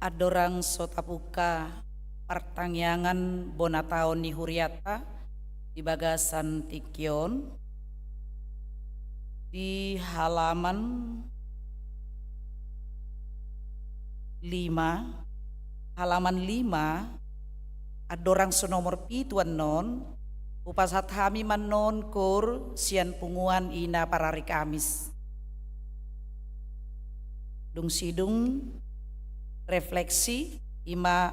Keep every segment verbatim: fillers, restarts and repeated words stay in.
Andorang so tapungka partangiangan bona taon ni hurianta di bagasan tingki on, di halaman lima, halaman lima, andorang so nomor pitu annon, hupasahat hami ma annon koor sian punguan Ina Parari Kamis. Dung sidung refleksi, i ma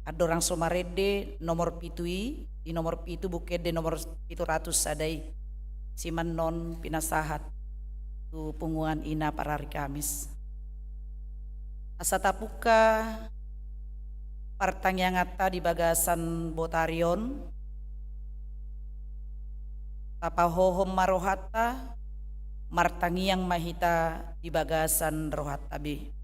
andorang so marende nomor pitu i, di nomor pitu, buku ende nomor pitu ratus sada i. Si ma annon pinasahat tu punguan Ina Parari Kamis. Asa tapungka partangianganta di bagasan botari on, tapahohom ma rohanta, martangiang ma hita di bagasan rohanta be.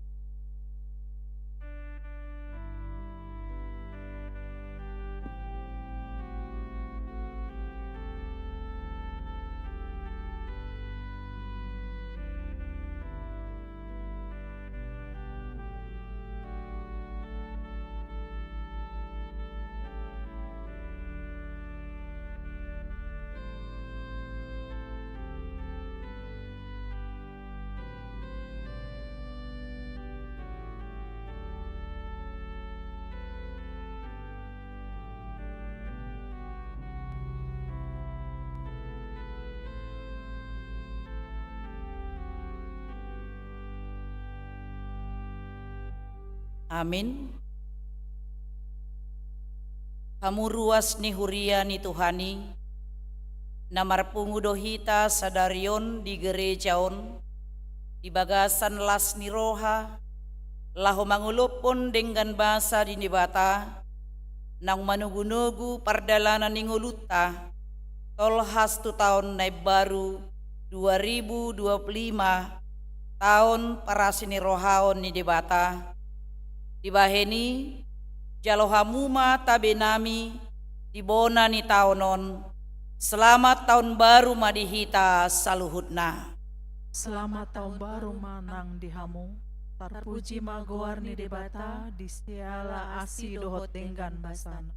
Amin. Hamu ruas ni huria ni Tuhan i, na marpungu do hita sadari on di gereja on, di bagasan las ni roha, laho mangolophon denggan basa di Debata, naung manogunogu pardalanan ni ngolunta, tolhas tu taon na imbaru dua ribu dua puluh lima, taon parasinirohaon ni Debata. Dibahen i, jalo hamu ma tabe nami di bona ni taon on. Selamat taon baru ma di hita saluhutna. Selamat taon baru ma nang di hamu. Tarpuji ma goar ni Debata di siala asi dohot denggan basana.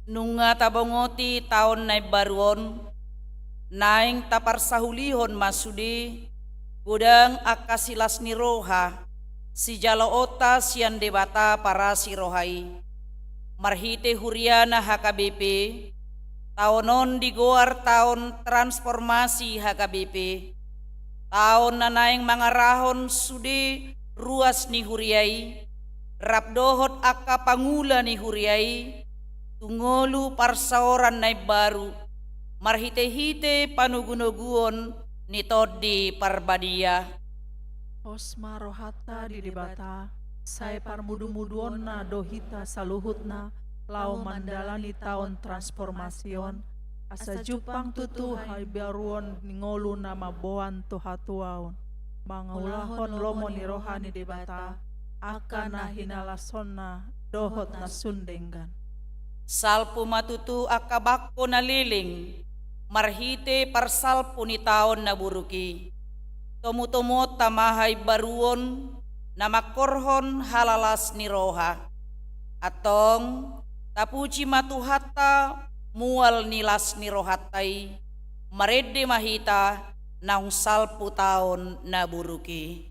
Nunga tabongoti taon na imbaru on, naeng taparsaulihon ma sude godang angka silas ni roha sijaloonta sian Debata parasi roha i. Marhite huriana H K B P, taon on digoar taon transformasi H K B P. Taon na naeng mangarahon sude ruas ni huria i, rap dohot angka pangula ni huria i, tu ngolu parsaoran na imbaru, marhitehite panogunoguon ni Tondi Parbadia. Pos ma rohanta di Debata, sai parmudumuduonna do hita saluhutna, laho mandalani taon transformasi on, asa jumpang tutu haimbaruon ni ngolu na mamboan tu hatuaon, mangulahon lomo ni roha ni Debata, angka na hinalasonna dohot na sun denggan. Salpu ma tutu angka bangko na leleng, marhite parsalpu ni taon na buruk i. Tomutomuonta ma haimbaruon na mangkorhon halalas ni roha. Antong, tapuji ma Tuhanta mual ni las ni rohanta i, marende ma hita naung salpu taon na buruk i.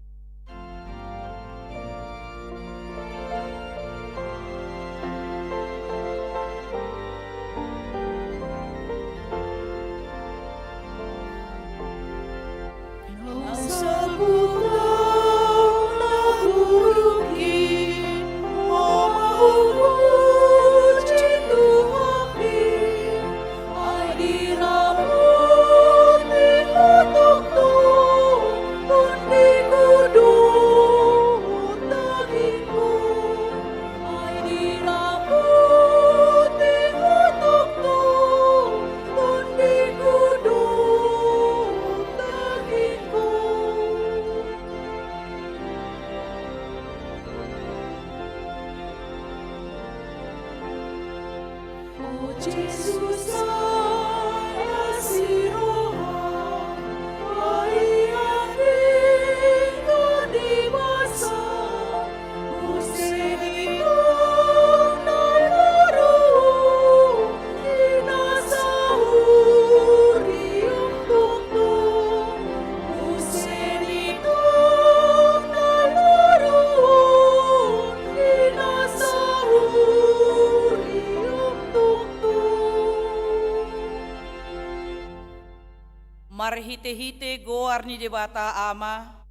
Marhite-hite goar ni Debata Ama,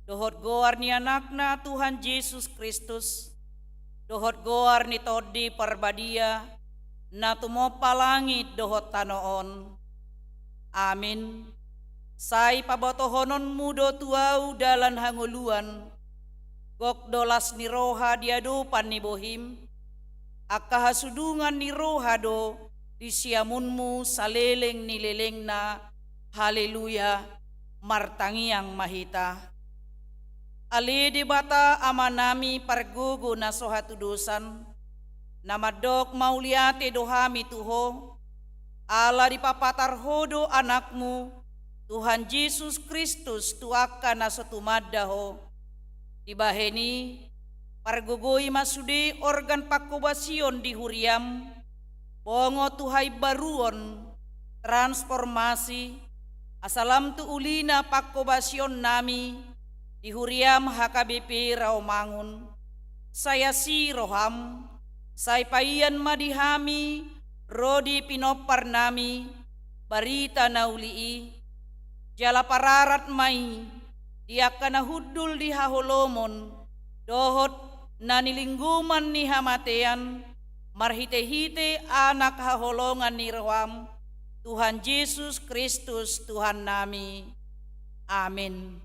dohot goar ni Anakna Tuhan Jesus Kristus, dohot goar ni Tondi Parbadia, na tumompa langit dohot tano on. Amin. Sai pabotohononmu do tu ahu dalan hangoluan, gok do las ni roha di adopan ni bohim, angka hasudungan ni roha do di siamunmu saleleng ni lelengna. Haleluya. Martangiang ma hita. Ale Debata Amanami pargogo na so hatudosan, na mandok mauliate do hami tu Ho, ala dipapatar Ho do Anakmu, Tuhan Jesus Kristus, tu angka na so tumanda Ho. Dibahen i, pargogoi ma sude organ pangkobasion di huriam, bongot tu haimbaruon, transformasi, asa lam tu ulina pangkobasionnami di huriam H K B P Rawamangun. Sai asi roham, sai paian ma di hami ro di pinomparnami barita na uli i, jala pararat ma i di angka na hundul di haholomon dohot na nilinggoman ni hamatean, marhite-hite Anak haholongan ni roham, Tuhan Jesus Kristus Tuhannami. Amin.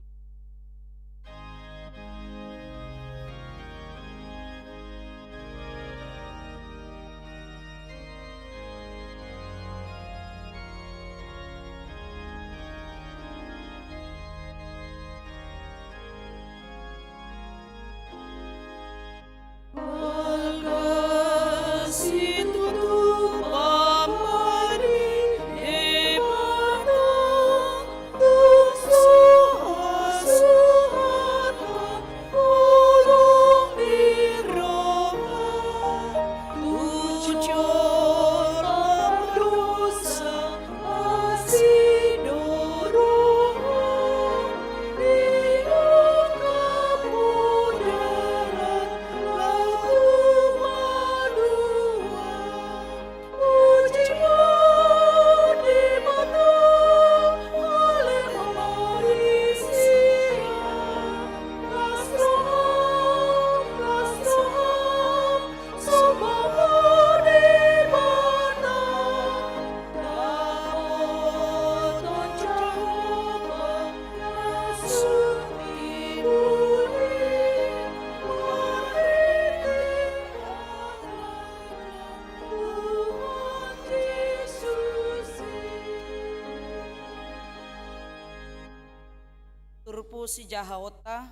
Turpuk sijahaonta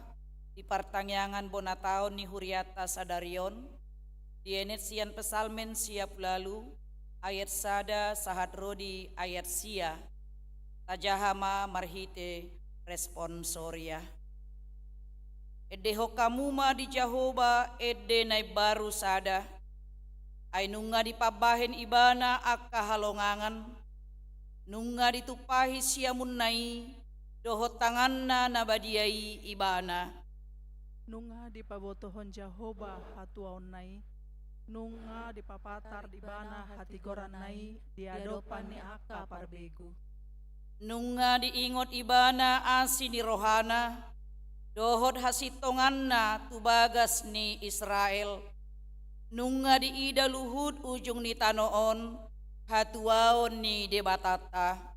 di partangiangan bona taon ni hurianta sadari on, dienet sian Psalmen sia pulu ualu, ayat sada sahat ro di ayat sia. Tajaha ma marhite responsoria. Endehon hamu ma di Jahowa ende na imbaru sada, ai nunga dipambahen Ibana angka halongangan, nunga ditumpahi siamunna i dohot tanganna na badia i Ibana. Nunga dipabotohon Jahowa hatuaonna i, nunga dipapatar Ibana hatigoranna i di adopan ni angka parbegu. Nunga diingot Ibana asi ni rohana dohot hasintonganna tu bagas ni Israel. Nunga diida luhut ujung ni tano on hatuaon ni Debatanta.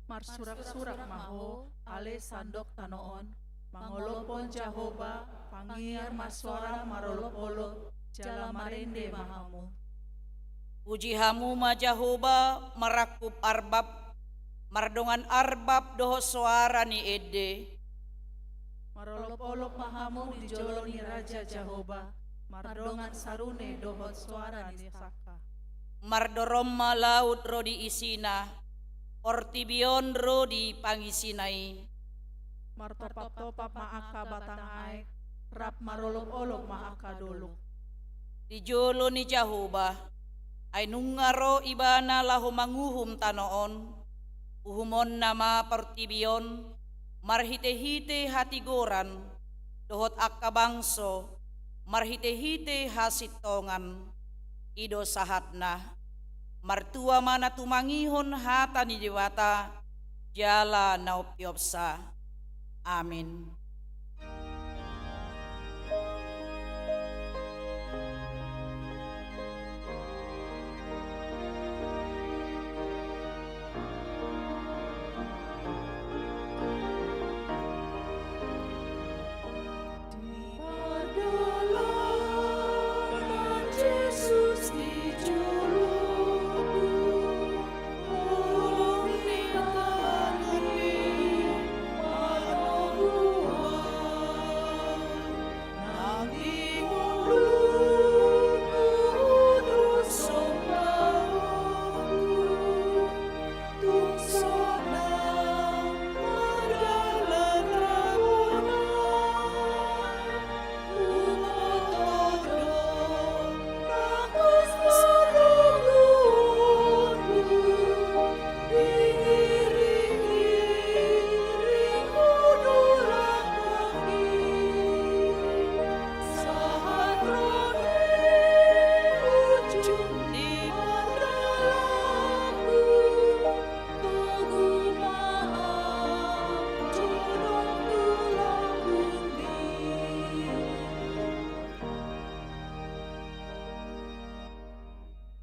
Marsuraksurak ma ho, ale sandok tano on, mangolophon Jahowa, pangiar ma soaram marolopolop, jala marende ma hamu. Puji hamu ma Jahowa marangkup arbab, mardongan arbab dohot soara ni ende. Marolopolop ma hamu di jolo ni Raja Jahowa, mardongan sarune dohot soara ni sangka. Mardorom ma laut ro di isina, portibi on ro di pangisina i. Martopaptopap ma angka batang aek, rap marolopolop ma angka dolok. Di jolo ni Jahowa, ai nunga ro Ibana laho manguhum tano on, uhumonna ma portibi on, marhitehite hatigoran, dohot angka bangso, marhitehite hasintongan. I do sahatna. Martua ma na tumangihon hata ni Debata, jala na umpiopsa. Amin.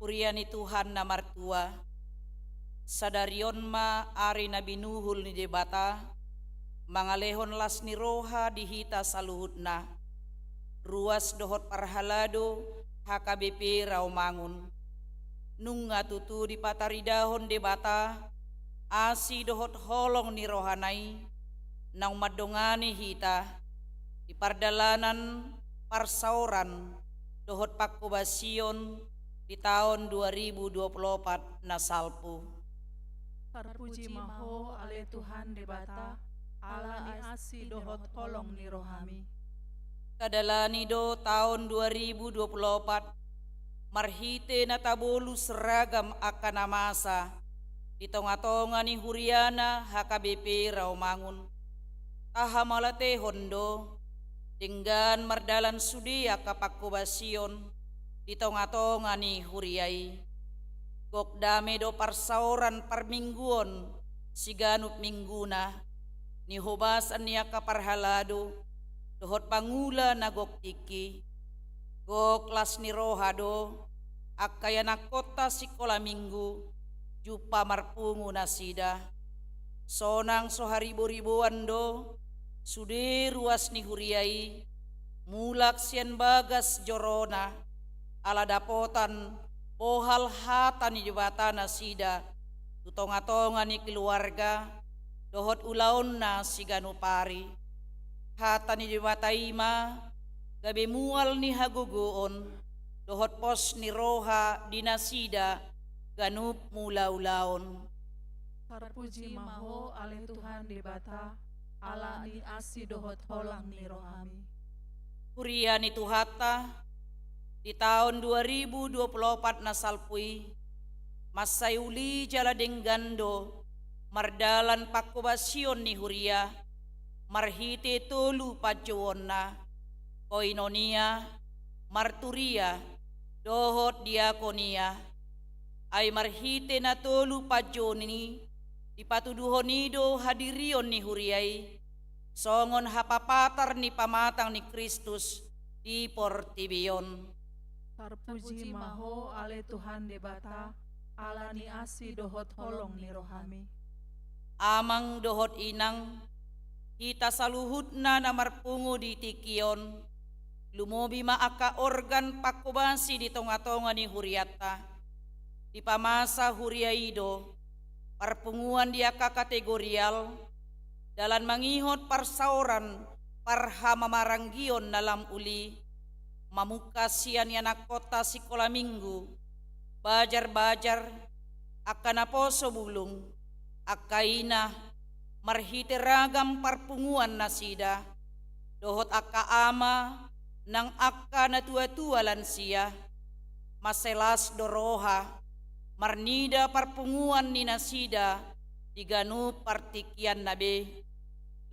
Huria ni Tuhan na martua, sadari on ma ari na binuhul ni Debata, mangalehon las ni roha di hita saluhutna, ruas dohot parhalado H K B P Rawamangun. Nunga tutu dipataridahon Debata asi dohot holong ni rohana i, naung mandongani hita di pardalanan parsaoran dohot pangkobasion di taon dua ribu dua puluh opat na salpu. Tarpuji ma Ho, ale Tuhan Debata, ala ni asi dohot holong ni rohami. Tadalani do taon dua ribu dua puluh opat marhite na tabolus ragam angka na masa di tongatonga ni huriana H K B P Rawamangun. Tahamauliatehon do denggan mardalan sude angka pangkobasion di tongatonga ni huria i. Gok dame do parsaoran parmingguon siganup mingguna, nihobasan ni angka parhalado dohot pangula na gok tingki. Gok las ni roha do angka ianakhonta sikola minggu jumpa marpungu nasida. Sonang so hariboriboan do sude ruas ni huria i mulak sian bagas jorona, ala dapotan bohal hata ni Debata nasida tu tongatonga ni keluarga dohot ulaonna siganup ari. Hata ni Debata i ma gabe mual ni hagogoon dohot pos ni roha di nasida ganup mangula ulaon. Tarpuji ma Ho, ale Tuhan Debata, ala ni asi dohot holong ni rohami. Huria ni Tuhanta, di taon dua ribu dua puluh opat na salpu i, mansai uli jala denggan do mardalan pangkobasion ni huria marhite tolu panjouonna: koinonia, marturia, dohot diakonia. Ai marhite na tolu panjouon i, dipatuduhon i do hadirion ni huria i songon hapapatar ni pamatang ni Kristus di portibi on. Tarpuji ma Ho, ale Tuhan Debata, ala ni asi dohot holong ni rohami. Amang dohot inang, hita saluhutna na marpungu di tingki on, lumobi ma angka organ pangkobasi di tongatonga ni hurianta. Dipamasa huria i do parpunguan di angka kategorial, dalan mangihut parsaoran parhamamaranggion na lam uli, mamungka sian ianakhonta sikola minggu, bajarbajar, angka naposo bulung, angka ina, marhite ragam parpunguan nasida, dohot angka ama nang angka natuatua lansia. Mansai las do roha marnida parpunguan ni nasida di ganup partingkianna be.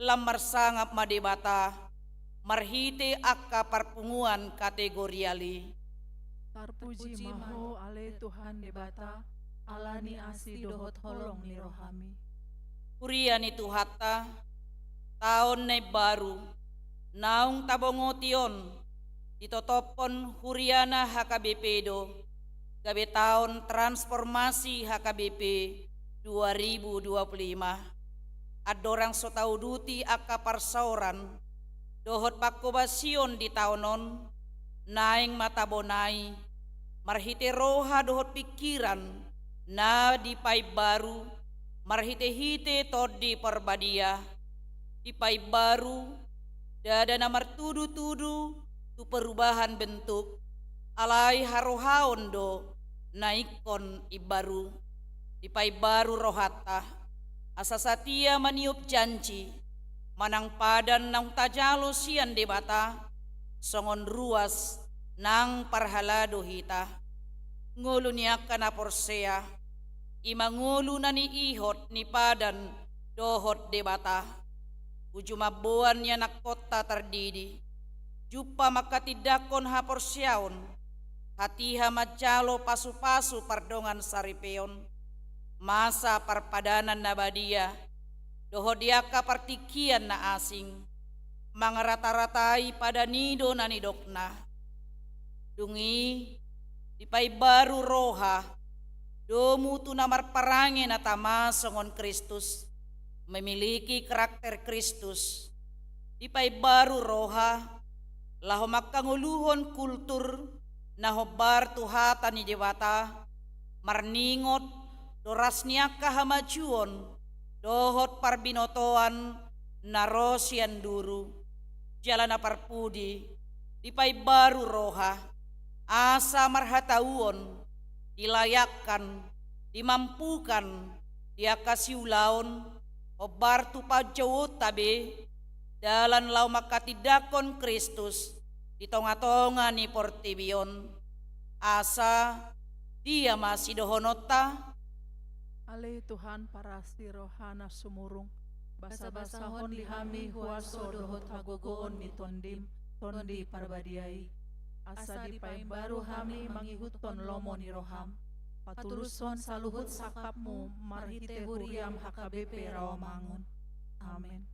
Lam marsangap ma Debata marhite angka parpunguan kategorial i. Tarpuji ma Ho, ale Tuhan Debata, ala ni asi dohot holong ni rohami. Huria ni Tuhanta, taon na imbaru naung tabongoti on ditotophon huriana H K B P do gabe taon transformasi H K B P dua ribu dua puluh lima. Andorang so tauduti angka parsaoran dohot panghobasion di taon on, naeng ma tabonai marhite roha dohot pingkiran na dipaimbaru marhite-hite Tondi Parbadia. Dipaimbaru ndada na martudu-tudu tu perubahan bentuk, alai harohaon do na ingkon imbaru. Dipaimbaru rohanta asa satia maniop janji manang padan naung tajalo sian Debata, songon ruas nang parhalado hita. Ngolu ni angka na porsea, i ma ngolu na niihot ni padan dohot Debata. Uju mamboan ni anakkonta tardidi, jumpa mangkatindangkon haporseaon, hatiha manjalo pasu-pasu pardongan saripeon, masa parpadanan na badia, dohot di angka partingkian na asing, mangarata-ratai padan i do na nidokna. Dung i, dipaimbaru roha, domu tu na marparange na tama songon Kristus, memiliki karakter Kristus. Dipaimbaru roha, laho mangkangoluhon kultur na hombar tu hata ni Debata, marningot doras ni angka hamajuon dohot parbinotoan na ro sian duru. Jala na parpudi, dipaimbaru roha, asa marhatauon, dilayakkan, dimampukan di angka siulaon, hombar tu panjouonta be, dalan laho mangkatindangkon Kristus di tonga-tonga ni portibi on. Asa dia ma sidohononta? Ale Tuhan, parasi roha na sumurung, basa-basahon di hami huaso dohot hagogoon ni Tondim, Tondi Parbadia i. Asa dipaimbaru hami mangihuthon lomo ni roham, patulushon saluhut sangkapmu marhite huriam H K B P Rawamangun. Amen.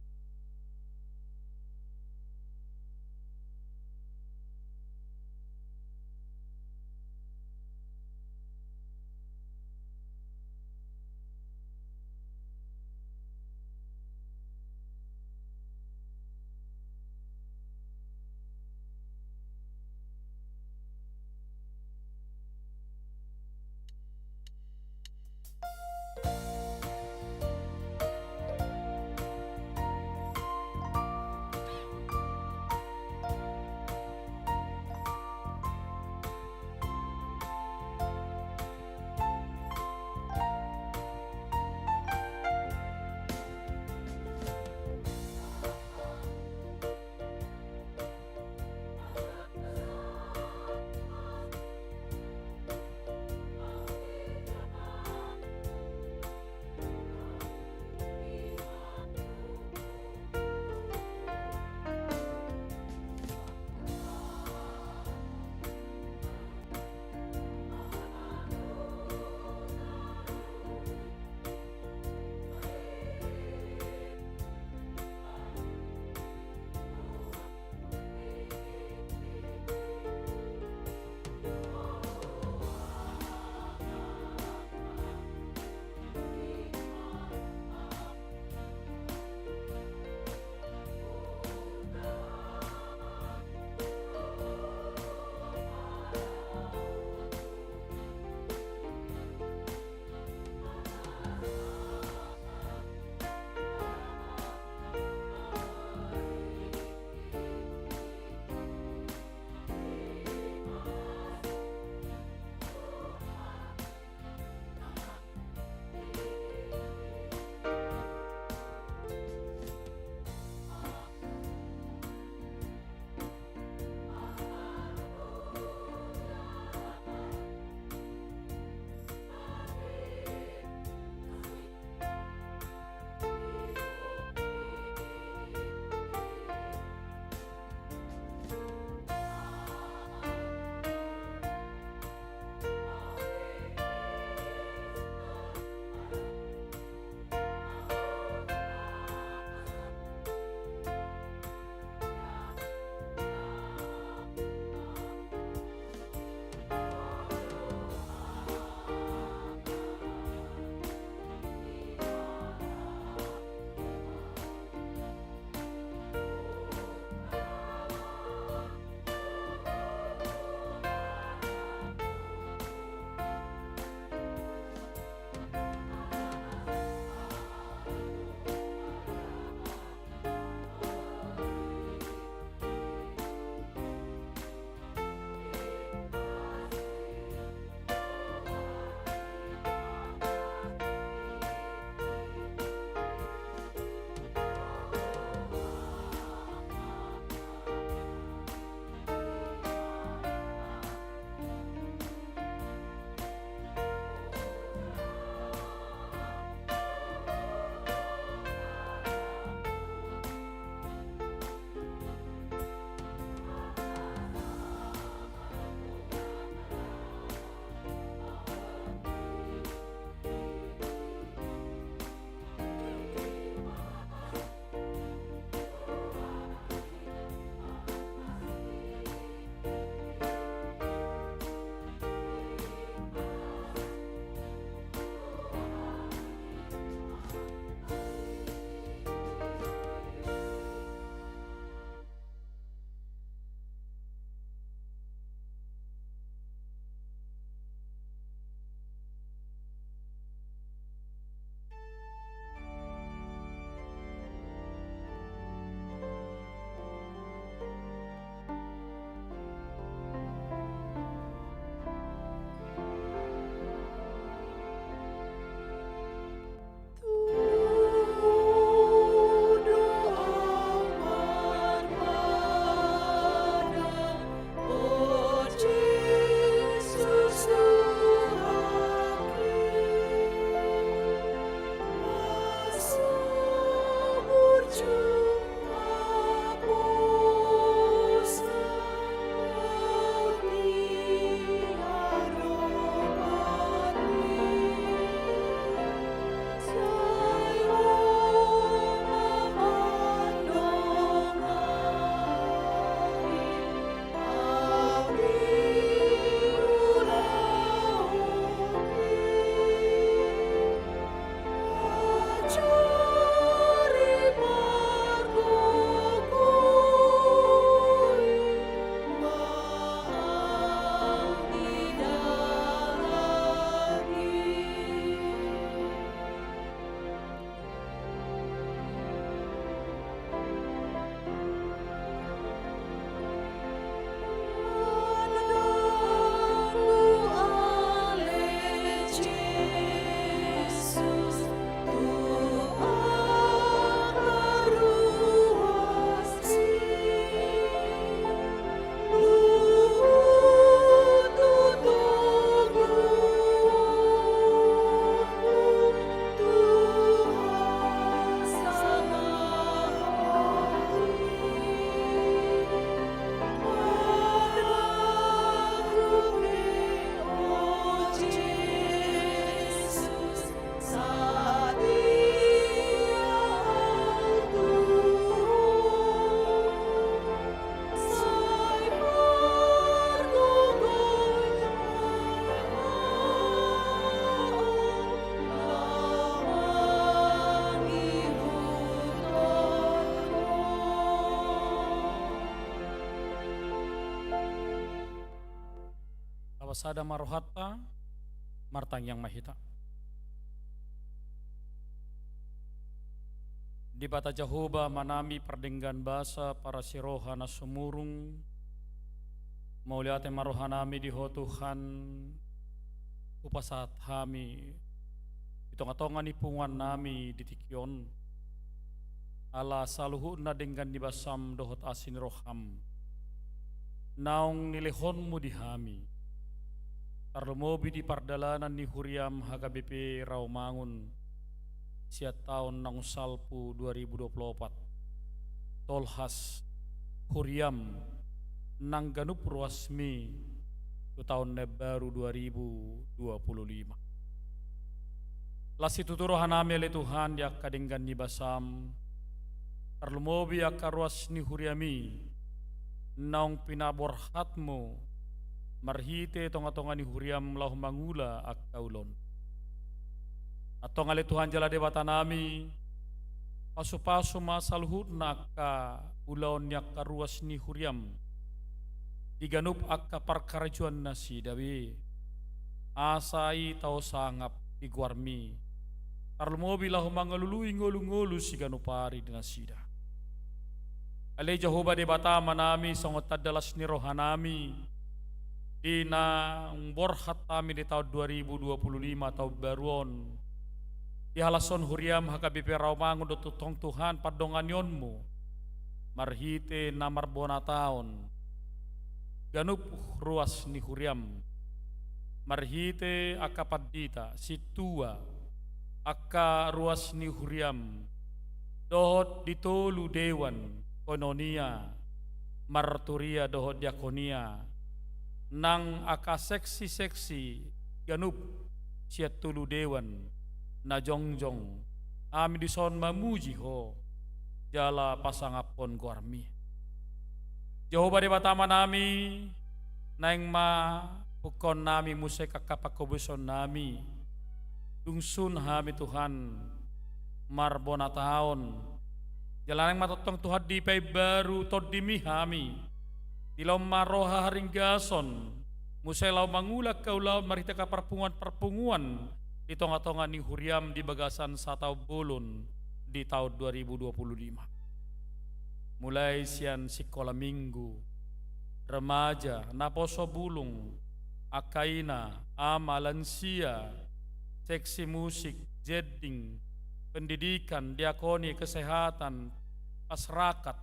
Sada ma rohanta, martangiang ma hita. Debata Jahowa, Amanami pardenggan basa, parasi roha na sumurung, mauliate ma rohanami di Ho Tuhan, hupasahat hami di tongatonga ni punguannami di tingki on, ala saluhutna denggan ni basam dohot asi ni roham naung nilehonmu di hami, tarlumobi di pardalanan ni huriam H K B P Rawamangun sian taon naung salpu dua ribu dua puluh opat, tolhas huriam nang ganup ruasmi tu taon na imbaru dua ribu dua puluh lima. Las situtu rohanami, ale Tuhan, di angka denggan ni basam, tarlumobi angka ruas ni huriami naung pinaborhatmu marhite tongatonga ni huriam laho mangula angka ulaon. Antong, ale Tuhan jala Debatanami, pasupasu ma saluhutna angka ulaon ni angka ruas ni huriam di ganup angka parkarajoannasida be, asa i tau sangap di goarmi, tarlumobi laho mangalului ngolungolu siganup ari di nasida. Ale Jahowa Debata Amanami, songon tanda las ni rohanami, di naung borhat hami di taon dua ribu dua puluh lima, taon baru on, dihalashon huriam H K B P Rawamangun do tongtong Tuhan pandonganionmu marhite na marbona taon ganup ruas ni huriam, marhite angka pandita, sintua, angka ruas ni huriam, dohot di tolu dewan, koinonia, marturia dohot diakonia, nang angka seksi-seksi ganup sian tolu dewan na jongjong, hami dison mamuji Ho jala pasangaphon goarmi. Jahowa Debata Amanami, naeng ma pungkaonnami muse angka panghobasionami, dung sun hami Tuhan marbona taon, jala naeng ma tongtong Tuhan dipaimbaru tondimi hami, dilehon ma roha haringgason, muse laho mangula angka ulaon marhite angka parpunguan-parpunguan di tongatonga ni huriam di bagasan sataon bolon di taon dua ribu dua puluh lima. Mulai sian sikola minggu, remaja, naposo bulung, angka ina, ama, lansia, seksi musik, jending, pendidikan, diakoni, kesehatan, pasrakat,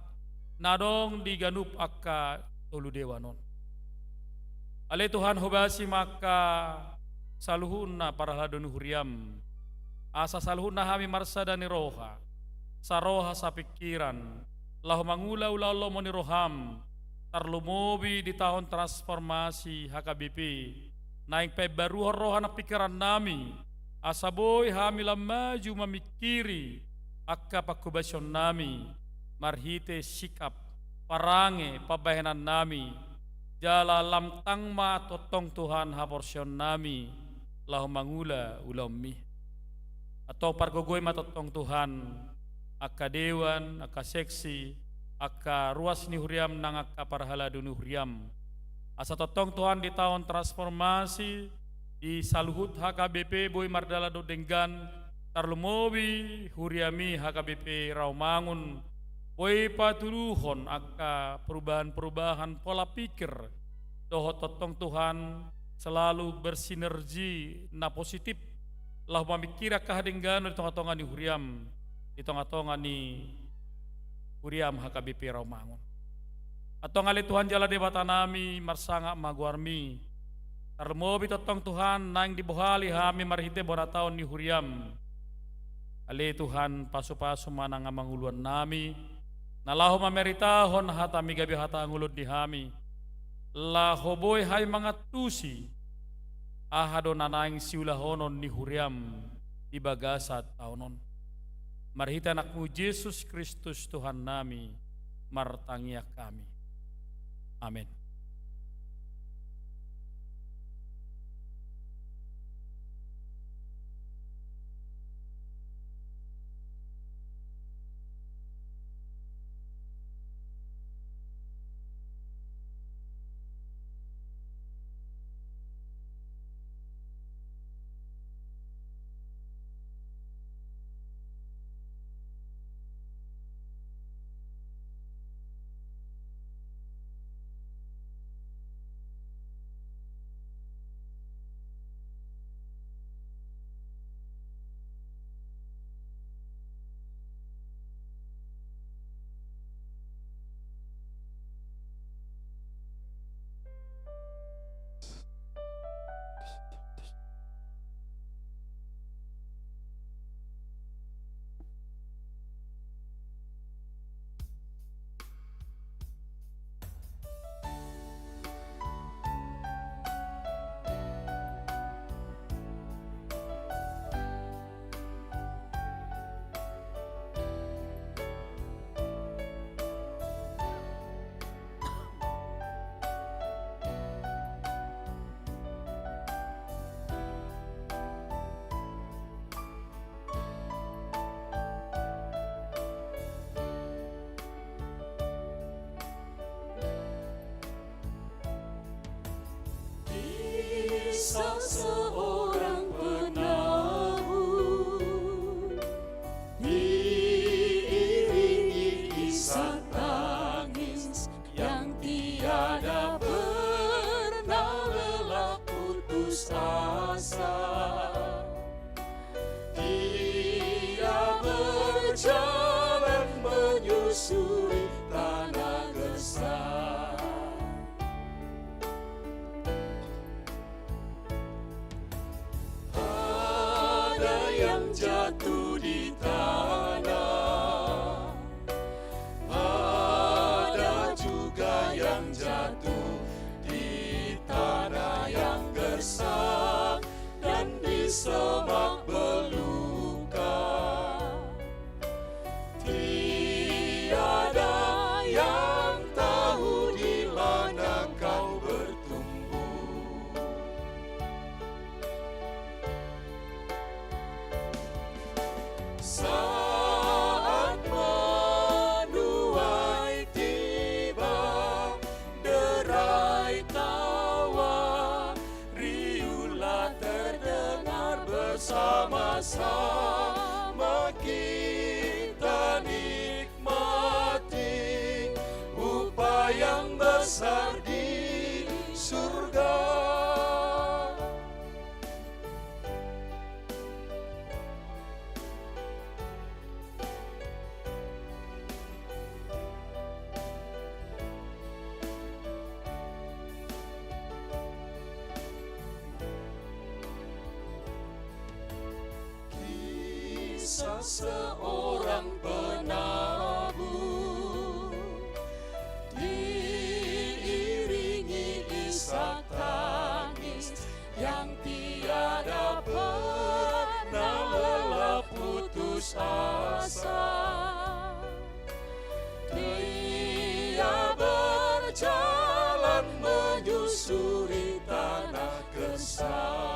na adong di ganup angka tolu dewan on. Ale Tuhan, hobasi ma angka saluhutna parhalado ni huriam, asa saluhutna hami marsada ni roha, saroha sapingkiran, laho mangula ulaon lomo ni roham, tarlumobi di taon transformasi H K B P, naeng paimbaruhon roha nang pingkirannami, asa boi hami lam maju mamingkiri angka panghobasionnami, marhite sikap, parange, pambahenannami, jala lam tang ma tongtong Tuhan haporseaonnami laho mangula ulaonmi. Antong pargogoi ma tongtong Tuhan angka dewan, angka seksi, angka ruas ni huriam nang angka parhalado ni huriam. Asa tongtong Tuhan di taon transformasi, di saluhut H K B P boi mardalan dohot denggan, tarlumobi huriami H K B P Rawamangun, boi patuduhon angka perubahan-perubahan pola pikir, dohot tongtong Tuhan selalu bersinergi na positif, laho mamingkiri angka hadengganon di tongatonga ni huriam, di tongatonga ni huriam H K B P Rawamangun. Antong ale Tuhan jala Debatanami, marsangap ma goarmi. Tarlumobi tongtong Tuhan naeng dibohali hami marhite bona taon ni huriam. Ale Tuhan, pasupasu ma nang amanguluannami, na laho mamaritahon hatami gabe hata ngolunami, laho boi hami mangantusi aha do na naeng siulahonon ni huriam di bagasan taon on. Marhite Anakmu Jesus Kristus Tuhannami, martangiang hami. Amen. Seorang penabur diiringi isak tangis yang tiada pernah lelah putus asa. Dia berjalan menyusuri tanah gersang. Ada yang jatuh di tanah, ada juga yang jatuh di tanah yang gersang dan di semak belukar. Tiada yang tahu di mana kau bertumbuh. Saat menuai tiba, derai tawa, riuhlah terdengar, bersama-sama kita nikmati upah yang besar di surga. Kisah seorang penabur diiringi isak tangis yang tiada pernah lelah putus asa. Dia berjalan menyusuri tanah gersang.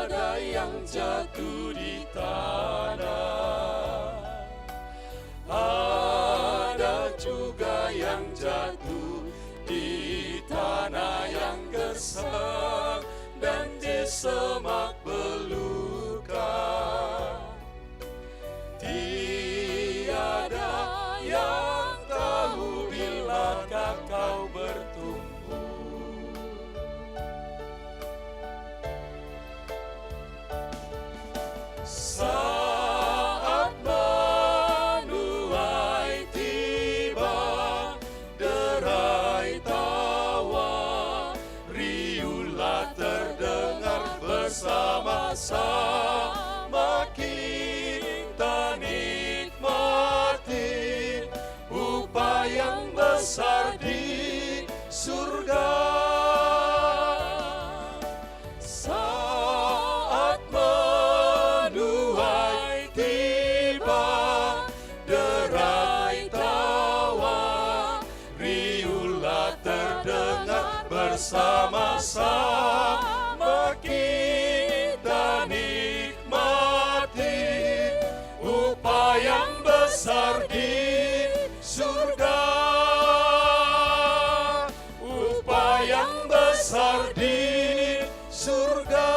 Ada yang jatuh di tanah, ada juga yang jatuh di tanah yang gersang dan di semak belukar. Tiada yang tahu bilakah kau bertumbuh. Saat menuai tiba, derai tawa, riuhlah terdengar, bersama-sama kita nikmati upah yang besar di surga. Saat menuai tiba, derai tawa, riuhlah terdengar, bersama-sama kita nikmati upah yang besar di surga. Upah yang besar di surga.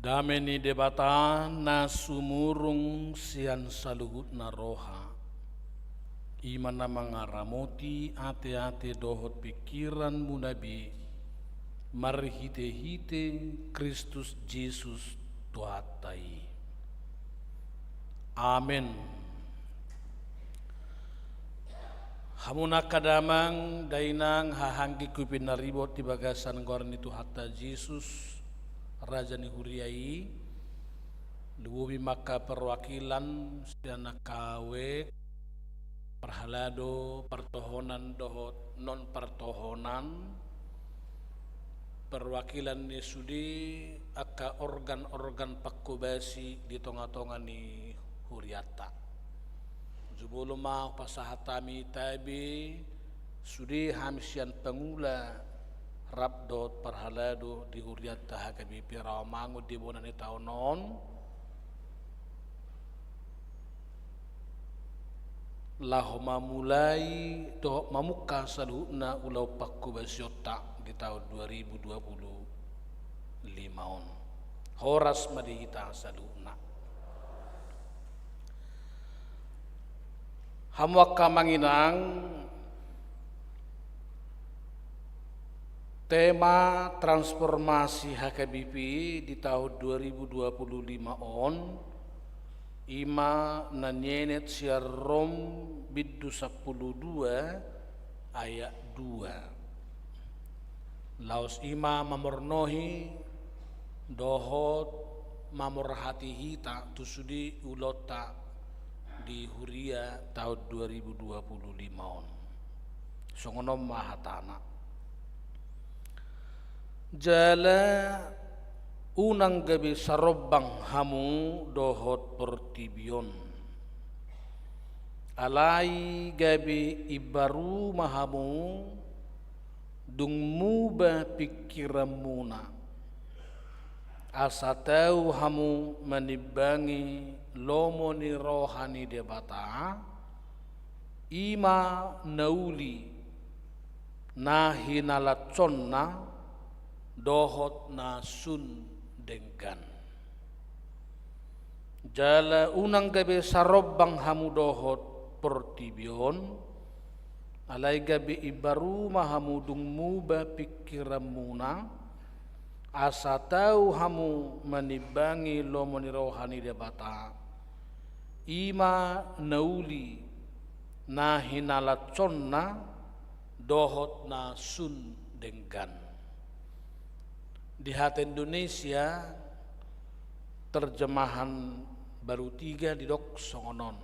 Dame ni Debata na sumurung sian saluhutna roha, i ma na mangaramoti ateate dohot pingkiranmuna be, marhitehite Kristus Jesus Tuhanta i. Amen. Hamu angka damang dainang, haha anggi pinaribot di bagasan goar ni Tuhanta Jesus, Raja ni huria i, lumobi ma angka perwakilan sian angka wijk, parhalado, partohonan dohot non partohonan, perwakilan ni sude angka organ-organ pangkobasi di tonga-tonga ni hurianta. Jumolo ma hupasahat hami tabe sude hami sian pangula rap dohot parhalado di hurianta H K B P Rawamangun di bona ni taon on, laho mamulai dohot mamungka saluhutna ulaon pangkobasionta di taon dua ribu dua puluh lima on. Horas ma di hita saluhutna. Hamu angka amang inang, tema transformasi H K B P di taon dua ribu dua puluh lima on, i ma na nienet sian Rom bindu sampulu dua ayat dua. Laos i ma mamornohi dohot mamorhati hita tu sude ulaonta di huria taon dua ribu dua puluh lima on. Songon on ma hatana. Jala unang gabe sarombang hamu dohot portibi on. Alai gabe imbaru ma hamu, dung muba pingkiranmuna, asa tau hamu manimbangi lomo ni roha ni Debata, i ma na uli, na hinalashonna dohot na sun denggan. Jala unang gabe sarombang hamu dohot portibi on, alai gabe imbaru ma hamu dung muba pingkiranmuna, asa tau hamu manimbangi lomo ni roha ni Debata, i ma na uli, na hinalashonna dohot na sun denggan. Di hata Indonesia, terjemahan baru tiga didok songon on.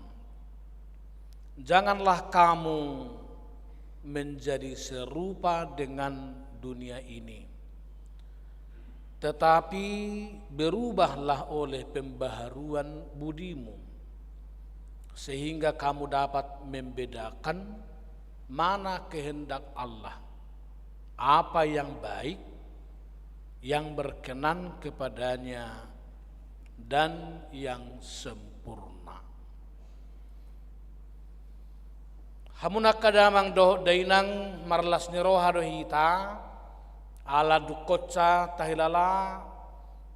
Janganlah kamu menjadi serupa dengan dunia ini, tetapi berubahlah oleh pembaharuan budimu, sehingga kamu dapat membedakan mana kehendak Allah, apa yang baik, yang berkenan kepada-Nya, dan yang sempurna. Hamu angka damang dohot dainang, marlas ni roha do hita, ala dungkonsa tahilala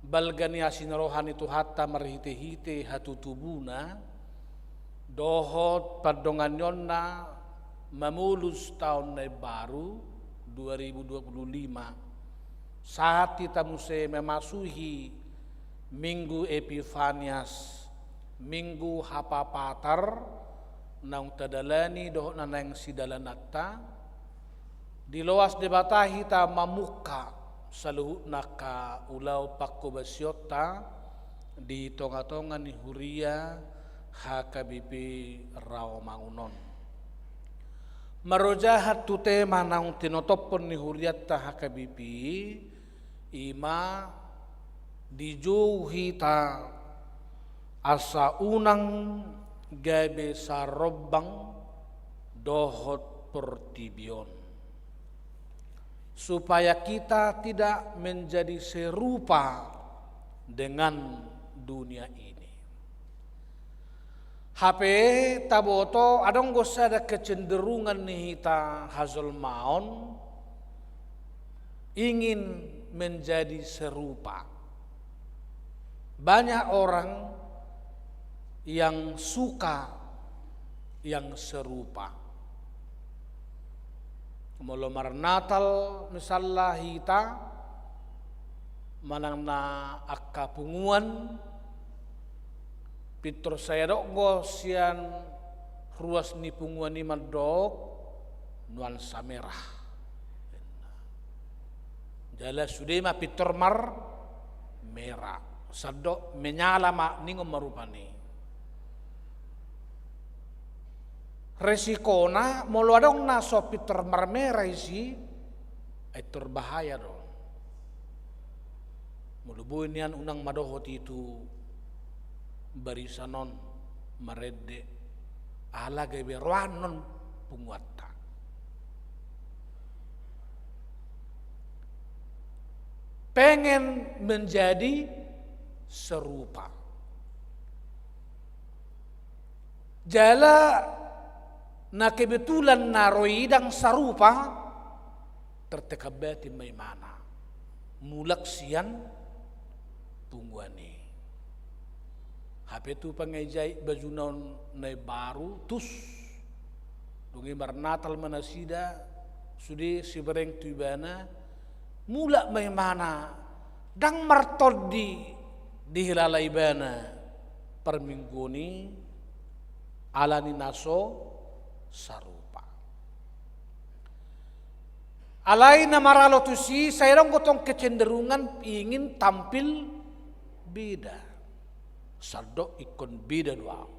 balga ni asi ni roha ni Tuhanta marhitehite hatutubuna, dohot pandonganionna mamolus taon na imbaru dua ribu dua puluh lima. Sahat hita muse memasuhi Minggu Epifanias, Minggu Hapapatar, naung tadalani dohot na naeng sidalananta, diloas Debata hita mamungka saluhutna angka ulaon pangkobasionta di tonga-tonga ni huria H K B P Rawamangun on. Marojahan tu tema naung tinotophon ni hurianta H K B P, i ma dijou hita asa unang gabe sarombang dohot portibi on, supaya kita tidak menjadi serupa dengan dunia ini. Hape taboto adong do sada kecenderungan ni hita hajolmaon ingin menjadi serupa. Banyak orang yang suka yang serupa. Molo marnatal misalna hita, manang na angka punguan, pintor sai adong do sian ruas ni punguan i mandok nuansa merah. Jala sude ma pintor marmerah. Sandok menyala ma ningon ma rupani. Resikona molo adong na so pintor marmerah isi, ai tor bahaya do. Molo boi nian unang ma dohot i tu barisan on marende, ala gabe roanon punguanta. Pengen menjadi serupa. Jala na kebetulan na ro i ndang sarupa, tertekan batin ma imana. Mulak sian punguan i. Hape tu pangaijai bajuna on na imbaru, tus. Dung i marnatal ma nasida, sude sibereng tu ibana, mulak ma imana, ndang martondi dihilala ibana parmingguon i, ala ni na so sarupa. Alai na maralo tusi, sai adong do tong kecenderungan ingin tampil beda. Sandok ingkon beda do au.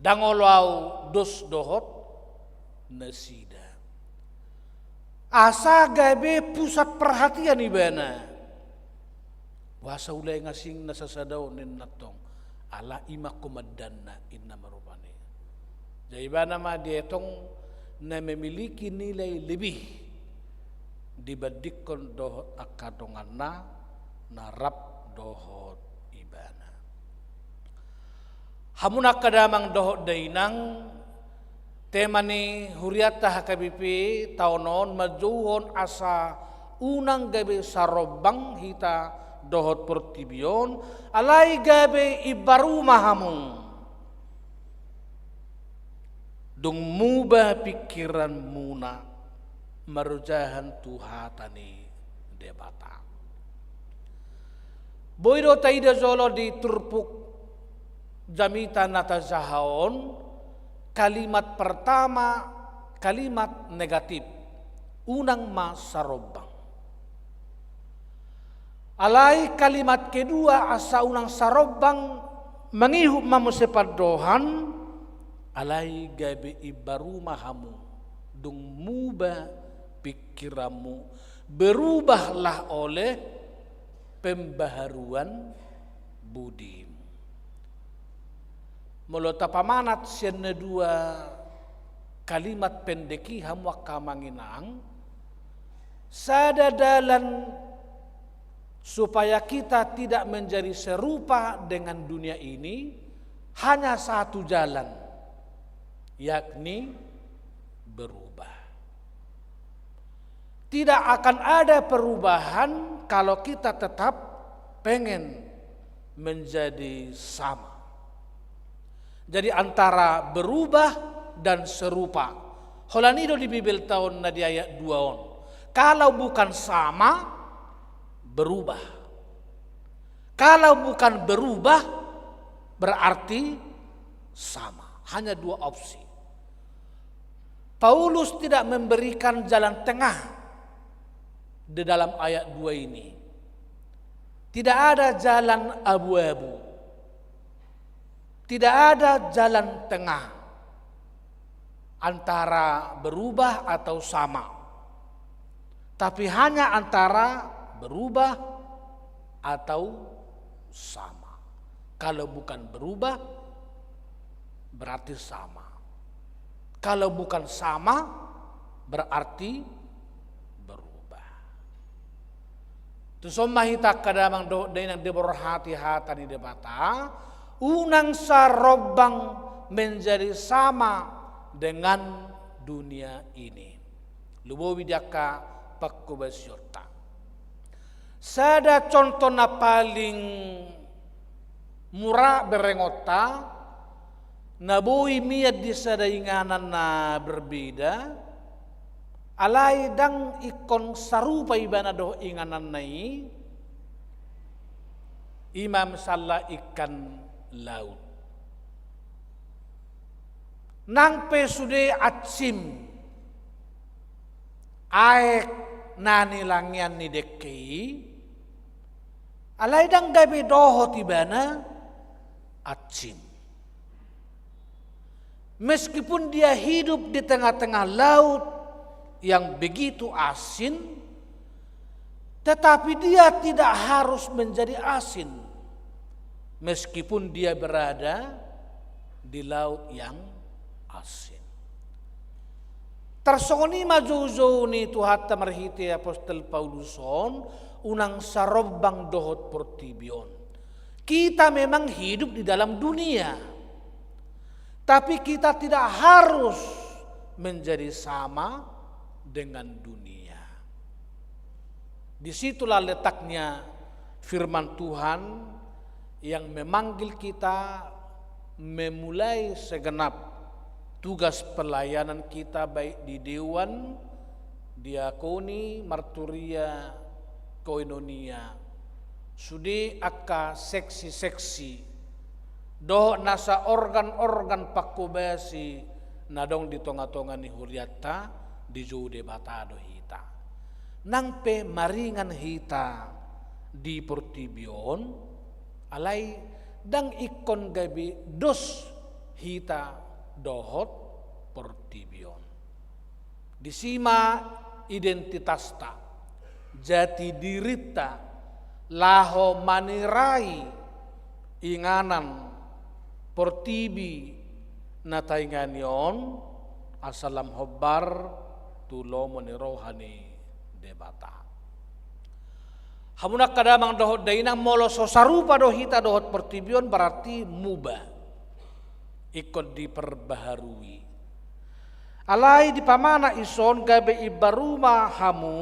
Ndang olo au dos dohot nasida. Asa gabe pusat perhatian ibana. Boasa ulaeng asing na sasada on ninna tong. Ala i ma komandanna, inna ma rupani. Jadi ibana ma dietong na memiliki nilai lebih dibandingkon dohot angka donganna na rap dohot ibana. Hamu angka damang dohot dainang, tema ni hurianta H K B P taon on manjouhon asa unang gabe sarombang hita dohot portibi on, alai gabe imbaru ma hamu. Dung muba pingkiranmuna marojahan tu hata ni Debata. Boi do taida jolo di turpuk jamita na tajaha on, kalimat pertama, kalimat negatif, unang ma sarombang. Alai kalimat kedua asa unang sarombang, mangihut ma muse pandohan, alai gabe imbaru ma hamu, dung muba pingkiranmu, berubahlah oleh pembaharuan budimu. Molo tapamanat sian na dua kalimat pendek i hamu angka amang inang, sada dalan supaya kita tidak menjadi serupa dengan dunia ini, hanya satu jalan, yakni berubah. Tidak akan ada perubahan kalau kita tetap pengen menjadi sama. Jadi antara berubah dan serupa. Holan i do di Bibelta on na di ayat dua on. Kalau bukan sama, berubah. Kalau bukan berubah, berarti sama. Hanya dua opsi. Paulus tidak memberikan jalan tengah di dalam ayat dua ini. Tidak ada jalan abu-abu. Tidak ada jalan tengah antara berubah atau sama. Tapi hanya antara berubah atau sama. Kalau bukan berubah, berarti sama. Kalau bukan sama, berarti berubah. Tuson ma hita angka damang dohot dainang diborhati hata ni Debata, unang sarombang menjadi sama dengan dunia ini. Lumobi di angka pangkobasionta. Sada contoh na paling Mura berengonta, na boi mian di sada inganan na berbeda, alai ndang ingkon sarupa ibana dohot ingananna i, i ma misalna ikan laut. Nang pe sude ansim aek na nilangian ni dengke i, alai ndang gabe dohot ibana ansim. Meskipun dia hidup di tengah-tengah laut yang begitu asin, tetapi dia tidak harus menjadi asin, meskipun dia berada di laut yang asin. Tarsongon i ma joujou ni Tuhanta marhite apostel Paulus on, unang sarombang dohot portibi on. Kita memang hidup di dalam dunia, tapi kita tidak harus menjadi sama dengan dunia. Di situlah letaknya firman Tuhan yang memanggil kita memulai segenap tugas pelayanan kita, baik di dewan, diakoni, marturia, koinonia, sude angka seksi-seksi dohot nasa organ-organ pangkobasi na adong di tonga-tonga ni hurianta, dijou Debata do hita. Nang pe maringan hita di portibi on, alai ndang ingkon gabe dos hita dohot portibi on. Disi ma identitasta, jati dirinta, laho manirai inganan portibi na taingani on, asa lam hombar tu lomo ni roha ni Debata. Hamu angka damang dohot dainang, molo so sarupa do hita dohot portibi on, berarti muba, ingkon diperbaharui. Alai dipamana dison gabe imbaru ma hamu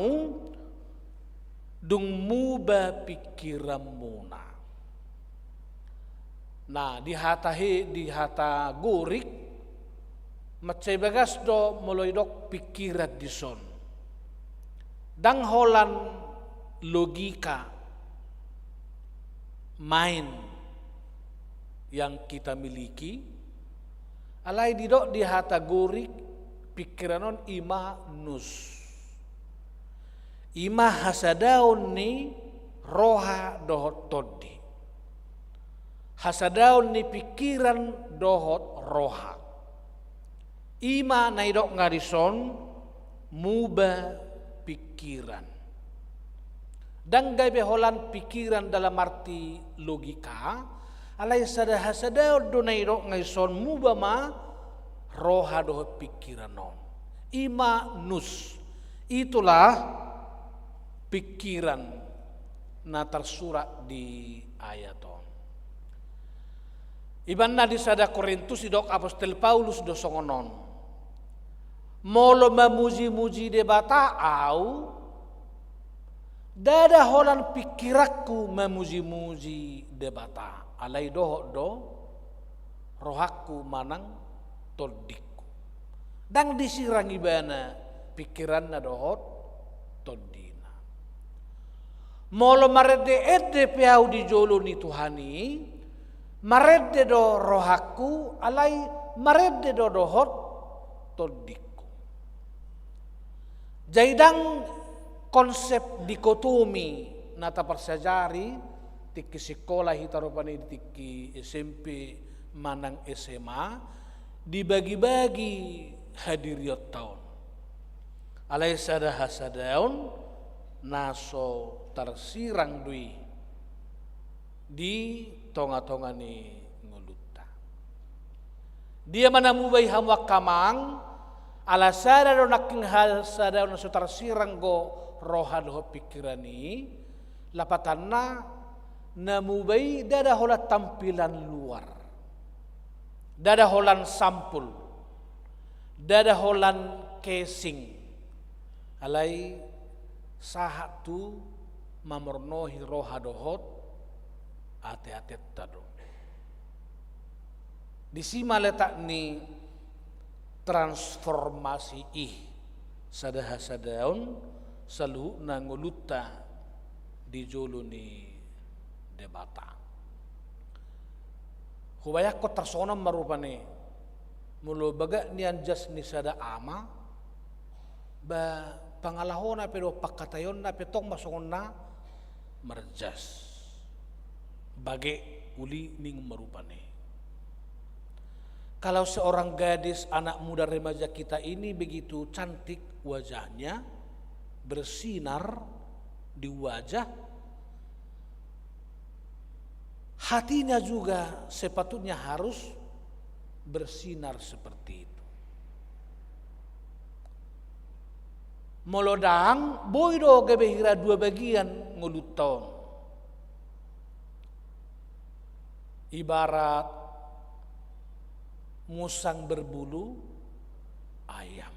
dung muba pingkiranmuna. Nah, di hata he, di hata Gorik, mansai bagas do molo didok pingkiran dison. Ndang holan logika main yang kita miliki, alai didok di hata Gorik, pingkiran on i ma nous. I ma hasadaon ni roha dohot tondi. Hasadaon ni pingkiran dohot roha. I ma na didok nga dison muba pingkiran. Ndang gabe holan pingkiran dalam arti logika, alai sada hasadaon do na didok nga dison, muba ma roha dohot pingkiran on. I ma nous. Itulah pingkiran na tarsurat di ayat on. Ibana di sada Korintus didok apostel Paulus do songon on. Molo mamuji-muji Debata ahu, ndada holan pingkiranku mamuji-muji Debata, alai dohot do rohangku manang tondingku. Ndang disirang ibana pingkiranna dohot tondina. Molo marende-ende pe ahu di jolo ni Tuhan i, marende do rohangku, alai marende do dohot tondingku. Jadi ndang konsep dikotomi na taparsiajari tingki sikola hita rupani di tingki S M P manang S M A, dibagi-bagi hadirionta on. Alai sada hasadaon na so tarsirang do i di tonga-tonga ni ngolunta. Dia ma na muba i hamu angka amang, ala sada do nangkin hasadaon na so tarsirang do roha dohot pingkiran i, lapatanna na muba i ndada holan tampilan luar. Ndada holan sampul, ndada holan casing, alai sahat tu mamornohi roha dohot ate-atenta do. Disi ma letak ni transformasi i, sada hasadaon saluhutna ngolunta di jolo ni Debata. Hubayangkon tarsongon on ma rupani, molo bagak nian jas ni sada ama, ba pangalahona pe dohot pangkataionna pe tong ma songon na marjas. Bage uli ningon ma rupani. Kalau seorang gadis, anak muda remaja kita ini begitu cantik wajahnya, bersinar di wajah, hatinya juga sepatutnya harus bersinar seperti itu. Molo ndang, boi do gabe hira dua bagian ngolunta on. Ibarat musang berbulu ayam.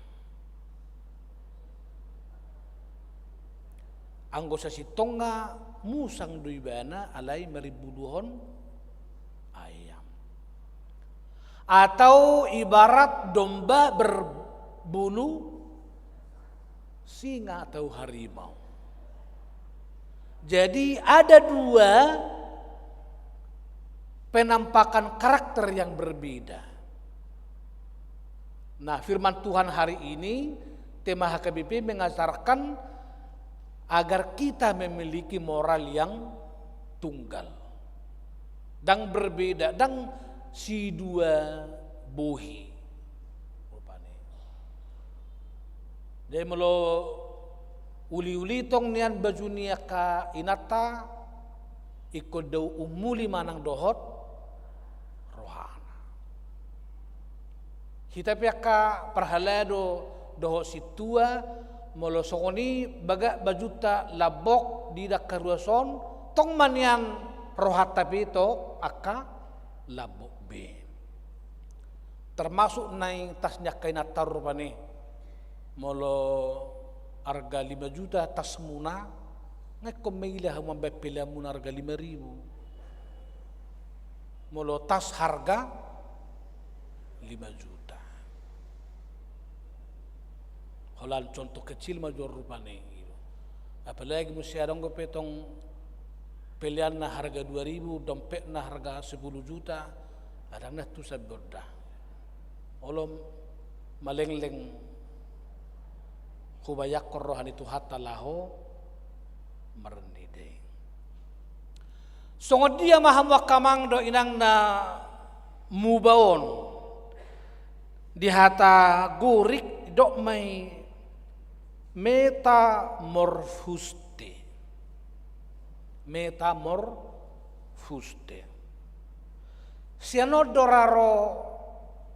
Anggo sasintongna musang do ibana, alai marimbuluhon ayam. Atau ibarat domba berbulu singa atau harimau. Jadi ada dua penampakan karakter yang berbeda. Nah, firman Tuhan hari ini, tema H K B P mengajarkan agar kita memiliki moral yang tunggal. Ndang berbeda, ndang sidua bohi. Rupani. Jadi molo uli-uli tong nian baju ni angka inanta, ingkon dao umuli manang dohot rohana. Hita pe angka parhalado dohot sintua, molo songon i bagak bajunta lambok di angka ruas on, tong ma nian rohanta pe i tu angka lambok be. Termasuk nai tas ni angka inanta rupani. Molo arga lima juta tasmuna, nga ingkon maila hamu mambaen peleanmuna arga lima ribu. Molo tas harga lima juta. Holan contoh kecil ma jo rupani. Apalagi muse adong dope tong peleanna harga dua ribu, dompetna harga sepuluh juta, adong na tu sabionda. Olo malengleng hubayangkon roha ni Tuhanta laho marnidai. Songon dia ma hamu angka amang dohot inang na muba on? Di hata Gorik didok ma i metamorphuste. Metamorphuste. Sian on do ra ro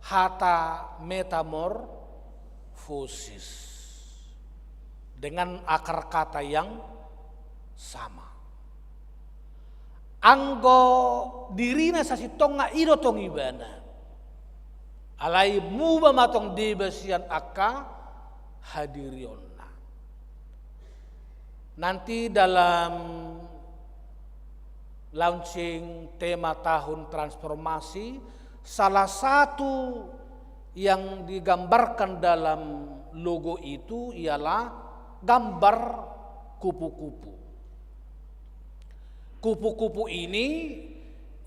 hata metamorfosis dengan akar kata yang sama. Anggo dirina sasintongna i do tong ibana. Alai muba ma tong deba sian angka hadirionna. Nanti dalam launching tema tahun transformasi, salah satu yang digambarkan dalam logo itu ialah gambar kupu-kupu. Kupu-kupu ini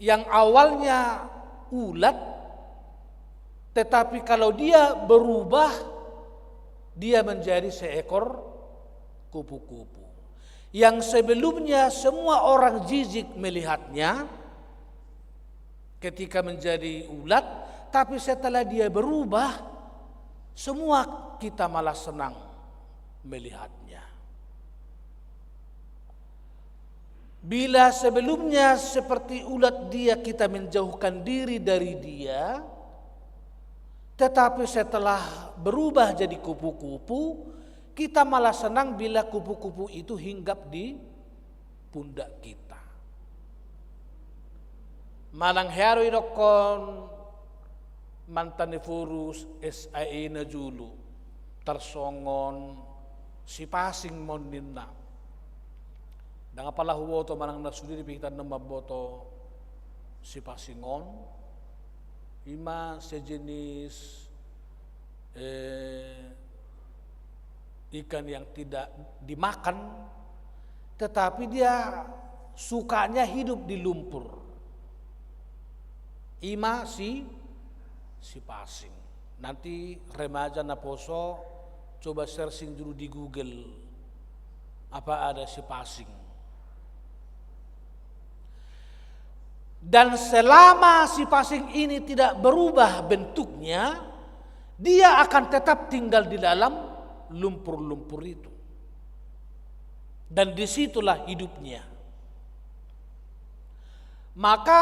yang awalnya ulat, tetapi kalau dia berubah, dia menjadi seekor kupu-kupu. Yang sebelumnya semua orang jijik melihatnya ketika menjadi ulat, tapi setelah dia berubah, semua kita malah senang melihatnya. Bila sebelumnya seperti ulat dia, kita menjauhkan diri dari dia, tetapi setelah berubah jadi kupu-kupu, kita malah senang bila kupu-kupu itu hinggap di pundak kita. Manang hea do idokkon mantan ni Forus S A E na jolo, tarsongon sipasing ma on ninna. Ndang apala huboto manang na sude di pe hita na mamboto sipasing on. Ima sejenis, eh, ikan yang tidak dimakan, tetapi dia sukanya hidup di lumpur. Ima si, sipasing. Nanti remaja naposo coba searching dulu di Google, apa ada sipasing. Dan selama sipasing ini tidak berubah bentuknya, dia akan tetap tinggal di dalam lumpur-lumpur itu. Dan disitulah hidupnya. Maka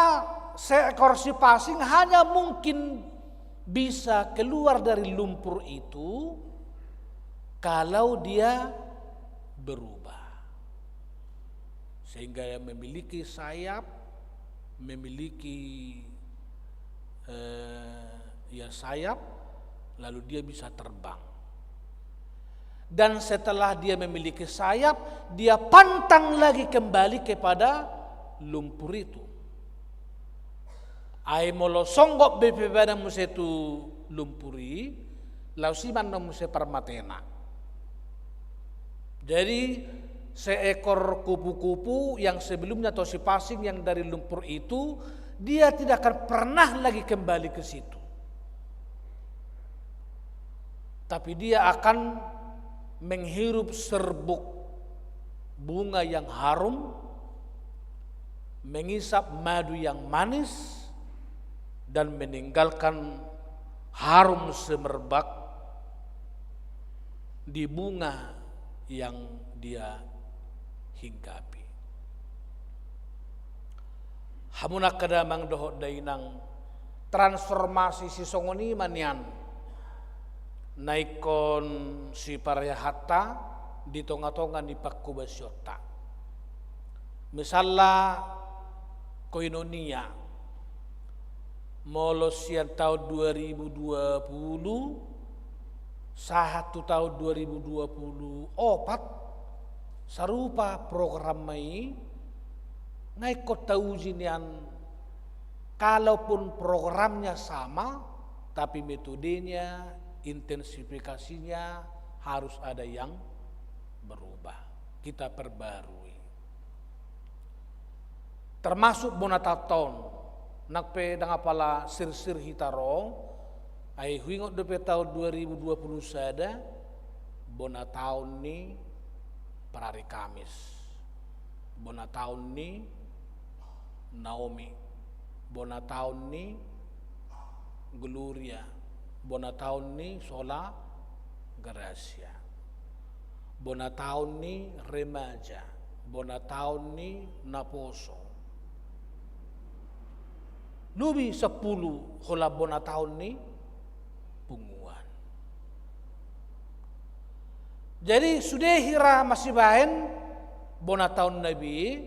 seekor sipasing hanya mungkin bisa keluar dari lumpur itu kalau dia berubah. Sehingga memiliki sayap, memiliki, eh, ya, sayap, lalu dia bisa terbang. Dan setelah dia memiliki sayap, dia pantang lagi kembali kepada lumpur itu. Ai molo songgop be pe badan muse tu lumpur i, laos i ma annon muse parmatena. Jadi, seekor kupu-kupu yang sebelumnya atau sipasing yang dari lumpur itu, dia tidak akan pernah lagi kembali ke situ. Tapi dia akan menghirup serbuk bunga yang harum, mengisap madu yang manis, dan meninggalkan harum semerbak di bunga yang dia hinggapi. Hamu angka damang dohot dainang, transformasi sisongon i ma nian na ingkon siparehanta di tonga-tonga ni pangkobasionta. Misalna koinonia, molo sian taon dua ribu dua puluh sahat tu taon dua ribu dua puluh opat, sarupa program ma i, nga ingkon tauji nian, kalaupun programnya sama, tapi metodenya, intensifikasinya harus ada yang berubah. Kita perbarui. Termasuk bona taonta on, nang pe ndang apala sirsir hita ro, ai huingot dope taon dua ribu dua puluh sada, bona taon ni Parari Kamis, bona taon ni Naomi, bona taon ni Gloria, bona taon ni Sola Gracia, bona taon ni remaja, bona taon ni naposo. Lobi sampulu holan bona taon ni punguan. Jadi sude hira masibaen bona taon na be,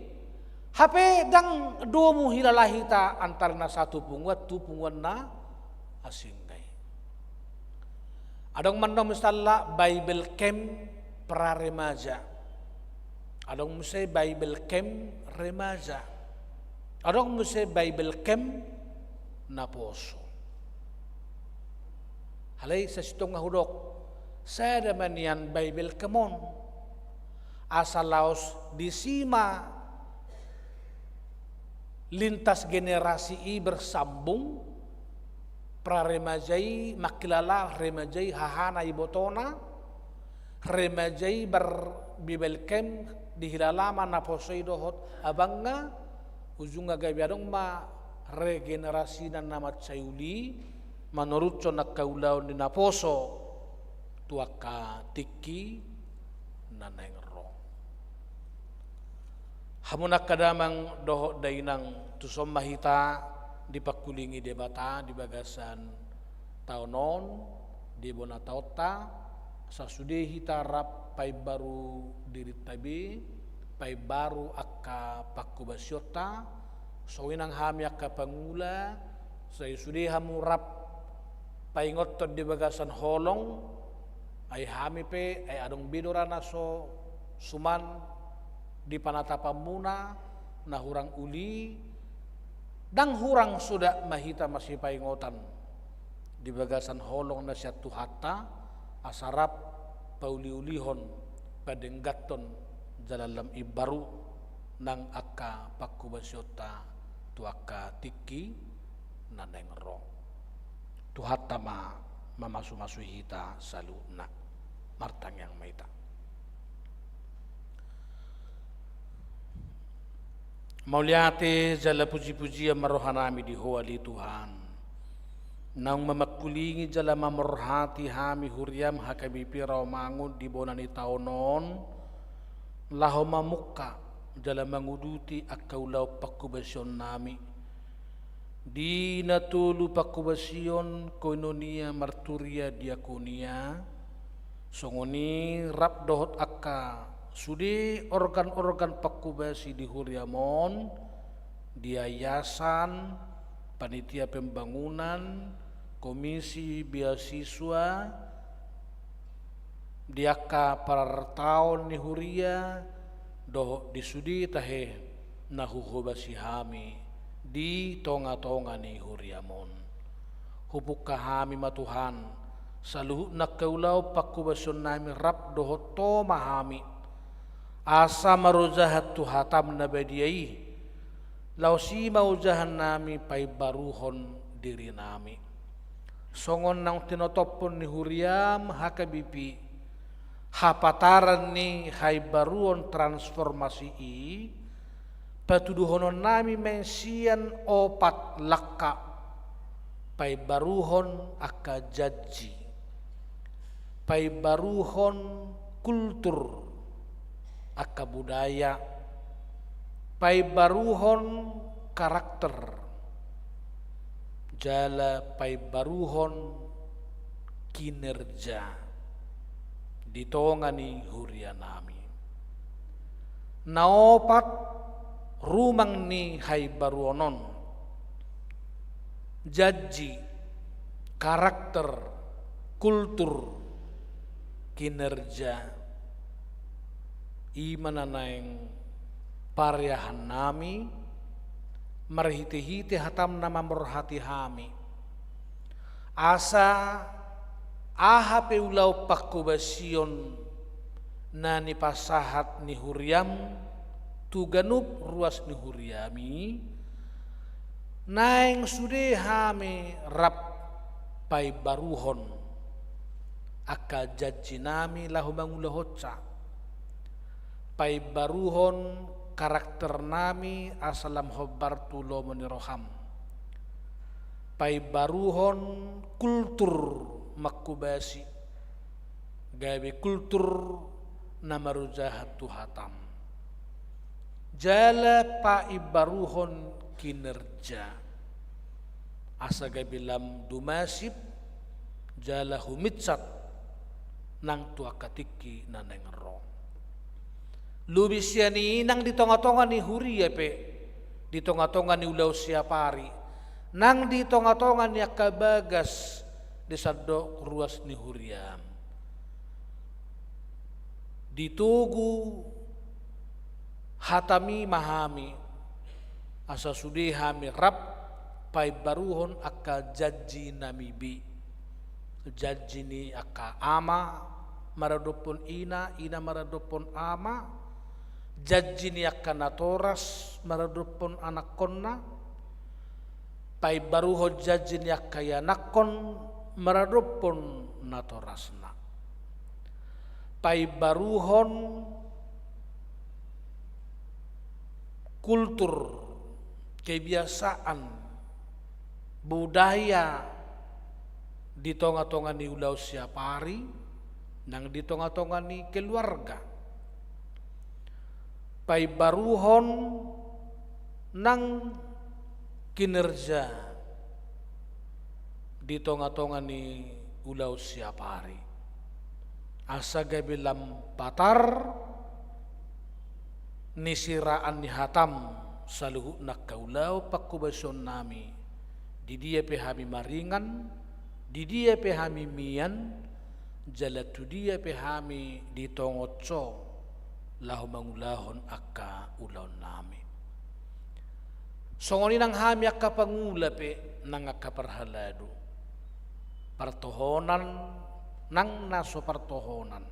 hape ndang domu hilala hita antara na satu punguan tu punguan na asing i. Adong ma annon misalna Bible Camp pra remaja. Adong muse Bible Camp remaja. Adong muse Bible Camp naposo. Alai sasintongna hudok, sada ma nian Bible Camp on. Asa laos disi ma lintas generasi i bersambung, pra remaja i mangkilala remaja i hahana ibotona, remaja i bar Bible Camp dihilala ma naposo i dohot abangna, ujungna gabe adong ma regenerasina na mansai uli, manoruthon angka ulaon ni naposo tu angka tingki na naeng ro. Hamu angka damang dohot dainang, tuson ma hita dipangkulingi Debata di bagasan taon on, di bona taonta, sasude hita rap paimbaru dirinta be, paimbaru angka pangkobasionta, songon i nang hami angka pangula, sai sude hamu rap paingothon di bagasan holong, ai hami pe, ai adong be do ra na so suman di panatapanmuna, na hurang uli, Ndang hurang soda ma hita masipaingotan di bagasan holong na sian Tuhanta, asa rap pauliulihon, padengganhon jala lam imbaru nang angka pangkobasionta tu angka tingki na naeng ro. Tuhanta ma mamasumasu hita saluhutna. Martangiang ma hita. Mauliate jala pujipujian ma rohanami di Ho ale Tuhan, naung mamangkulingi jala mamorhati hami huriam H K B P Rawamangun di bona ni taon on, laho mamungka jala manguduti angka ulaon pangkobasionnami di na tolu pangkobasion: koinonia, marturia, diakonia, songon i rap dohot angka sude organ-organ pangkobasi di huriam on, di yayasan, panitia pembangunan, komisi beasiswa, di angka parartaon ni huria, dohot di sude tahe na huhobasi hami di tongatonga ni huriam on. Hupungka hami ma Tuhan, saluhutna angka ulaon pangkobasionnami rap dohot Ho ma hami, asa marojahan tu hatam na badia i, laos i ma ojahannami paimbaruhon dirinami. Songon naung tinotophon ni huriam H K B P, hapataran ni haimbaruon transformasi i, patuduhononnami ma i sian opat langka: paimbaruhon angka janji, paimbaruhon kultur, angka budaya, paimbaruhon karakter, jala paimbaruhon kinerja di tonga ni hurianami. Na opat rumang ni haimbaruon on: janji, karakter, kultur, kinerja. I ma na naeng pareahannami marhitehite hatam na mamorhati hami, asa aha pe ulaon pangkobasion na nipasahat ni huriam tu ganup ruas ni huriami, naeng sude hami rap paimbaruhon angka janjinami laho mangulahonsa, paimbaruhon karakternami asa lam hombar tu lomo ni roham, paimbaruhon kultur mangkobasi, gabe kultur na marojahan tu hatam, jala paimbaruhon kinerja, asa gabe lam dumasip jala huminsat nang tu angka tingki na naeng ro. Lobi sian i, nang di tongatonga ni huria pe, di tongatonga ni ulaon siapari, nang di tongatonga ni angka bagas di sandok ruas ni huriam, ditogu hatami ma hami, asa sude hami rap paimbaruhon angka janjinami be. Janji ni angka ama maradophon ina, ina maradophon ama, janji ni angka natoras maradophon anakkonna, paimbaruhon janji ni angka ianakhon maradophon natorasna, paimbaruhon kultur, kebiasaan, budaya di tongatonga ni ulaon siapari, nang di tongatonga ni keluarga, paimbaruhon nang kinerja di tongatonga ni ulaon siapari, asa gabe lam patar ni siraan ni hatam saluhutna angka ulaon pangkobasionnami, di dia pe hami maringan, di dia pe hami mian, jala tu dia pe hami ditongonso laho mangulahon angka ulaonnami. Songon i nang hami angka pangula pe nang angka parhalado, partohonan nang na so partohonan.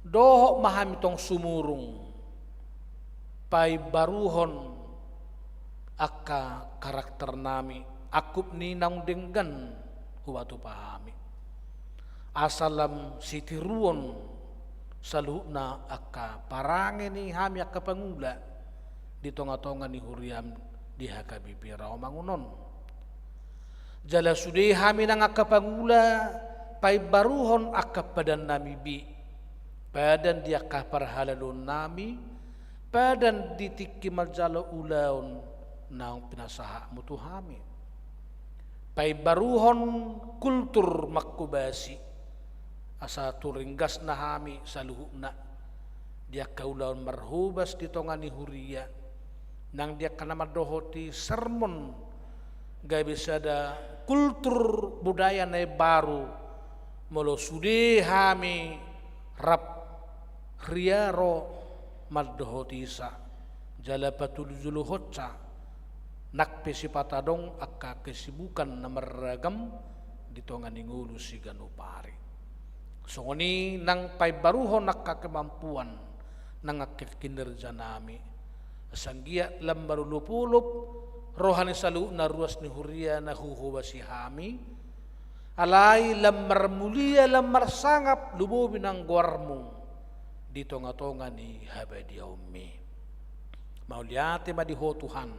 Dohot ma hami tong sumurung paimbaruhon angka karakternami, angkup ni naung denggan hupatupa hami. Asa lam sitiruon saluhutna angka parange ni hami angka pangula di tongatonga ni huriam di H K B P Rawamangun on. Jala sude hami nang angka pangula paimbaruhon angka padannami be, padan di angka parhaladoonnami, padan di tingki manjalo ulaon naung pinasahatmu tu hami. Paimbaruhon kultur manghobasi, asa tung ringgas na hami saluhutna di angka ulaon marhobas di tonga ni huria, nang di angka na mandohoti sermon, gabe sada kultur budaya na imbaru, molo sude hami rap riaro mandohotisa, jala patujolohonsa, nang pe sipat adong angka kesibukan na marragam di tonga ni ngolu siganup ari. Songon i nang paimbaruhon angka kemampuan nang angka kinerjanami. Asa anggiat lam marolopolop roha ni saluhutna ruas ni huria na huhobasi hami, alai lam marmulia, lam marsangap lumobi nang goarmu di tongatonga ni habadiaonmi. Mauliate ma di Ho Tuhan,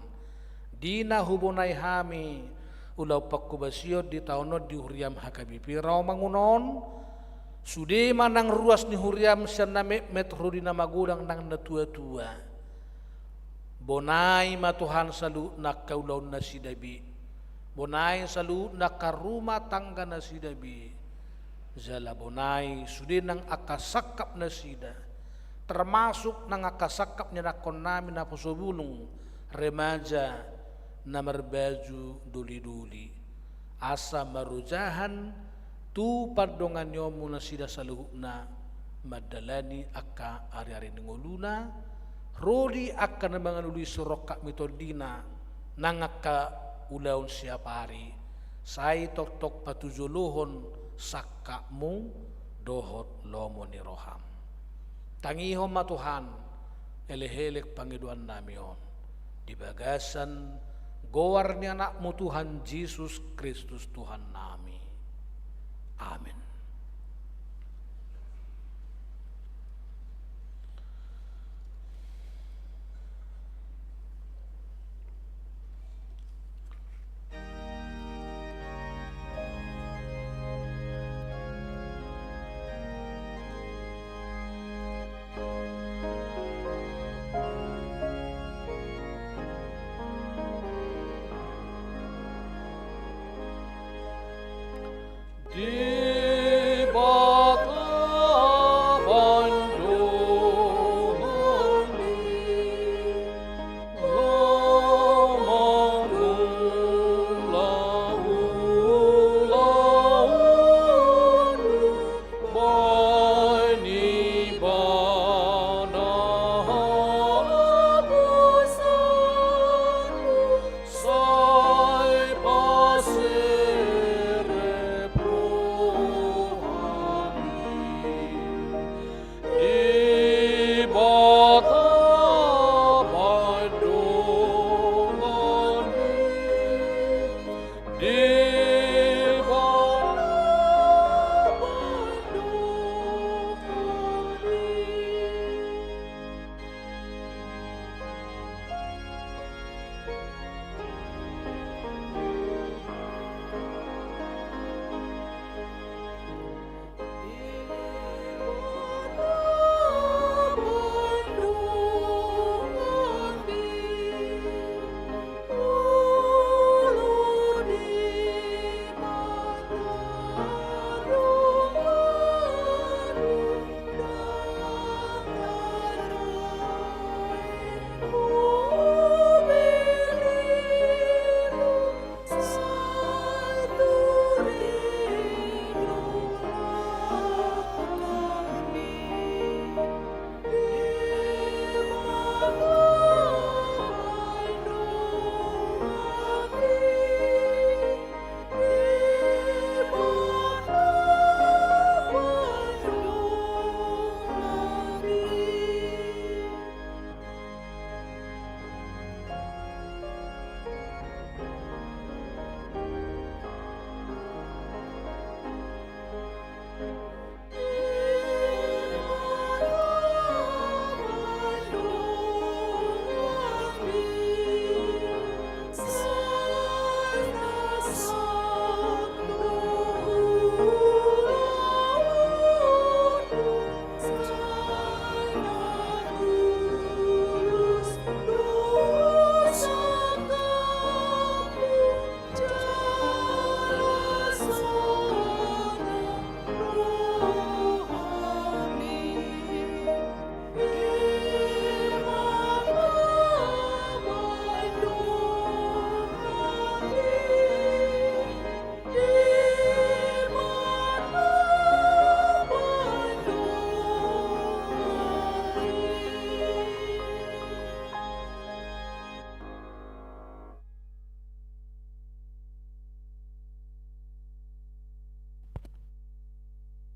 di na hubonai hami ulaon panghobasion di taon on di huriam H K B P Rawamangun on, sude ma nang ruas ni huriam sian na metmet ro di na magodang nang na tuatua. Bonai ma Tuhan saluhutna angka ulaonnasida be. Bonai saluhutna angka rumah tangganasida be. Jala bonai sude nang angka sangkapnasida, termasuk nang angka sangkap ni anakkonnami naposo bulung, remaja na marbaju dolidoli, asa marojahan tu pandonganionmu nasida saluhutna mandalani angka ariari ni ngoluna, ro di angka na mangalului surongkap ni tondina, nang angka ulaon siapari, sai tongtong patujolohon sangkapmu dohot lomo ni roham. Tangihon ma Tuhan, elekelek pangidoannami on di bagasan goar ni Anakmu Tuhan Jesus Kristus Tuhannami. Amen.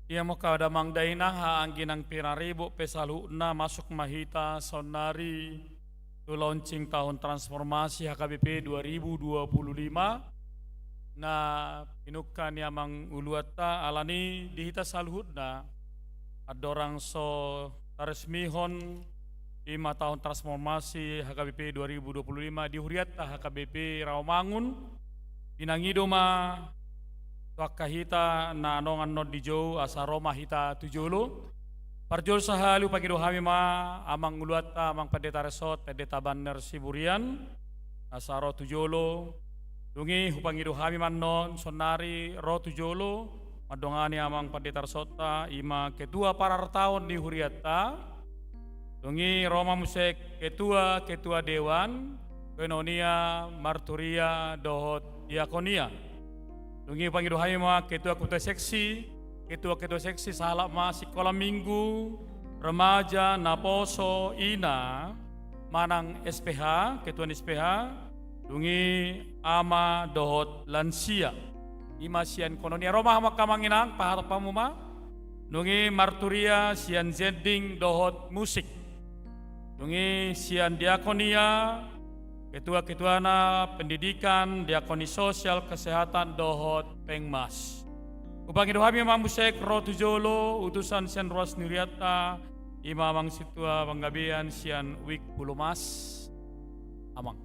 Ia maka damang dainang, haha anggi nang pinaribot pe saluhutna, masuk ma hita saonnari tu launching tahun transformasi H K B P dua ribu dua puluh lima na pinungka ni amang uluanta. Alani di hita saluhutna, andorang so taresmihon i ma tahun transformasi H K B P dua ribu dua puluh lima di hurianta H K B P Rawamangun, pinangido ma tu angka hita na adong annon di jou, asa ro ma hita tu jolo. Parjolo sahali hupangido hami ma amang uluanta, amang Pandita Resort, Pandita Banner Siburian, asa ro tu jolo. Dung i hupangido hami ma annon saonnari ro tu jolo mandongani amang Pandita Resortta, i ma ketua parartaon ni hurianta. Dung i ro ma muse ketua-ketua dewan, koinonia, marturia dohot diakonia. Dung i hupangido hami ma ketua-ketua seksi, ketua-ketua seksi sahalak ma sikola minggu, remaja, naposo, ina, manang S P H, ketua ni S P H, dung i ama dohot lansia. I ma sian koinonia. Ro ma hamu angka amang inang, pahatop hamu ma. Dung i marturia sian zending dohot musik. Dung i sian diakonia, ketua-ketuana pendidikan, diakoni sosial, kesehatan dohot pengmas. Hupangido hami ma muse ro tu jolo utusan sian ruas ni hurianta, i ma amang sintua panggabean sian Wijk Pulomas. Amang.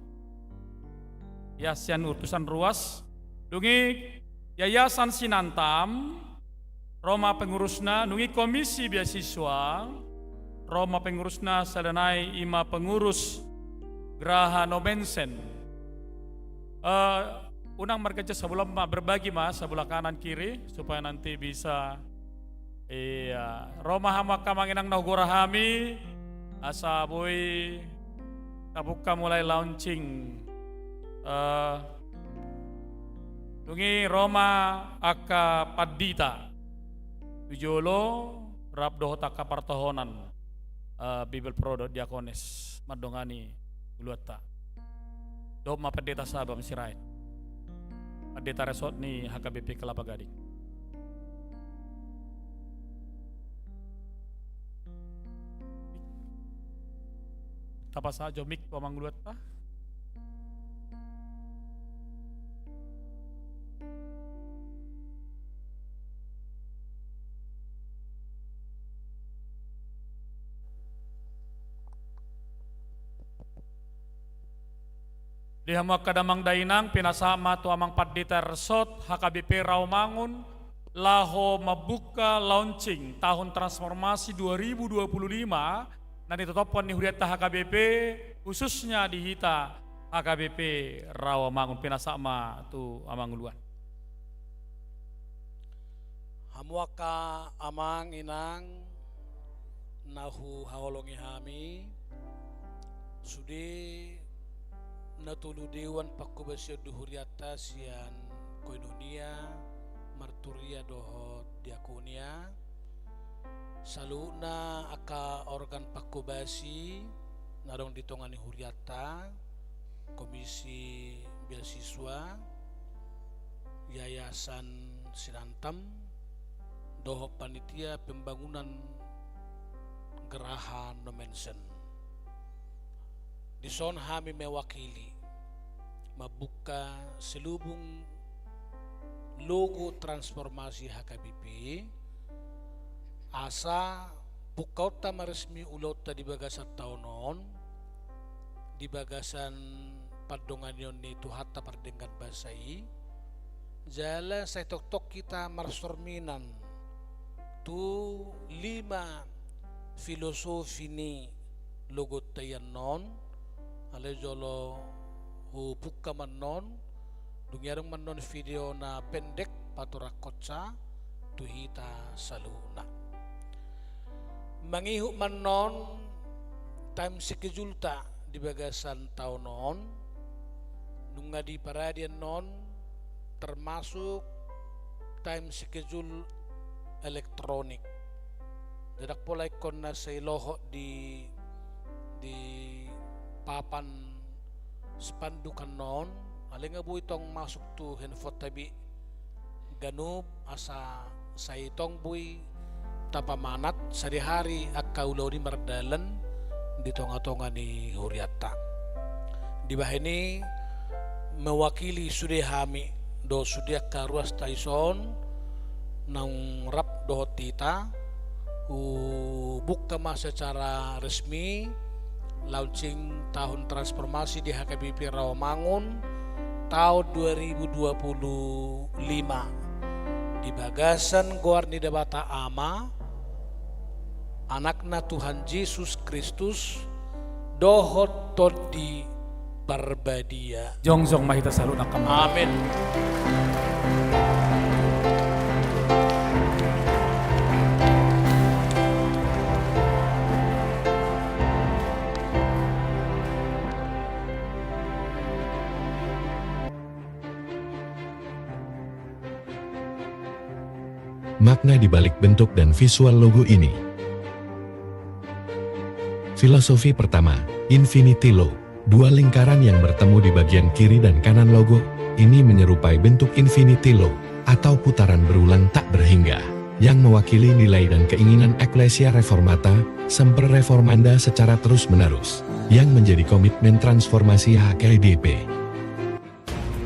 Ia sian utusan ruas. Dung i Yayasan Sinantam, ro ma pengurusna, dung i Komisi Beasiswa, ro ma pengurusna, sada nai i ma pengurus Graha Nommensen. Eh, unang margantian, sabola ma, berbagi ma, sabola kanan kiri, supaya nanti bisa, iya, ro ma hamu angka amang inang na hugora hami, asa boi tapungka mulai launching. Eh, dung i ro ma angka pandita tu jolo rap dohot angka partohonan, eh, Bible Pro dohot Diakones mandongani uluanta. Dohot ma Pandita Saba Sirait, Pandita Resort ni H K B P Kelapa Gading. Tapasahat jo mik tu amang uluanta. Di hamu angka damang dainang, pinasahat ma tu amang Pandita Resort H K B P Rawamangun, laho mambuka launching tahun transformasi dua ribu dua puluh lima na nitotophon ni hurianta H K B P, khususnya di hita H K B P Rawamangun. Pinasahat ma tu amang uluan. Hamu angka amang inang na huhaholongi hami, sude na tolu dewan pangkobasion di hurianta sian koinonia, marturia dohot diakonia, saluhutna angka organ pangkobasi na adong di tonga ni hurianta, Komisi Beasiswa, Yayasan Sinantam, dohot panitia pembangunan Graha Nommensen. Dison hami mewakili mambuka selubung logo transformasi H K B P, asa bukkaonta ma resmi ulaonta di bagasan taon on, di bagasan pandonganion ni Tuhanta pardenggan basa i, jala sai tongtong hita marsorminan tu lima filosofi ni logonta i annon, alai jolo hubungka ma annon, dung i adong ma annon video na pendek paturahonsa tu hita saluhutna. Mangihut ma annon time schedule-ta di bagasan taon on, nunga diparade annon termasuk time schedule elektronik. Ndang pola ingkon na sai lohot di, di papan spanduk annon, alai nga boi tong masuk tu handphoneta be ganup, asa sai tong boi tapamanat sadihari angka ulaon i mardalan di tonga-tonga ni hurianta. Dibahen i mewakili sude hami dohot sude angka ruas ta dison naung rap dohot hita, hubuka ma secara resmi launching tahun transformasi di H K B P Rawamangun tahun dua ribu dua puluh lima. Di bagasan goar ni Debata Ama, Anakna Tuhan Jesus Kristus, dohot Tondi Parbadia. Jongjong ma hita saluhutna. Amin. Makna di balik bentuk dan visual logo ini. Filosofi pertama, Infinity Loop. Dua lingkaran yang bertemu di bagian kiri dan kanan logo ini menyerupai bentuk Infinity Loop atau putaran berulang tak berhingga, yang mewakili nilai dan keinginan Ecclesia Reformata, Semper Reformanda secara terus-menerus, yang menjadi komitmen transformasi H K B P.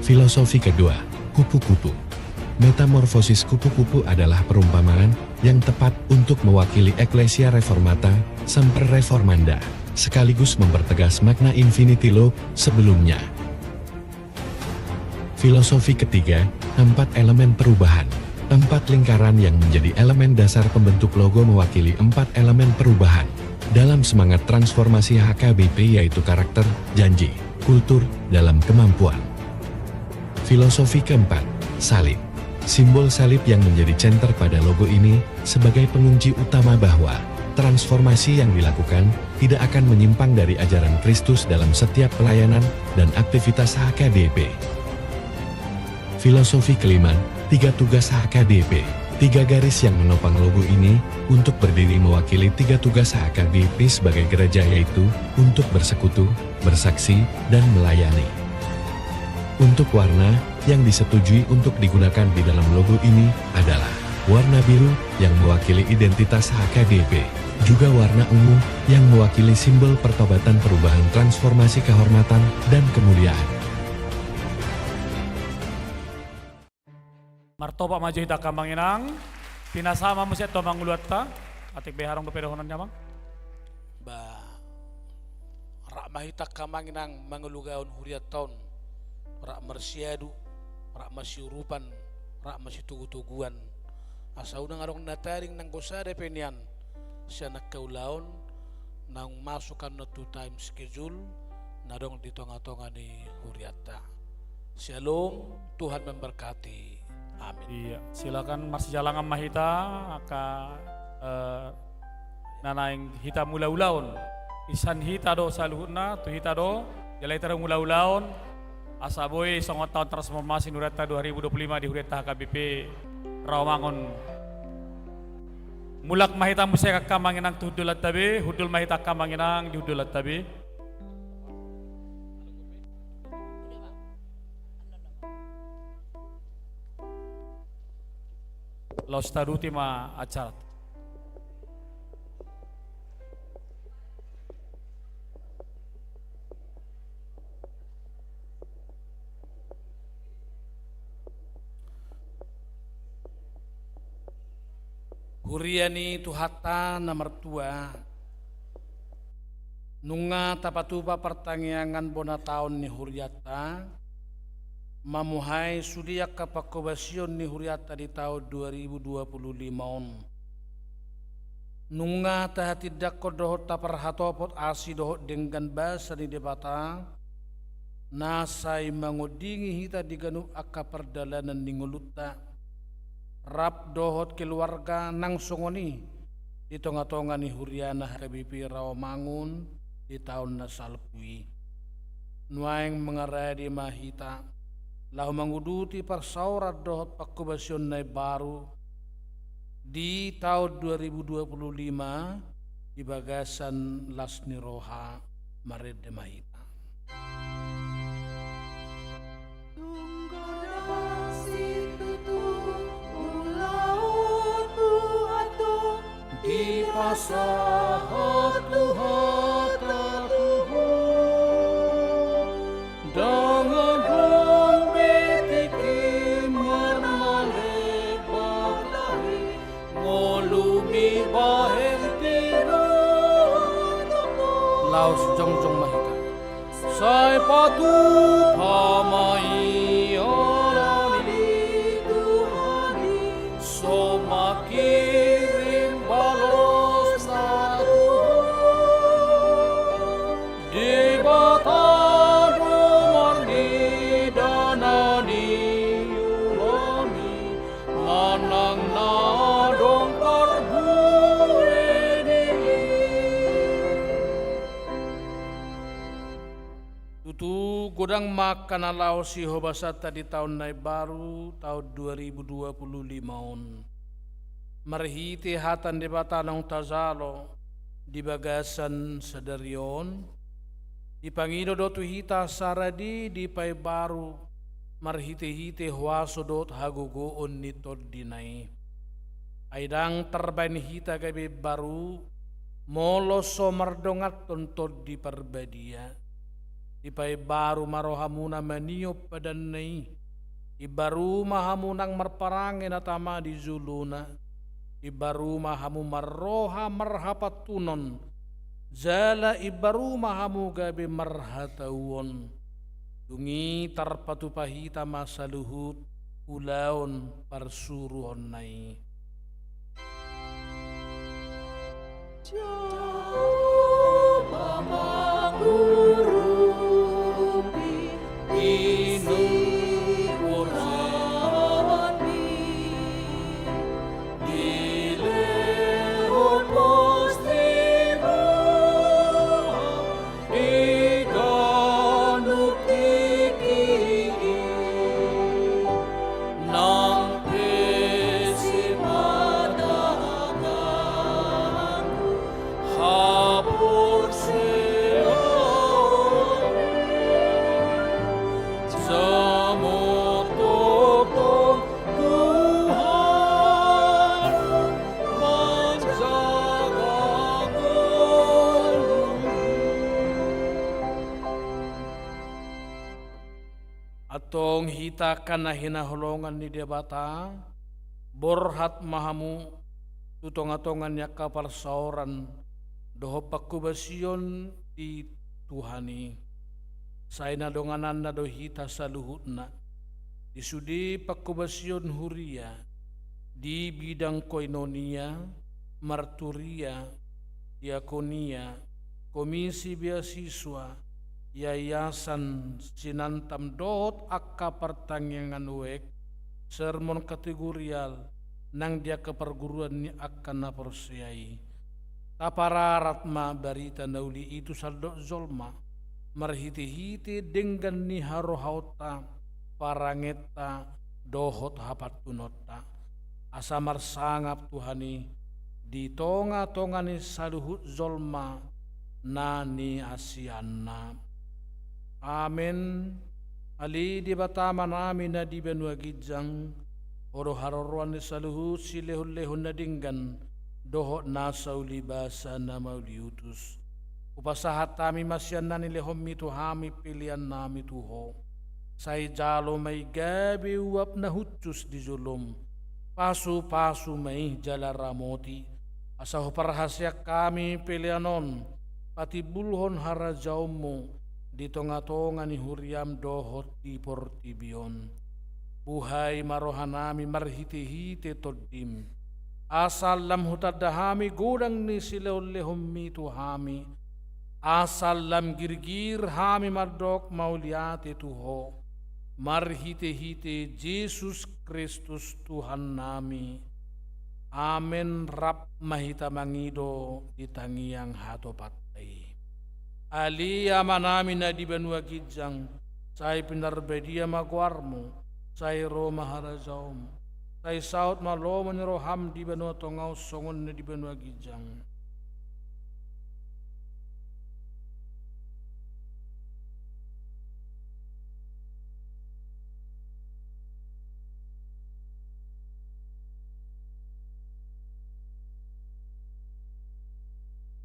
Filosofi kedua, kupu-kupu. Metamorfosis kupu-kupu adalah perumpamaan yang tepat untuk mewakili Ecclesia Reformata, Semper Reformanda, sekaligus mempertegas makna Infinity Loop sebelumnya. Filosofi ketiga, empat elemen perubahan. Empat lingkaran yang menjadi elemen dasar pembentuk logo mewakili empat elemen perubahan dalam semangat transformasi H K B P, yaitu karakter, janji, kultur, dalam kemampuan. Filosofi keempat, salib. Simbol salib yang menjadi center pada logo ini sebagai pengunci utama bahwa transformasi yang dilakukan tidak akan menyimpang dari ajaran Kristus dalam setiap pelayanan dan aktivitas H K B P. Filosofi kelima, tiga tugas H K B P. Tiga garis yang menopang logo ini untuk berdiri mewakili tiga tugas H K B P sebagai gereja, yaitu untuk bersekutu, bersaksi, dan melayani. Untuk warna yang disetujui untuk digunakan di dalam logo ini adalah warna biru yang mewakili identitas H K B P, juga warna ungu yang mewakili simbol pertobatan, perubahan, transformasi, kehormatan, dan kemuliaan. Martopak ma jo hita angka amang inang. Pinasa ma muse tu amang uluanta. Atik be adong dope dohononna amang. Ba, rap ma hita angka amang inang mangalugahon hurianta on. Rap marsiadu, rap masiurupan, rap masitogutoguan. Asa unang adong na tading nanggo sada pe nian sian angka ulaon naung masuk annon tu time schedule na adong di tonga-tonga ni hurianta. Syalom, Tuhan memberkati. Amin. Iya, silakan marsijalangan ma hita angka, eh, na naeng hita mulaulaon. Insan hita do saluhutna, tu hita do, jala hita do mulaulaon. Asa boi songon taon transformasi ni hurianta dua ribu dua puluh lima di hurianta H K B P Rawamangun. Mulak ma hita muse angka amang inang tu hundulanta be, hundul ma hita angka amang inang di hundulanta be. Laos taduti ma acara. Huria ni Tuhanta na martua, nunga tapatupa partangiangan bona taon ni hurianta, mamuhai sude angka panghobasion ni hurianta di taon dua ribu dua puluh lima on. Nunga tahatindangkon dohot taparhatopot asi dohot denggan basa ni Debata, na sai mangondingi hita di ganup angka pardalanan ni ngolunta, rap dohot keluarga nang songon i di tonga-tonga ni huriana H K B P Rawamangun di taon na salpu i. Nuaeng mangarade ma hita laho manguduti parsaoran dohot panghobasion na imbaru di taon dua ribu dua puluh lima di bagasan las ni roha. Marende ma hita. Tung godang situtu ulaonmu, antong Sahat tu hata Tuhan, ndang adong be tingki marmalebak tahi, ngolu ni bahen tiru. Laos jongjong ma hita. Sai patupa ma i ala ni Tuhan i, so mangkirim balosna Tuhan. Debata do marnida na niula i, manang na adong parbue ni i. Tutu godang ma angka na laho sihobasanta di taon na imbaru, taon dua ribu dua puluh lima on. Marhite hata ni Debata naung tajalo di bagasan sadari on, dipangido do tu hita asa radi dipaimbaru marhite-hite huaso dohot hagogoon ni Tondina i. Ai ndang tarbaen hita gabe imbaru, molo so mardonganhon Tondi Parbadia. Dipaimbaru ma rohamuna maniop padanna i. Imbaru ma hamu nang marparange na tama di jolona. Imbaru ma hamu marroha marhapantunon. Jala imbaru ma hamu gabe marhatauon. Dung i tarpatupa hita ma saluhut ulaon parsuruonna i. Jahowa mangurupi di siulaonmi, dilehon pos ni roha di ganup tingki i, nang pe sipadangan haporseaon i, jamot tongtong Tuhan manjaga ngolu i. Antong hita angka na hinaholongan ni Debata, borhat ma hamu tu tonga-tonga ni angka parsaoran dohot panghobasion di Tuhan i. Sai na dongananna do hita saluhutna. Di sude panghobasion huria, di bidang koinonia, marturia, diakonia, komisi beasiswa, yayasan Sinantam dohot angka partangiangan wijk, sermon kategorial, nang di angka parguruan ni angka na porsea i. Tapararat ma barita na uli i tu sandok jolma, marhite-hite denggan ni harohaonta, parangenta, dohot hapantunonta. Asa marsangap Tuhan i di tonga-tonga ni saluhut jolma na niasianna. Amen. Ale Debata Amanami na di banua ginjang, Ho do haroroan ni saluhut silehon-lehon na denggan, dohot nasa uli basa na mauliutus. Hupasahat hami ma sian na nilehonmi tu hami peleannami tu Ho. Sai jalo ma i gabe uap na hushus di jolom. Pasu-pasu ma i jala ramoti. Asa huparhaseang hami pelean on patimbulhon harajaonmu di tonga-tonga ni huriam dohot di portibi on. Buhai ma rohanami marhite-hite Tondim. Asa lam hutanda hami godang ni silehon-lehonmi tu hami. Asa lam girgir hami mandok mauliate tu Ho. Marhite-hite Jesus Kristus Tuhannami. Amen. Rap ma hita mangido di tangiang hatopanta i. Ale Amanami na di banua ginjang, sai pinarbadia ma goarmu, sai ro ma harajaonmu, sai saut ma lomo ni roham di banua tonga on songon na di banua ginjang.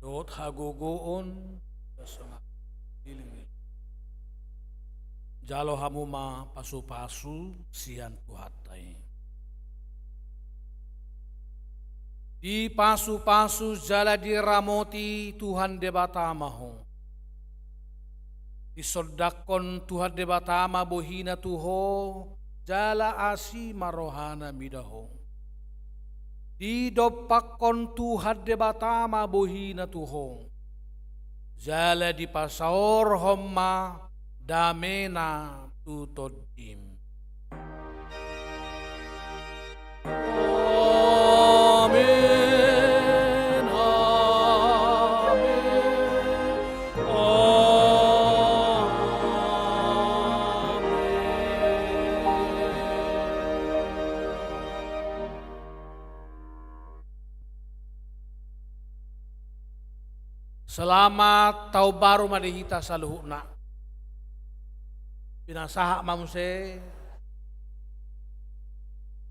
dohot hagogoon. Jalo hamu ma pasupasu sian Tuhanta i. Dipasupasu jala diramoti Tuhan Debata ma ho. Disondangkon Tuhan Debata ma bohina tu ho, jala asi ma rohana mida ho. Didompakkon Tuhan Debata ma bohina tu ho, jala dipasaorhon ma damena tu tondim. Amen, amen, amen. Selamat taon baru ma di hita saluhutna. Pinasahat ma muse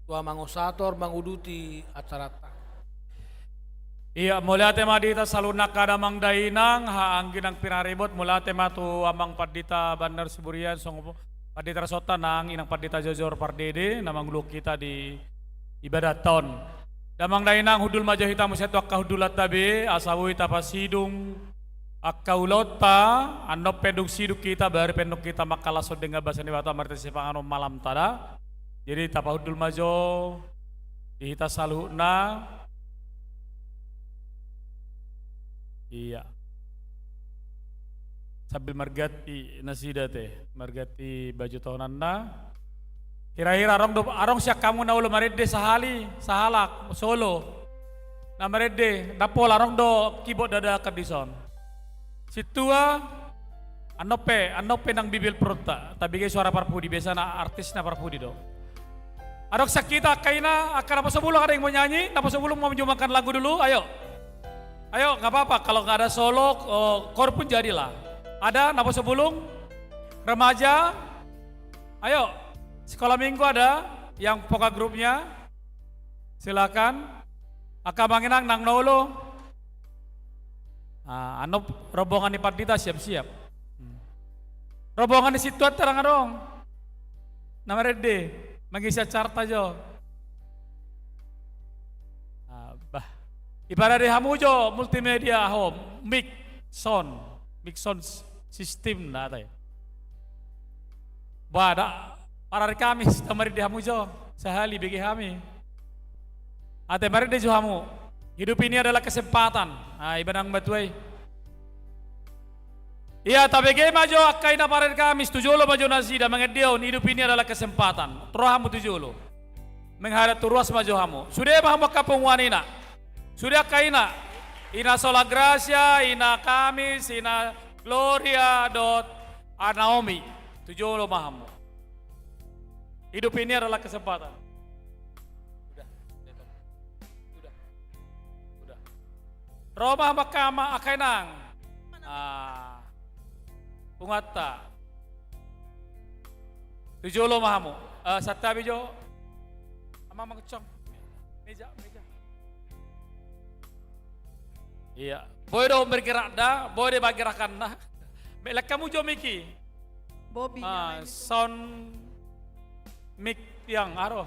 tu amang osator manguduti acaranta. Ia, mauliate ma di hita saluhutna angka damang dainang, haha anggi nang pinaribot, mauliate ma tu amang pandita Bandar Siburian, songon pandita resonta nang inang pandita Jojor Pardede, na manguluhon hita di ibadatta on. Damang dainang, hundul ma jo hita muse tu angka hundulanta be, asa boi tapasidung angka ulaonta, annon pe dung sidung hita, baru pe annon hita mangkalashon denggan basa ni Debata marhite sipanganon malamta da. Jadi tapahundul ma jo di hita saluhutna. Ia. Sambil marganti nasida te, marganti baju tohonanna. Hira-hira adong do, adong sian hamu na olo marende sahali, sahalak, solo. Na marende, na pola adong do keyboard dadakan dison. Sintua, annon pe, annon pe nang bibil perutta, tabege suara parpudi, biasana artis na parpudi do. Adong sian hita angka ina, angka naposo bulung ada yang mau nyanyi, naposo bulung mau menyumbangkan lagu dulu, ayo. Ayo, nggak apa-apa, kalau nggak ada solo, oh, kor pun jadilah. Ada naposo bulung, remaja, ayo, sekolah minggu ada, yang vokal grupnya, silakan. Angka amang inang nang na olo. Ah, annon rombongan ni pandita siap-siap. Hmm. Rombongan ni sintua ndang adong. Na marende, mangisi acaranta jo. Ah, bah. Iparade hamu jo multimedia, ho, mic, sound, mic sound s-, system na ate. Bah, da, parari Kamis, da marende hamu jo, sahali bege hami. Ate marende jo hamu. Hidup ini adalah kesempatan. Ah, iba nang matua i. Ia, tabege ma jo angka ina parari Kamis, tu jolo ma jo nasida mangendehon, hidup ini adalah kesempatan. Ro hamu tu jolo. Menghadap tu ruas ma jo hamu. Sude ma hamu angka punguan ina. Sude angka ina. Ina Sola Gracia, ina Kamis, ina Gloria, dohot a Naomi. Tu jolo ma hamu. Hidup ini adalah kesempatan. Udah. Udah. Udah. Ro ma hamu angka amang, angka inang. Ah. Punguanta. Tu jolo ma hamu. Eh, santabi jo. Amang manguncang. Meja, meja. Ia. Boi do bergerak da, boi do bergerak na. Melekan hamu jo mic i. Bobi, ah, nyalain itu. Sound mic yang aro.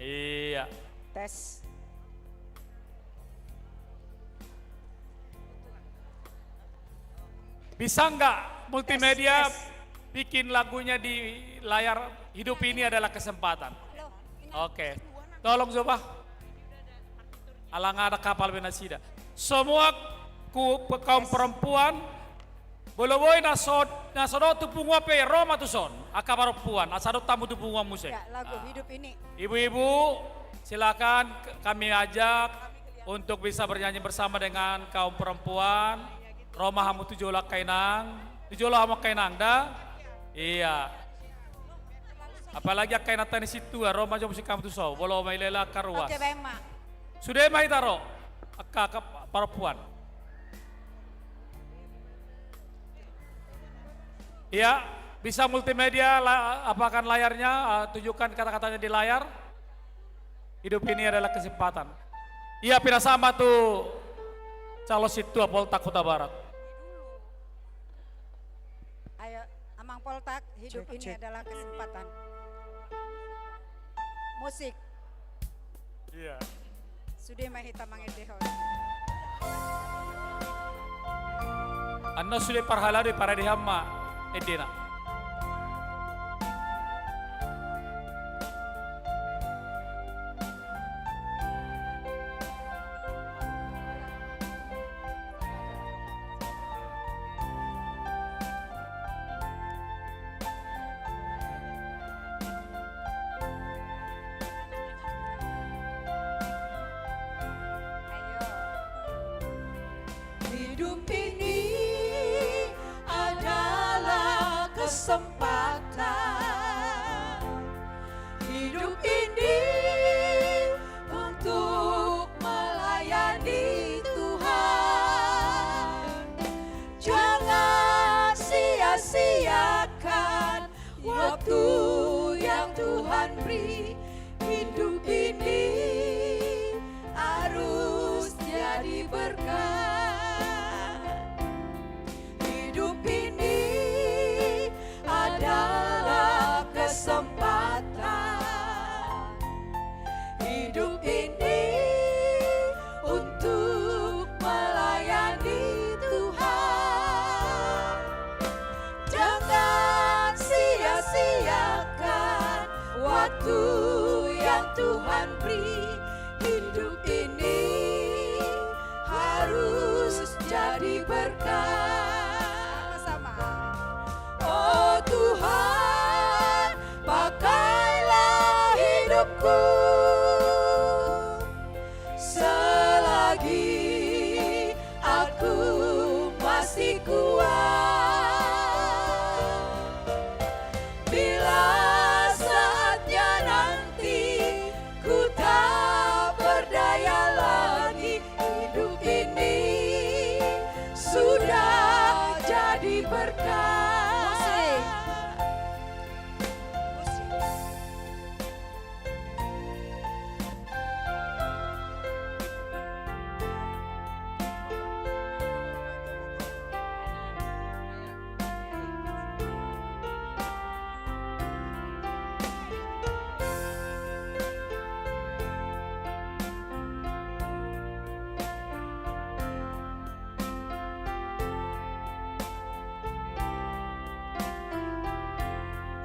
Iya. Tes. Bisa nggak multimedia, tes, tes, bikin lagunya di layar? Hidup ini adalah kesempatan. Loh, ini. Oke. Tolong coba. Ala nggak ada kapal be nasida. Semua ku-, pe-, kaum perempuan, molo boi na so, na so dohot tu punguan pe, ro ma tuson, angka parompuan, asa dohot hamu tu punguan muse. Ya, lagu, ah, Hidup Ini. Ibu-ibu, silakan k-, kami ajak untuk bisa bernyanyi bersama dengan kaum perempuan. Ro ma hamu tu jolo angka inang. Tu jolo hamu angka inang, da? Iya. Apalagi angka inanta ni sintua, ro ma jo muse hamu tuson, molo mailela angka ruas. Oke, baik, Mak. Sude ma hita ro, angka, angka parompuan. Iya, bisa multimedia, la-, apakan layarnya, eh, tunjukkan kata-katanya di layar. Hidup ini adalah kesempatan. Iya, pinasahat ma tu Calon Sintua Poltak Hutabarat. Ayo, Amang Poltak, hidup ini adalah kesempatan. Musik. Iya. Sude ma hita mangendehon. Annon sude parhalado i, parade hamu ma endena. Hidup ini adalah kesempatan. Hidup ini untuk melayani Tuhan. Jangan sia-siakan waktu yang Tuhan beri. Hidup ini harus jadi berkat. Hidup ini adalah kesempatan. Hidup ini untuk melayani Tuhan. Jangan sia-siakan waktu yang Tuhan beri. Hidup ini harus jadi berkat. Sama-sama. Oh Tuhan, pakailah hidupku selagi aku masih kuat. Bila saatnya nanti ku tak berdaya lagi, hidup ini sudah jadi berkat. Musik. Musik.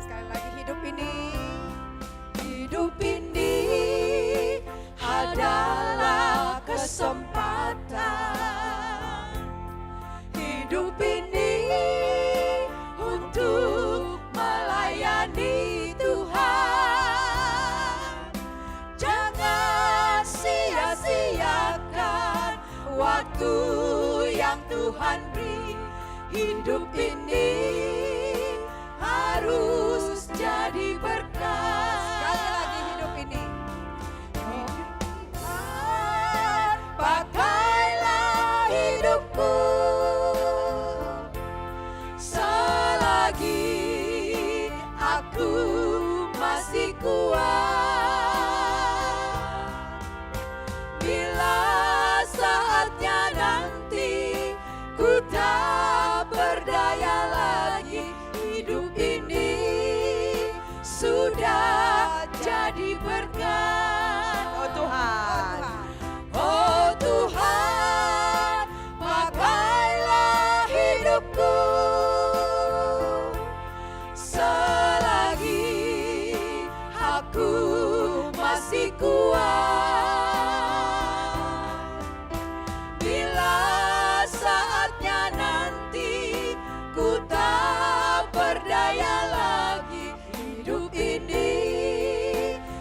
Sekali lagi, hidup ini. Hidup ini adalah kesempatan. Hidup ini untuk melayani Tuhan. Jangan sia-siakan waktu yang Tuhan beri. Hidup ini harus jadi berkat. Sekali lagi, hidup ini. Tuhan, pakailah hidupku selagi aku masih kuat. Bila saatnya nanti ku tak berdaya lagi, hidup ini sudah jadi berkat. Oh Tuhan. Oh Tuhan, pakailah hidupku selagi aku masih kuat. Bila saatnya nanti ku tak berdaya lagi, hidup ini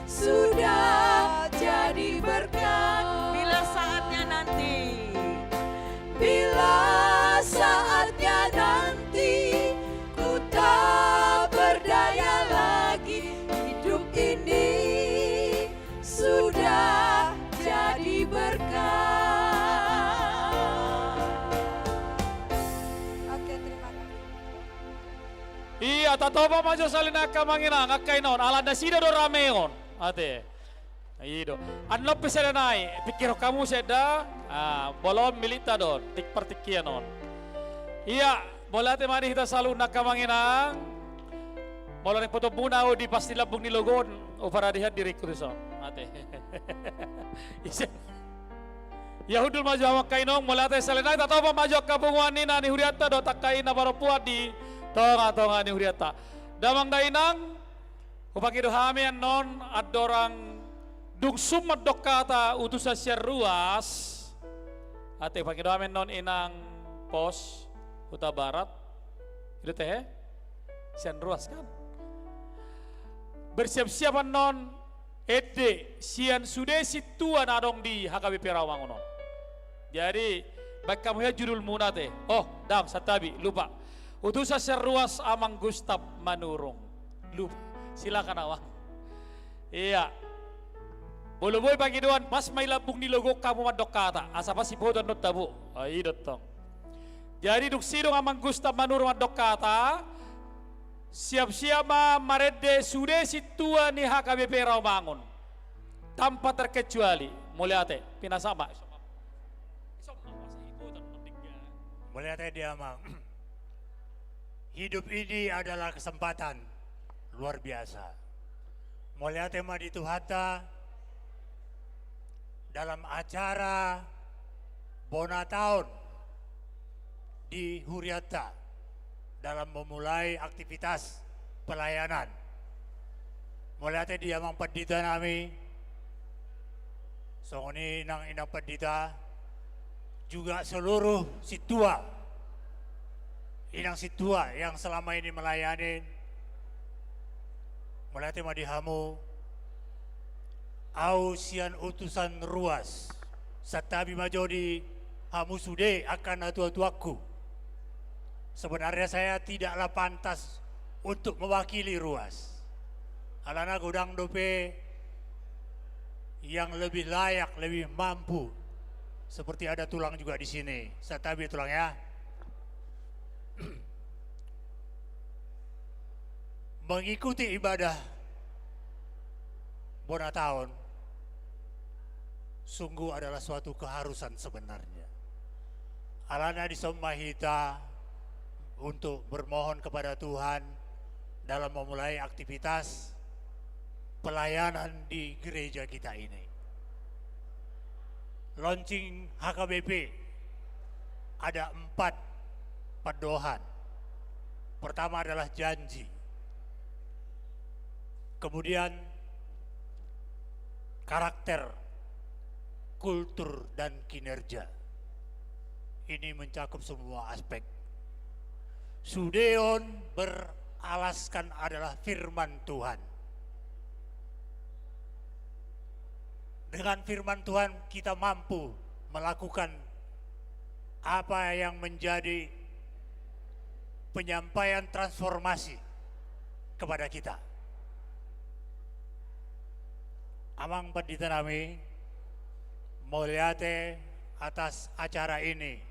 sudah jadi berkat. Bila saatnya nanti, bila saatnya nanti ku tak berdaya lagi, hidup ini sudah jadi berkat. Oke, terima kasih. Iya, tatopa ma jo sahali nangkin, amang inang, angka inang on, ala nasida do rame on. Ate. I do. Annon pe sada nai, pingkirhon hamu sada, Ah, bolon milikta do on, tik partingkian on. Ia, mauliate ma di hita saluhutna angka amang inang. Molo naeng potombuna ahu di pas ni lambung ni logo on, huparade hian diringku tu son. Mate. Ise. Ia hundul ma jo hamu angka inong, mauliate sahali nai tatopa ma jo angka punguan ni na ni hurianta dohot angka ina parompuan di tonga-tonga ni hurianta. Damang dainang, hupangido hami annon andorang dung sun mandok hata utusan sian ruas. Ate hupangido hami annon inang pos Huta Barat. Ido tehe? Sian ruas kan? Bersiap-siap annon ende sian sude sintua na adong di H K B P Rawamangun on. Jadi, baen hamu hian judulmuna te. Oh, dang, santabi, lupa. Utusan sian ruas Amang Gustaf Manurung. Lupa. Silakan, Amang. Ia. Molo boi pangidoan, pas ma i lambung ni logo hamu mandok hata. Asa pas ipotoan do tabo. Ah, i do tong. Jadi dung sidung Amang Gustaf Manurung mandok hata, siap-siap ma marende sude sintua ni H K B P Rawamangun. Tanpa terkecuali, mauliate, pinasa ma. Mauliate di Amang. Hidup ini adalah kesempatan luar biasa. Mauliate ma di Tuhanta dalam acara bona taon di hurianta dalam memulai aktivitas pelayanan. Mauliate di Amang Pandita nami, songon i nang Inang Pandita, juga seluruh sintua, inang sintua yang selama ini melayani. Mauliate ma di hamu. Ahu sian utusan ruas, santabi ma jo di hamu sude angka natuatuangku. Sebenarnya saya tidaklah pantas untuk mewakili ruas. Alana godang dope yang lebih layak, lebih mampu. Seperti ada tulang juga di sini. Santabi tulang ya. Mengikuti ibadah bona taon sungguh adalah suatu keharusan sebenarnya. Alana dison ma hita untuk bermohon kepada Tuhan dalam memulai aktivitas pelayanan di gereja kita ini. Launching H K B P ada empat pandohan. Pertama adalah janji. Kemudian karakter, kultur, dan kinerja. Ini mencakup semua aspek. Sude on beralaskan adalah firman Tuhan. Dengan firman Tuhan kita mampu melakukan apa yang menjadi penyampaian transformasi kepada kita. Amang Pandita nami, mauliate atas acara ini.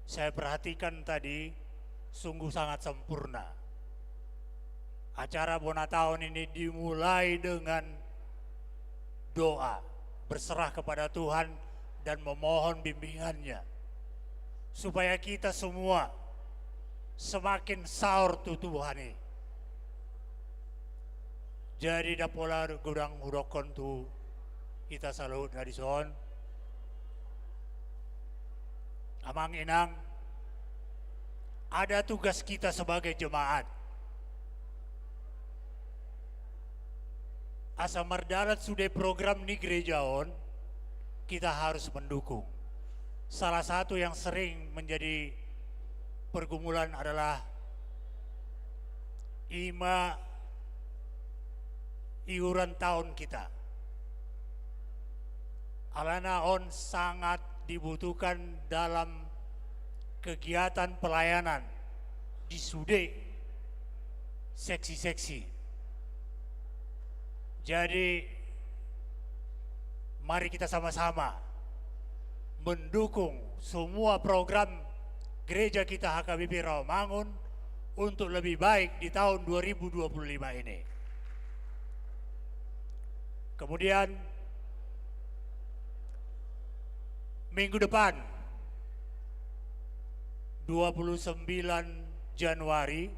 Saya perhatikan tadi, sungguh sangat sempurna. Acara bona taon ini dimulai dengan doa, berserah kepada Tuhan dan memohon bimbingannya, supaya kita semua semakin saor tu Tuhan i. Jadi ndang pola godang hudokkon tu hita saluhutna dison. Amang inang, ada tugas kita sebagai jemaat. Asa mardalan sude program ni gereja on, kita harus mendukung. Salah satu yang sering menjadi pergumulan adalah ima iuran taon kita. Alana on sangat dibutuhkan dalam kegiatan pelayanan di sude seksi-seksi. Jadi, mari kita sama-sama mendukung semua program gereja kita H K B P Rawamangun untuk lebih baik di tahun dua ribu dua puluh lima ini. Kemudian, Minggu depan, dua puluh sembilan Januari,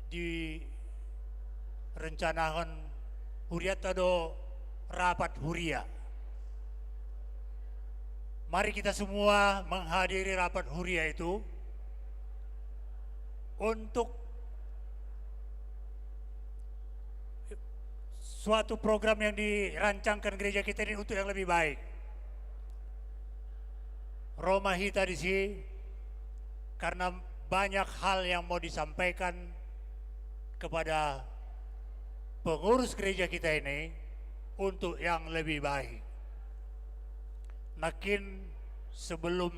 direncanahon hurianta do rapat huria. Mari kita semua menghadiri rapat huria itu untuk suatu program yang dirancangkan gereja kita ini untuk yang lebih baik. Ro ma hita disi karena banyak hal yang mau disampaikan kepada pengurus gereja kita ini untuk yang lebih baik. Nangkin sebelum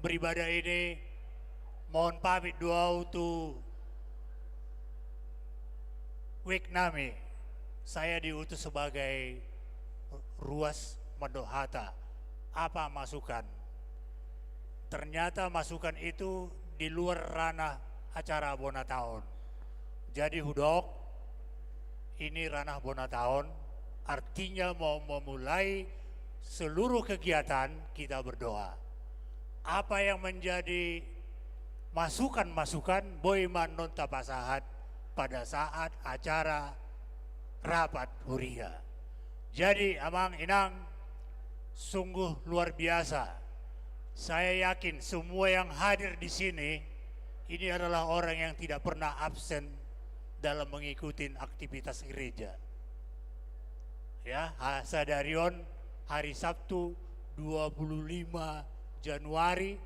beribadah ini, mohon pamit do au tu wijk nami. Saya diutus sebagai ruas mandok hata. Apa masukan? Ternyata masukan itu di luar ranah acara bona taon. Jadi hudok, ini ranah bona taon, artinya mau memulai seluruh kegiatan kita berdoa. Apa yang menjadi masukan-masukan boi ma annon tapasahat pada saat acara rapat huria. Jadi, Amang Inang, sungguh luar biasa. Saya yakin semua yang hadir di sini, ini adalah orang yang tidak pernah absen dalam mengikuti aktivitas gereja. Ya, ha-, sadari on hari Sabtu dua puluh lima Januari,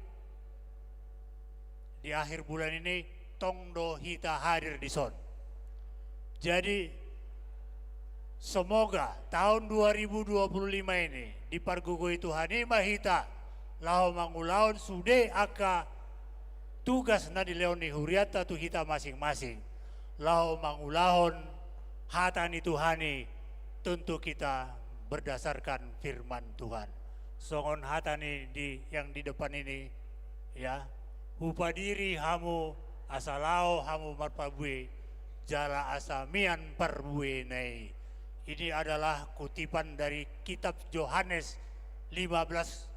di akhir bulan ini, tong do hita hadir dison. Jadi, semoga tahun dua ribu dua puluh lima ini dipargogoi Tuhan i ma hita laho mangulahon sude angka tugas na nilehon ni hurianta tu hita masing-masing, laho mangulahon hata ni Tuhan i, tentu kita berdasarkan firman Tuhan. Songon hata ni di, yang di depan ini, ya, hupadiri hamu asa laho hamu marparbue, jala asa mian parbuena i. Ini adalah kutipan dari kitab Yohanes lima belas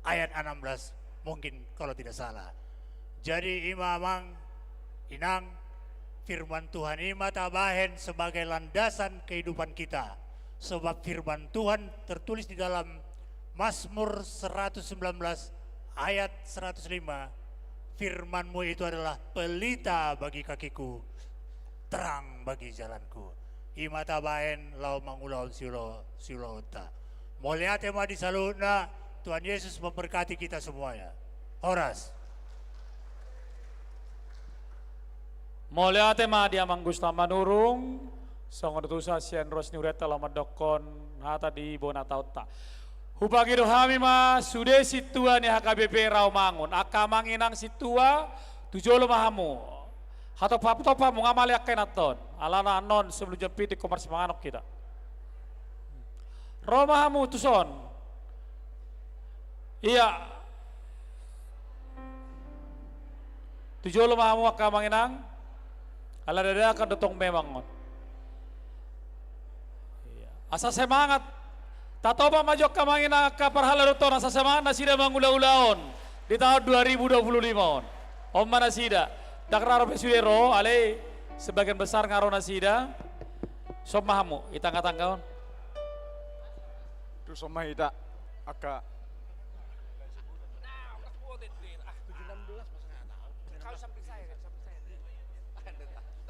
ayat enam belas, mungkin kalau tidak salah. Jadi, i ma Amang Inang, firman Tuhan i ma tabahen sebagai landasan kehidupan kita. Sebab firman Tuhan tertulis di dalam Mazmur seratus sembilan belas ayat seratus lima, "Firman-Mu itu adalah pelita bagi kakiku, terang bagi jalanku." I ma tabahen laho mangulahon siula-, siulaonta. Mauliate ma di saluhutna, Tuhan Yesus memberkati kita semuanya. Horas. Mauliate ma di Amang Gusta Manurung, songon tutu sa sian ruas ni hurianta laho mandokkon hata di bona taonta. Hupangido hami ma sude sintua ni H K B P Rawamangun, angka Amang Inang sintua, tu jolo ma hamu. Hatop-hatop hamu, nga male angka inanta on. Alana annon sebelum jam pitu ingkon marsimanganon hita. Ro ma hamu tuson. Ia. Tu jolo ma hamu angka Amang Inang. Ala dadakan do tong memang on. Ia. Asa semangat. Tatopa ma jo angka Amang Inang, angka parhalado on, asa semangat nasida mangula-ula on di tahun dua ribu dua puluh lima on. On ma nasida. Ndang rap dope sude ro, alai sebagian besar nga ro nasida. Tuson ma hamu di tangga-tangga on. Tuson ma hita, angka.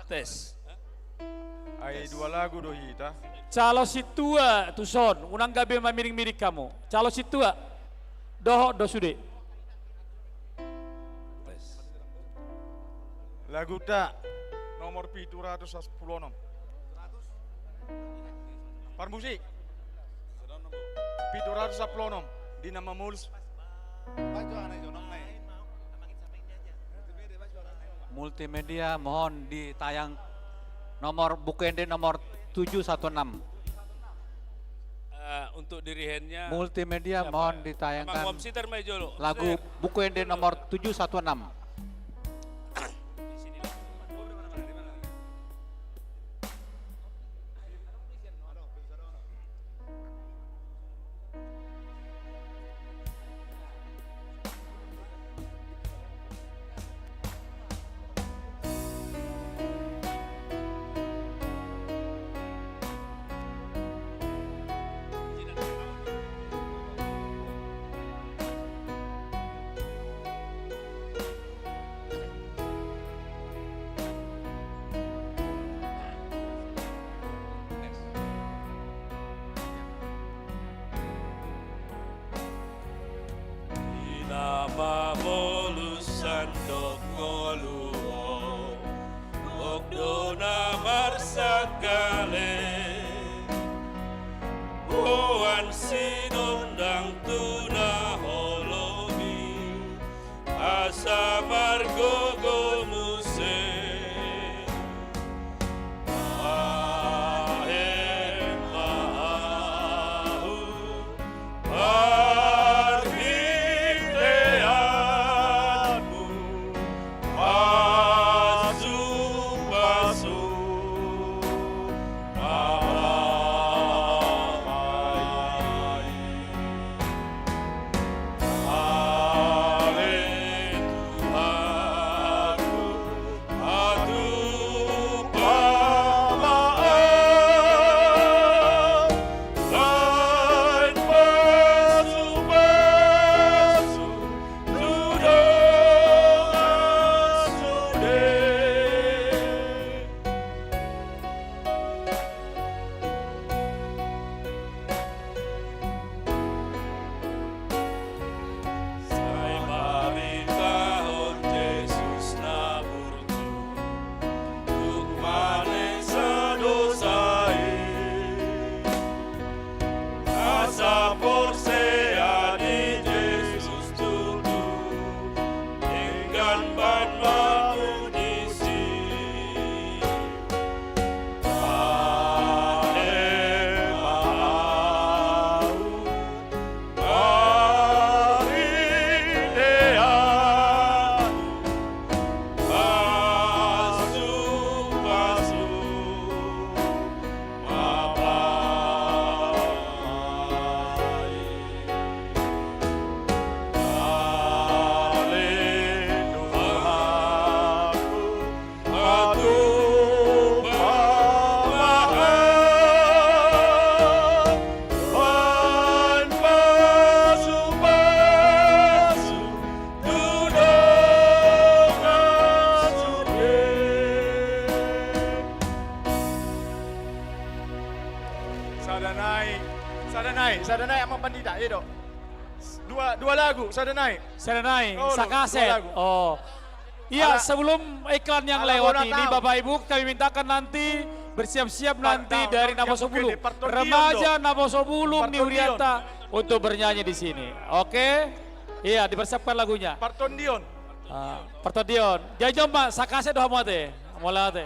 Tes. Ai dua lagu do hita. Calo sintua tuson, unang gabe mamiring-miring hamu. Calo sintua. Dohot do sude. Laguta nomor pitu ratus sampulu onom. Parmusik. Pitu ratus sampulu onom. Di nama mulus. Multimedia mohon ditayang nomor buku ende nomor tujuh satu enam. Eh, untuk dirihennya. Multimedia siapa? Mohon ditayangkan. Amang Wamsitar ma i jolo. Lagu Sitar. Buku ende nomor tujuh satu enam. Inondang tu na holong i, asa margogo muse. Bahen ma ahu parhiteanmu, pasu-pasu ma Bapa i. Ale Tuhanku, patupa ma ahu, bahen pasu-pasu tu dongan sude. Sai paritahon Jesus na burju, tung manesa dosa i. Asa porsea di Jesus tutu, denggan bahen ma ahu disi. Bahen ma ahu parhiteanmu, pasu-pasu ma Bapa i. Ale Tuhanku, patupa ma ahu, bahen pasu-pasu tu dongan sude. Sada nai, sada nai, sada nai, Amang Pandita, i do. Dua, dua lagu, sada nai. Sada nai, oh, sakaset. Dua lagu. Oh. Iya, sebelum iklan yang lewat ini, Bapak Ibu, kami mintakan nanti bersiap-siap nanti dari Naposobulung. Remaja Naposobulung ni hurianta untuk bernyanyi di sini. Oke? Iya, dipersiapkan lagunya. Partondion. Ah, partondion. Jadi, jom, Pak, sakaset do hamu ate. Mulai ate.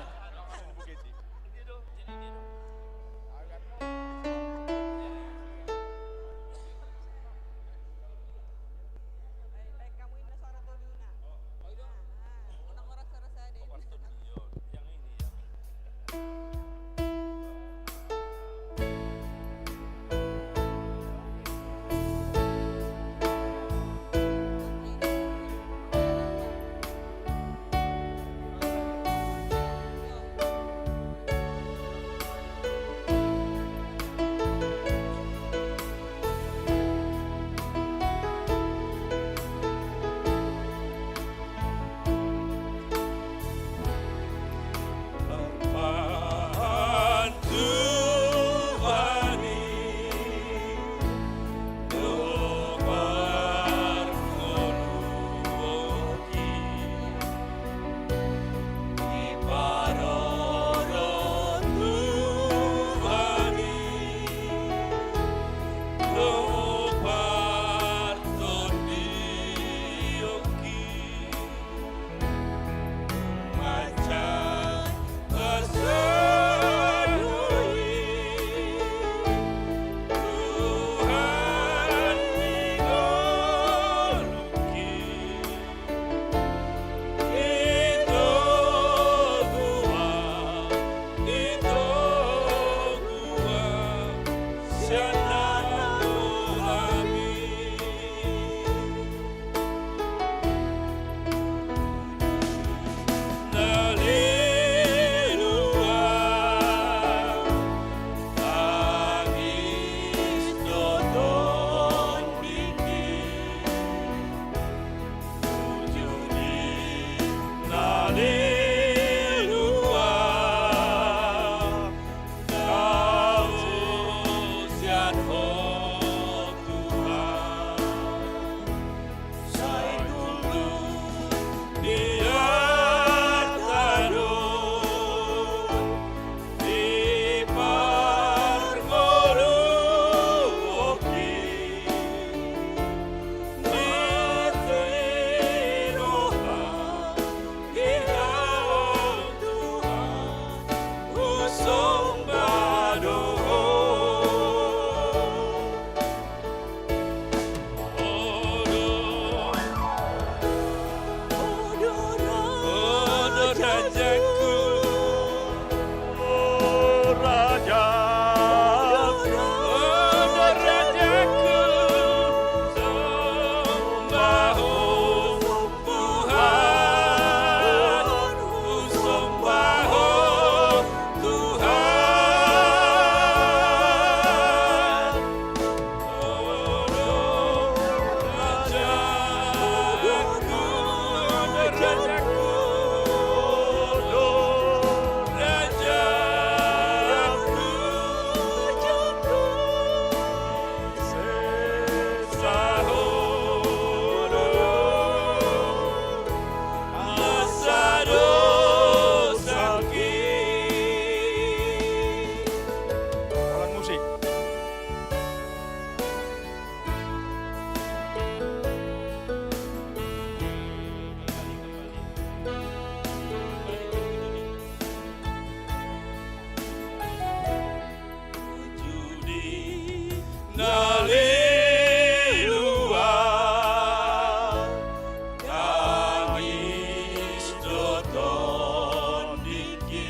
Tondingki,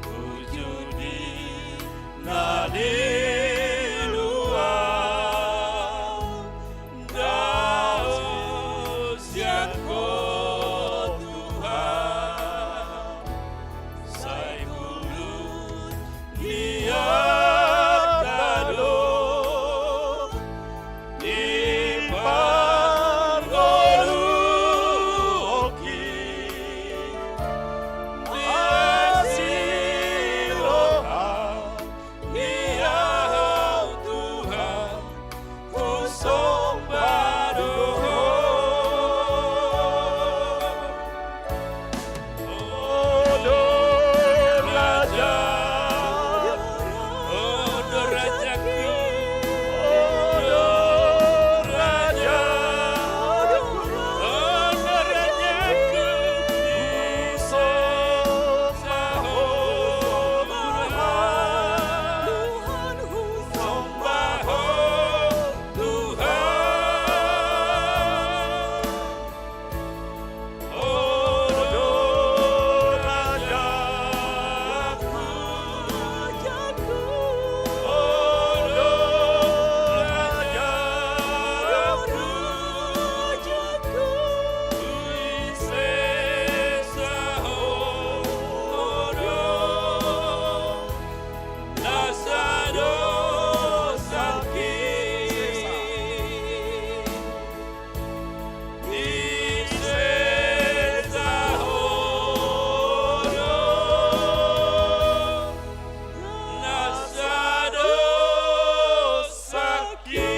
uju di na di luar, dao sian Ho Tuhan, sai hulut ni atas do di parngoluonki, di siroha ni ahu Tuhan, husomba do Ho. O do raja, o do rajaku, o do raja, o do rajaku, husomba Ho Tuhan, husomba Ho Tuhan. O do rajaku, o do rajaku, huisesa Ho do nasa dosangki. Disesa Ho do nasa dosangki.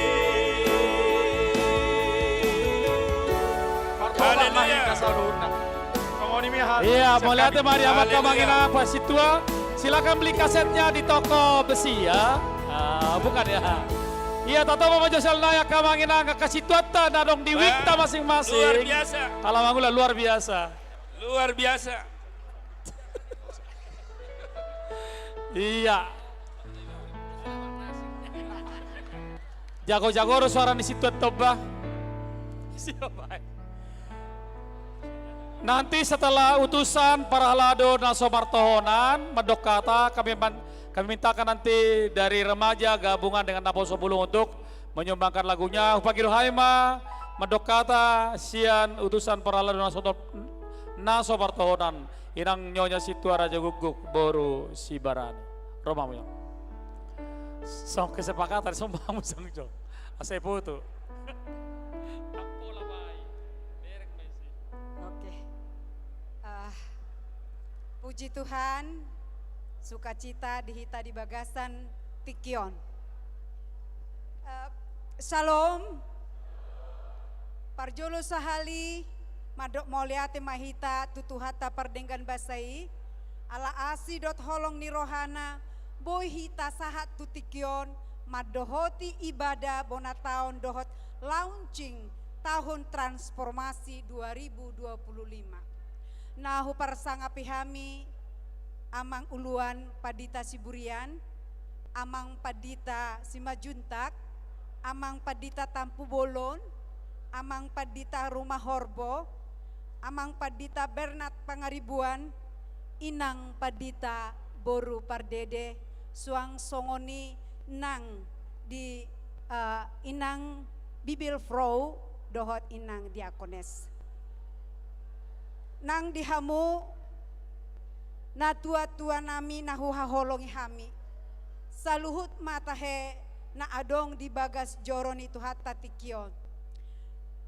Haleluya. Iya, mauliate ma di amang inang, Pak Situa. Silakan beli kasetnya di toko besi ya. Ah, bukan ya. Iya, tatopa ma jolo sian nai angka amang inang, angka situanta na adong di wikta masing-masing. Luar biasa. Ala mangula, luar biasa. Luar biasa. Iya. Jago-jago do suara ni situan Toba. Siapa? Nanti setelah utusan parhalado na so martohonan mandok hata, kami man-, kami mintakan nanti dari remaja gabungan dengan naposobulung untuk menyumbangkan lagunya. Hupangido hami ma mandok hata sian utusan parhalado na so to-, na so martohonan, Inang Nyonya Situa Raja Guguk boru Sibarani. Ro ma muse. Songon kesepakatan, songon muse jo. Asa iputu. Oke. Ah, puji Tuhan, sukacita di hita di bagasan tingki on. Eh, Shalom. Parjolo sahali, mandok mauliate ma hita tu Tuhanta pardenggan basa i, ala asi dohot holong ni rohana, boi hita sahat tu tingki on, mandohoti ibadah bona taon dohot launching tahun transformasi dua ribu dua puluh lima. Na huparsangapi hami, Amang Uluan Pandita Siburian, Amang Pandita Simanjuntak, Amang Pandita Tampubolon, Amang Pandita Rumahorbo, Amang Pandita Bernard Pangaribuan, Inang Pandita boru Pardede, suang songon i nang di, eh, Inang Bibelfrau dohot Inang Diakones. Nang di hamu, natuatua nami na huhaholongi hami, saluhut ma tahe na adong di bagas joro ni Tuhanta tingki on.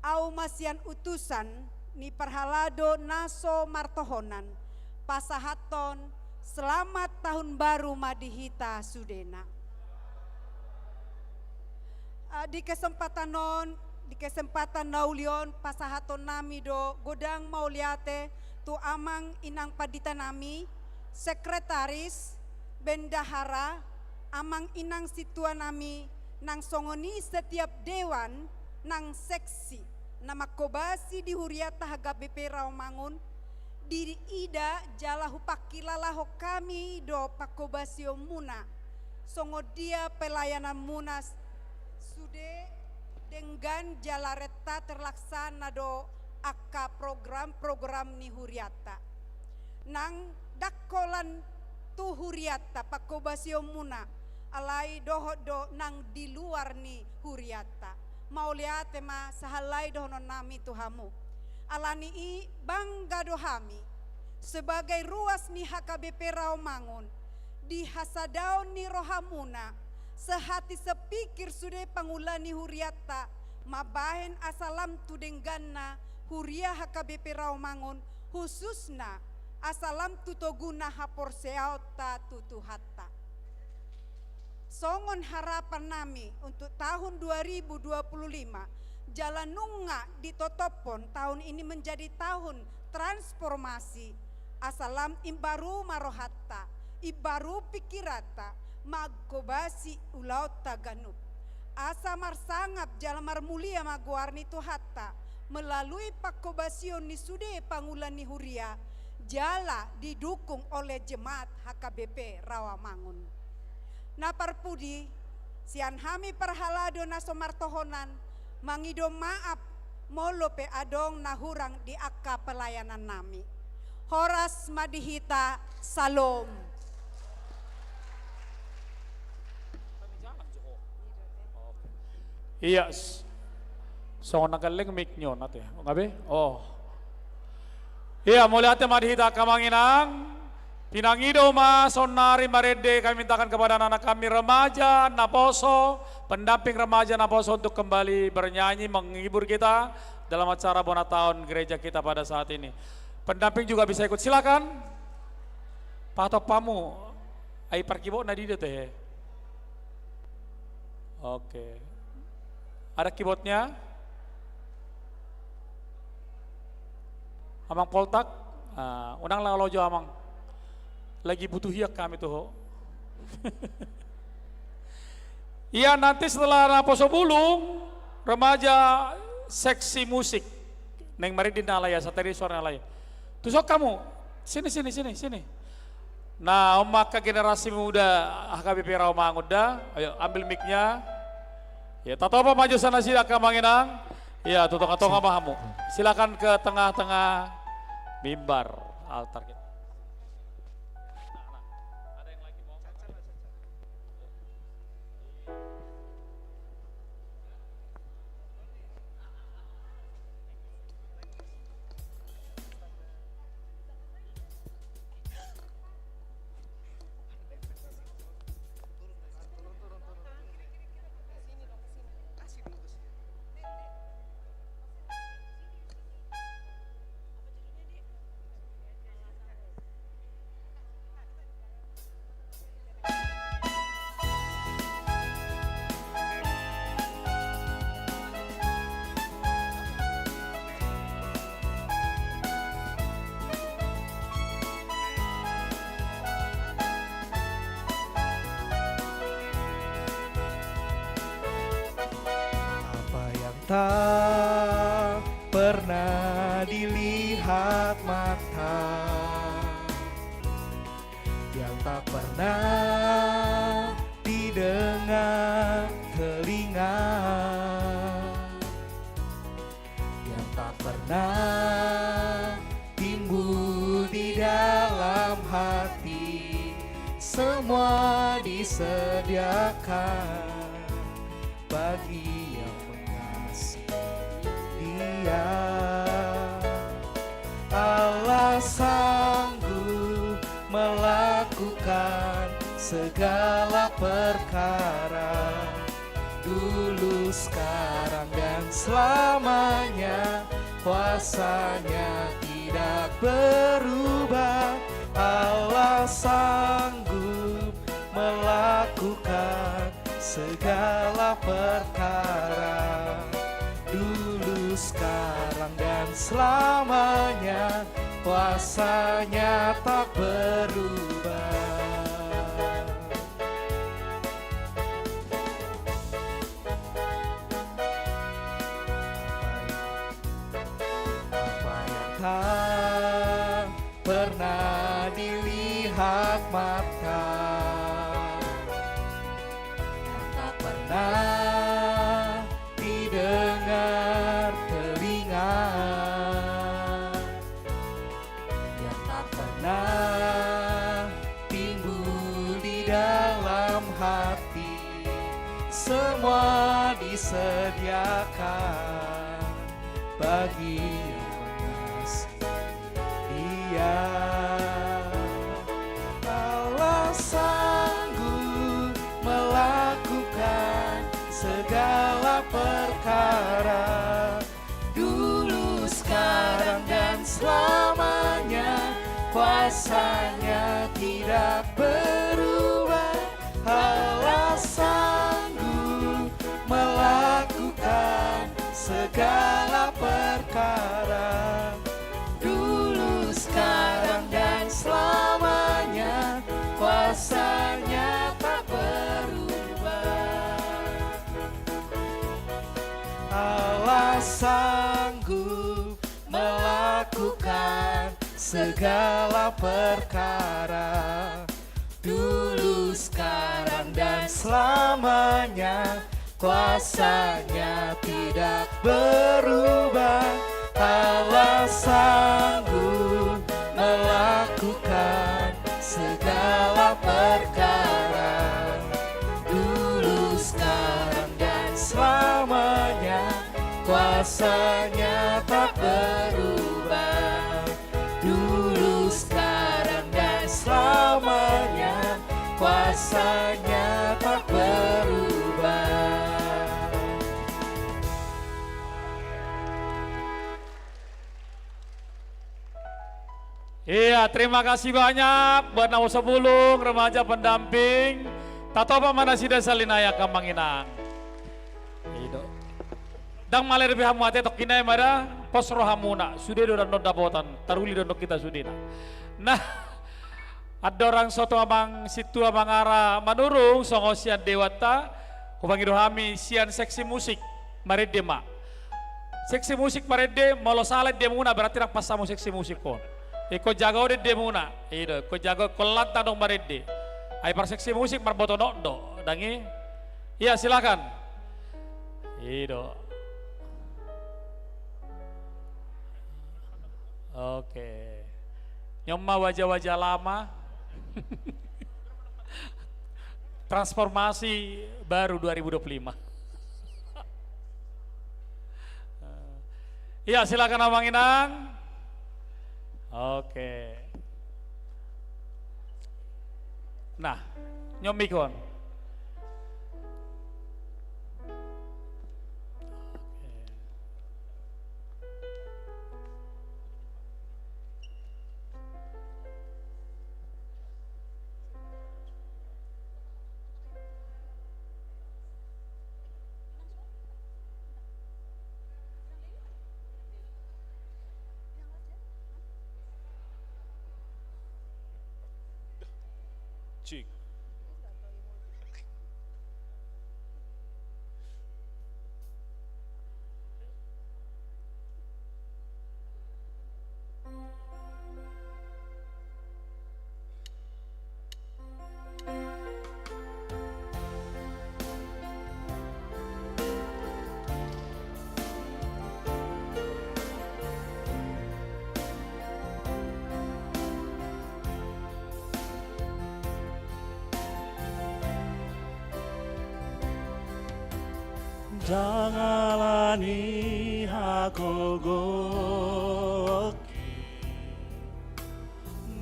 Ahu ma sian utusan ni parhalado na so martohonan pasahathon selamat tahun baru ma di hita sudena. Ah, di kesempatan on, di kesempatan na uli on, pasahaton nami do godang mauliate tu amang inang pandita nami, sekretaris, bendahara, amang inang sintua nami, nang songon i setiap dewan, nang seksi, na manghobasi di hurianta H K B P Rawamangun, diida jala hupangkilalahon hami do panghobasionmuna, songon dia pelayananmuna sude denggan jala renta terlaksana do angka program-program ni hurianta. Nang ndang holan tu hurianta pangkobasionmuna, alai dohot do nang di luar ni hurianta. Mauliate ma sahali dohononnami tu hamu. Ala ni i bangga do hami sebagai ruas ni H K B P Rawamangun, di hasadaon ni rohamuna, sehati sepikir sude pangula ni hurianta, mambahen asa lam tu dengganna huria H K B P Rawamangun, khususna asa lam tu toguna haporseaonta tu Tuhanta. Songon harapannami untuk tahun dua ribu dua puluh lima, jala nunga ditotophon tahun ini menjadi tahun transformasi, asa lam imbaru ma rohanta, imbaru pikiranta, mangkobasi ulaonta ganup. Asa marsangap jala marmulia ma goar ni Tuhanta melalui pangkobasion ni sude pangula ni huria, jala didukung oleh jemaat H K B P Rawamangun. Na parpudi, sian hami parhalado na so martohonan, mangido maaf molo pe adong na hurang di angka pelayanannami. Horas ma di hita, Salom. Iya, s-, songon na gelleng mic-na on ate. Ngabe? Oh. Iya, mauliate ma di hita angka amang inang. Pinangido ma saonnari marende kami mintakan kepada anak-anak kami remaja Naposo, pendamping remaja Naposo untuk kembali bernyanyi, menghibur kita dalam acara bona taon gereja kita pada saat ini. Pendamping juga bisa ikut, silakan. Patok pamu. Ai parkibot na di dia teh. Oke. Ada keyboardnya? Amang Poltak? Ah, unang laho jo amang. Lagi butuh hiak kami tuh. Iya, nanti setelah Naposo Bulung, remaja seksi musik. Neng maridi na alai, sateri suara na alai. Tuson kamu. Sini, sini, sini, sini. Nah, on ma angka generasi muda H K B P Rawamangun da. Ayo, ambil mic-nya. Ya, tatopa ma jo sian nasida angka amang inang. Ya, tu tonga-tonga ma hamu. Silakan ke tengah-tengah mimbar altar kita. Apa yang tak pernah dilihat mata, yang tak pernah didengar telinga, yang tak pernah timbul di dalam hati, semua disediakan bagi yang mengasihi Dia. Allah sanggup melakukan segala perkara, dulu, sekarang, dan selamanya. Kuasa-Nya tidak berubah. Allah sanggup melakukan segala perkara, dulu, sekarang, dan selamanya. Kuasa-Nya tak berubah. Apa yang tak pernah dilihat mata, yang tak pernah didengar telinga, Timbul di dalam hati, semua disediakan bagi yang mengasihi Dia. Allah sanggup melakukan segala perkara, dulu, sekarang, dan selamanya. Kuasa-Nya tidak berubah. Allah sanggup melakukan segala perkara, dulu, sekarang, dan selamanya. Kuasa-Nya tak berubah. Allah sanggup melakukan segala perkara, dulu, sekarang, dan selamanya. Kuasa-Nya tidak berubah. Allah sanggup melakukan segala perkara, dulu, sekarang, dan selamanya. Kuasa-Nya tak berubah. Dulu, sekarang, dan selamanya. Kuasa-Nya tak berubah. Iya, terima kasih banyak buat naposobulung, remaja pendamping. Tatopa ma nasida sahali nai, angka amang inang. I do. Ndang maler be hamu ate, tokkin nai ma da, pos rohamuna, sude do annon dapotan, taruli do annon hita sudena. Nah, andorang so tu amang sintua mangarah manurung, songon sian dewanta, hupangido hami sian seksi musik, marende ma. Seksi musik marende, molo sala endemuna, berarti ndang pas hamu seksi musik on. Ingkon jago do endemuna, i do, ingkon jago, ingkon lantang do marende. Ai par seksi musik marboto nok do, ndang i? Iya, silakan. I do. Oke. Nion ma wajah-wajah lama. Transformasi baru dua ribu dua puluh lima. Iya, silakan amang inang. Oke. Nah, nion mic on. Cik. Ndang ala ni hagogoonki,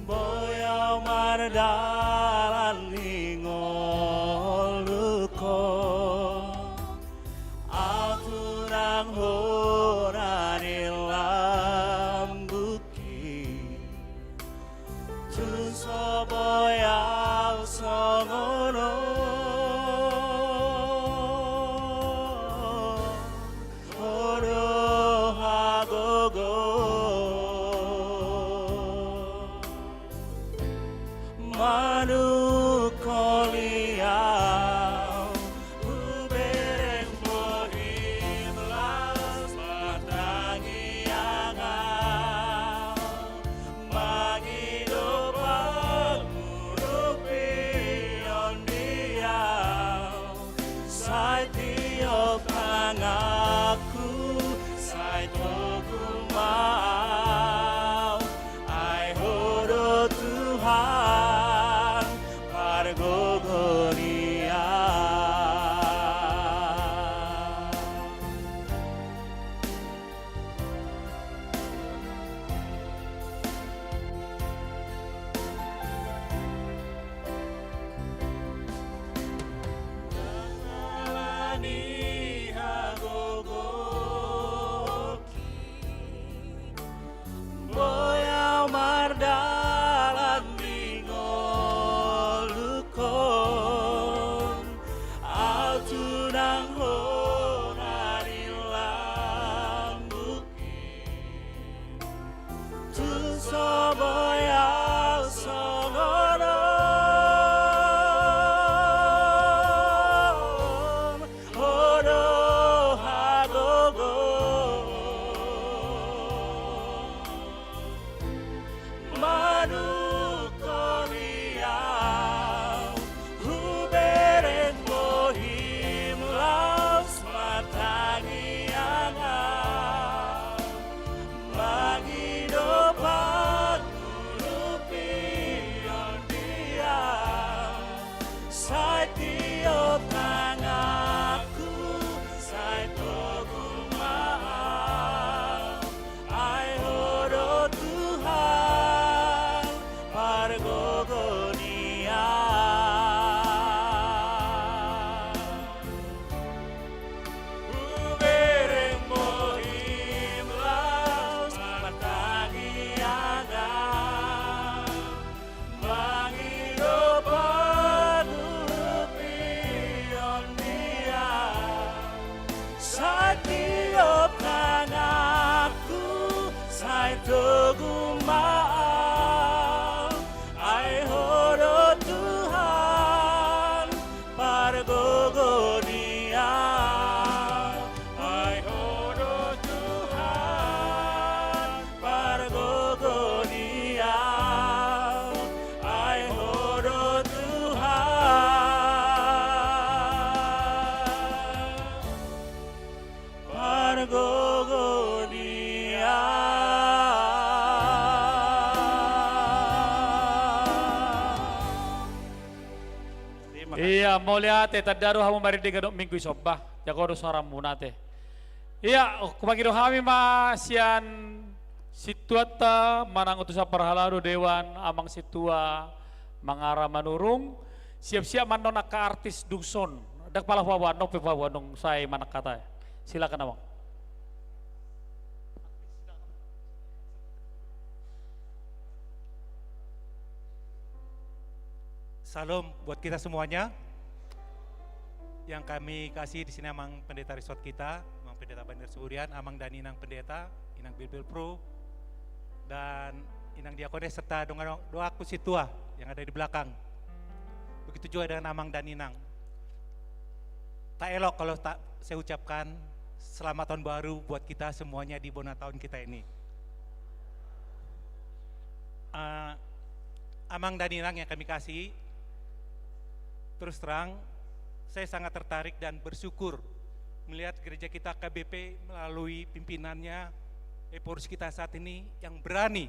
boi ahu mardalan di ngolungkon. Ahu tung ndang hona di lambungki, tung so boi ahu songon on. Ho do hagogoon. Manungkoli ahu, hubereng bohim las, martangiang ahu, mangido pangurupion di ahu. Sai tiop tanganku, sai togu ma ahu, ai Ho do Nungnga au hubereng bohim laos martangiang au, mangido pangurupion di au. Sai tiop tanganku, sai togu ma au. Ai Ho do Tuhan, pargogo ni au. Hubereng bohim laos martangiang au, mangido pangurupion di au. Sai tiop tanganku, sai togu ma au. Ai Ho do Tuhan, pargogo ni au. Ai Ho do Tuhan, pargogo ni au. Ai Ho do Tuhan, pargogo ni au. Terima kasih. Ia, mauliate, tanda do hamu marende ganup Minggu i somba. Jago do soaramuna ate. Ia, mangido hami ma sian sintuanta manang utusan parhalado, dewan, amang sintua Mangara Manurung, siap-siap ma annon angka artis dung son. Ndang pala hupaboa annon pe, hupaboa annon sai manang hata. Silakan, amang. Salam buat kita semuanya. Yang kami kasih di sini Amang Pendeta Resort kita, Amang Pendeta Banir Surian, Amang dan Inang Pendeta, Inang Bilbil Pro, dan Inang Diakones serta dongan doaku sintua yang ada di belakang. Begitu juga dengan Amang dan Inang. Tak elok kalau tak saya ucapkan selamat tahun baru buat kita semuanya di bona taon kita ini. Eh, Amang dan Inang yang kami kasih, terus terang, saya sangat tertarik dan bersyukur melihat gereja kita K B P melalui pimpinannya, Ephorus kita saat ini yang berani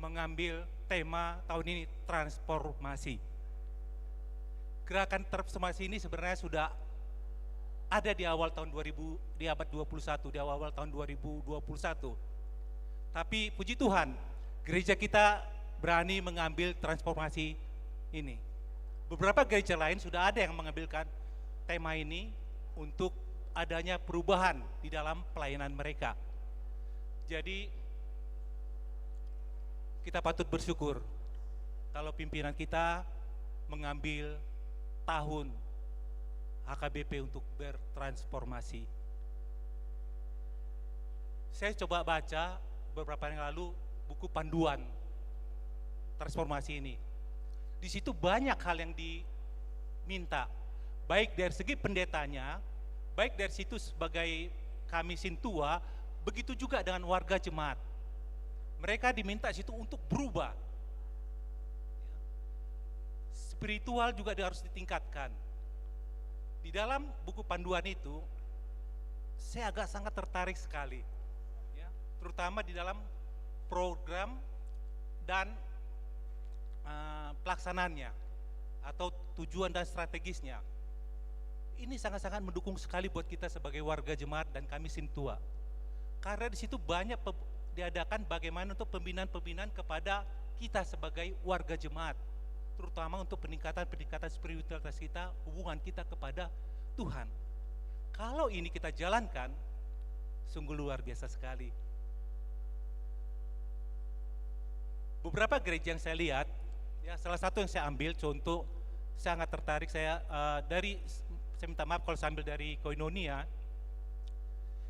mengambil tema tahun ini, transformasi. Gerakan transformasi ini sebenarnya sudah ada di awal tahun dua ribu, di abad dua puluh satu, di awal-awal tahun dua ribu dua puluh satu. Tapi puji Tuhan, gereja kita berani mengambil transformasi ini. Beberapa gereja lain sudah ada yang mengambilkan tema ini untuk adanya perubahan di dalam pelayanan mereka. Jadi, kita patut bersyukur kalau pimpinan kita mengambil tahun H K B P untuk bertransformasi. Saya coba baca beberapa hari yang lalu buku panduan transformasi ini. Di situ banyak hal yang diminta, baik dari segi pendetanya, baik dari situ sebagai kami sintua, begitu juga dengan warga jemaat. Mereka diminta situ untuk berubah. Spiritual juga harus ditingkatkan. Di dalam buku panduan itu, saya agak sangat tertarik sekali, ya, terutama di dalam program dan, eh, pelaksanaannya atau tujuan dan strategisnya. Ini sangat-sangat mendukung sekali buat kita sebagai warga jemaat dan kami sintua. Karena di situ banyak pe-, diadakan bagaimana untuk pembinaan-pembinaan kepada kita sebagai warga jemaat, terutama untuk peningkatan-peningkatan spiritualitas kita, hubungan kita kepada Tuhan. Kalau ini kita jalankan, sungguh luar biasa sekali. Beberapa gereja yang saya lihat, ya, salah satu yang saya ambil contoh, saya sangat tertarik, saya, eh, dari, saya minta maaf kalau saya ambil dari Koinonia.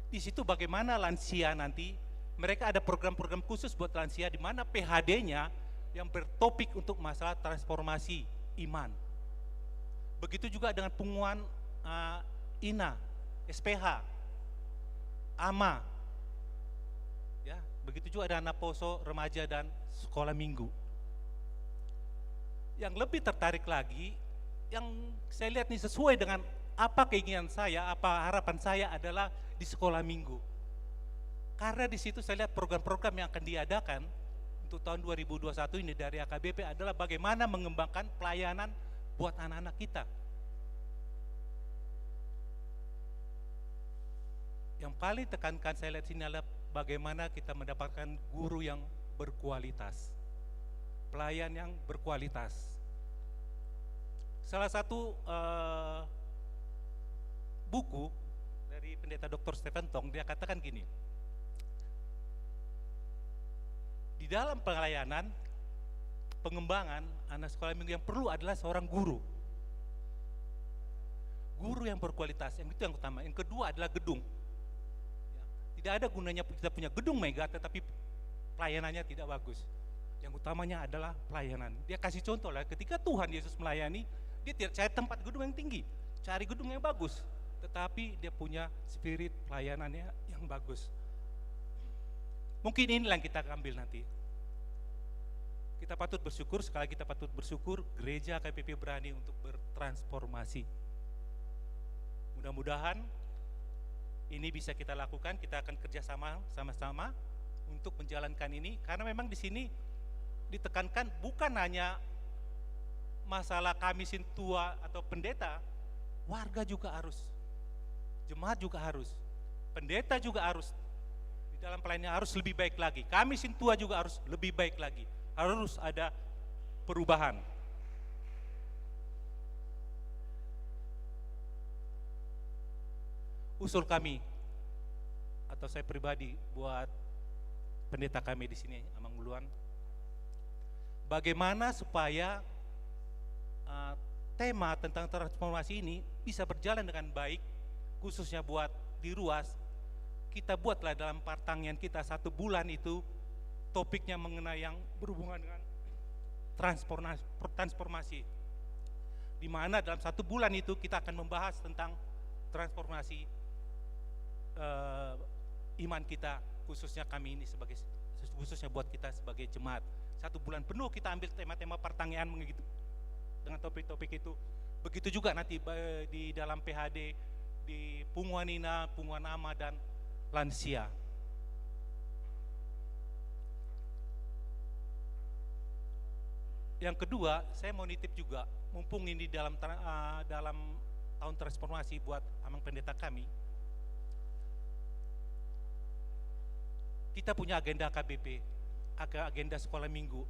Di situ bagaimana lansia nanti, mereka ada program-program khusus buat lansia di mana P H D-nya yang bertopik untuk masalah transformasi iman. Begitu juga dengan punguan, eh, ina, S P H, ama. Ya, begitu juga ada naposo, remaja, dan sekolah minggu. yang lebih tertarik lagi, yang saya lihat ini sesuai dengan apa keinginan saya, apa harapan saya adalah di sekolah minggu. Karena di situ saya lihat program-program yang akan diadakan untuk tahun dua ribu dua puluh satu ini dari A K B P adalah bagaimana mengembangkan pelayanan buat anak-anak kita. Yang paling tekankan saya lihat sini adalah bagaimana kita mendapatkan guru yang berkualitas, pelayan yang berkualitas. Salah satu, eh, buku dari Pendeta Doktor Stephen Tong, dia katakan gini, di dalam pelayanan, pengembangan anak sekolah minggu yang perlu adalah seorang guru. Guru yang berkualitas, yang itu yang utama. Yang kedua adalah gedung. Ya, tidak ada gunanya kita punya gedung mega, tetapi pelayanannya tidak bagus. Yang utamanya adalah pelayanan. Dia kasih contoh lah, ketika Tuhan Yesus melayani, dia tidak cari tempat gedung yang tinggi, cari gedung yang bagus, tetapi dia punya spirit pelayanannya yang bagus. Mungkin inilah yang kita ambil nanti. Kita patut bersyukur, sekali lagi kita patut bersyukur, gereja A K B P berani untuk bertransformasi. Mudah-mudahan ini bisa kita lakukan, kita akan kerjasama, sama-sama untuk menjalankan ini, karena memang di sini ditekankan bukan hanya masalah kami sintua atau pendeta, warga juga harus, jemaat juga harus, pendeta juga harus, di dalam pelayanan harus lebih baik lagi. Kami sintua juga harus lebih baik lagi. Harus ada perubahan. Usul kami, atau saya pribadi, buat pendeta kami di sini, Amang Uluan, bagaimana supaya, eh, tema tentang transformasi ini bisa berjalan dengan baik, khususnya buat di Ruas. Kita buatlah dalam partangian kita satu bulan itu topiknya mengenai yang berhubungan dengan transforma-, transformasi. Di mana dalam satu bulan itu kita akan membahas tentang transformasi, eh, iman kita, khususnya kami ini sebagai, khususnya buat kita sebagai jemaat. Satu bulan penuh kita ambil tema-tema partangian begitu, dengan topik-topik itu. Begitu juga nanti ba-, di dalam P H D, di punguan ina, punguan ama, dan lansia. Yang kedua, saya mau nitip juga, mumpung ini dalam tra-, eh, dalam tahun transformasi buat Amang Pendeta kami, kita punya agenda K B P, ag-, agenda sekolah minggu.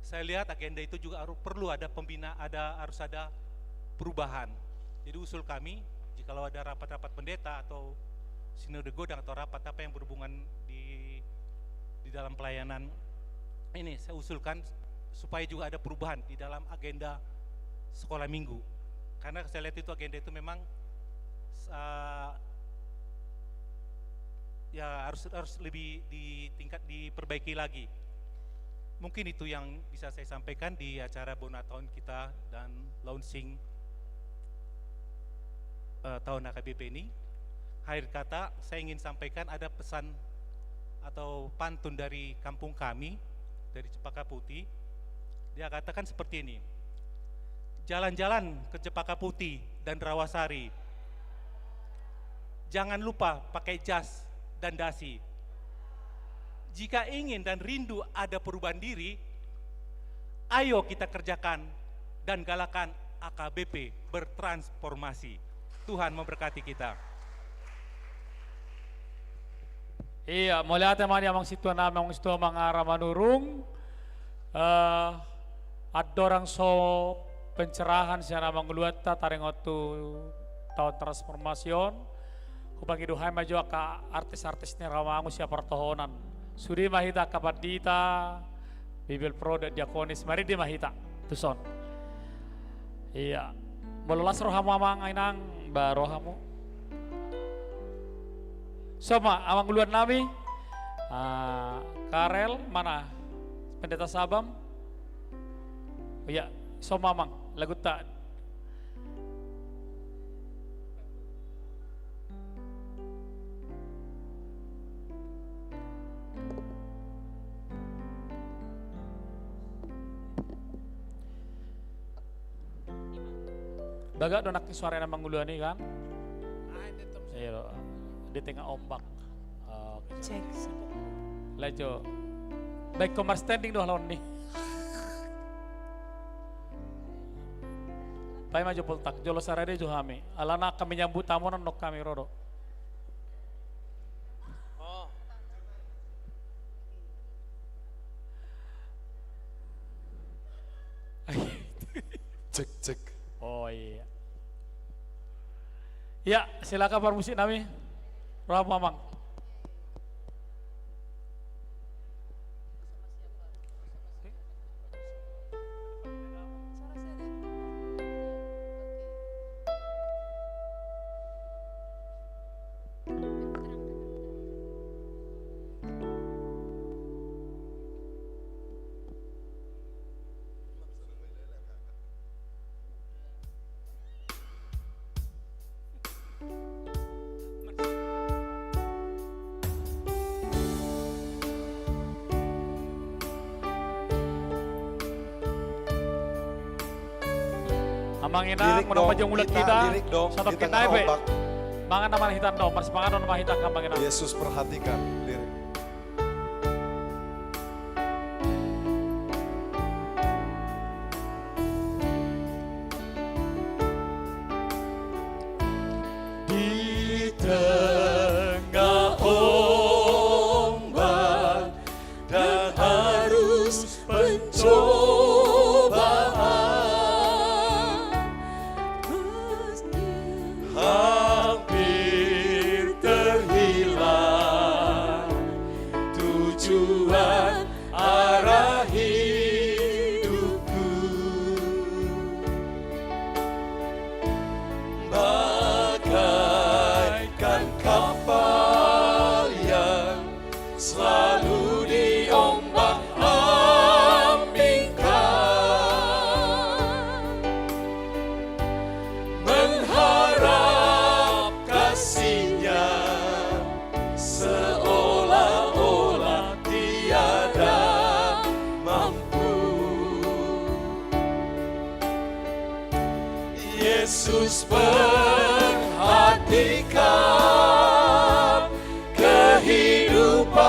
Saya lihat agenda itu juga haru-, perlu ada pembina-, ada, harus ada perubahan. Jadi usul kami, jikalau ada rapat-rapat pendeta atau sinode godang atau rapat apa yang berhubungan di, di dalam pelayanan ini, saya usulkan supaya juga ada perubahan di dalam agenda sekolah minggu. Karena saya lihat itu agenda itu memang, eh, ya harus, harus lebih di tingkat diperbaiki lagi. Mungkin itu yang bisa saya sampaikan di acara bona taon kita dan launching, eh, tahun H K B P ini. Akhir kata, saya ingin sampaikan ada pesan atau pantun dari kampung kami, dari Cempaka Putih. Dia katakan seperti ini, "Jalan-jalan ke Cempaka Putih dan Rawasari, jangan lupa pakai jas dan dasi. Jika ingin dan rindu ada perubahan diri, ayo kita kerjakan dan galakan A K B P bertransformasi." Tuhan memberkati kita. Ia, mauliate ma di Amang Sintua nami, Amang Sintua Mangara Manurung. Eh, andorang so pencerahan sian Amang Uluanta taringot tu taon transformasi on, hupangido hami ma jo angka artis-artis ni rohamuna sian partohonan. Sude ma hita angka pandita, Bibelvrouw, diakonis, marende ma hita tuson. Ia. Molo las rohamu, Amang, Inang, ba rohamu. Songon i ma, Amang Uluan nami. Ah, Karel, mana Pendeta Sabam? Ia, songon i ma, Amang, laguta. Bagak do nangkin suara na manguluan i kan? Iya do. Di tengah ombak. Oke. Cek. Lajo. Baik, komar standing do halon ni. Paima jo poltak, jolo sarade jo hami. Alana kami nyambut tamu nang kami ro do. Oh. Cek, cek. Oh iya. Ya, silakan parmusik nami. Roha mamang. Amang inang, molo majo mulak hita, lirik dong, satu di tengah ombak. Mangan nama hita dong, marsipanganon nama hita amang inang. Yesus perhatikan lirik. Di tengah ombak dan arus pencobaan, hampir terhilang tujuan arah hidupku. Bagaikan kapal yang selalu diombang-ambingkan, mengharap kasih-Nya seolah-olah tiada mampu. Yesus perhatikan kehidupan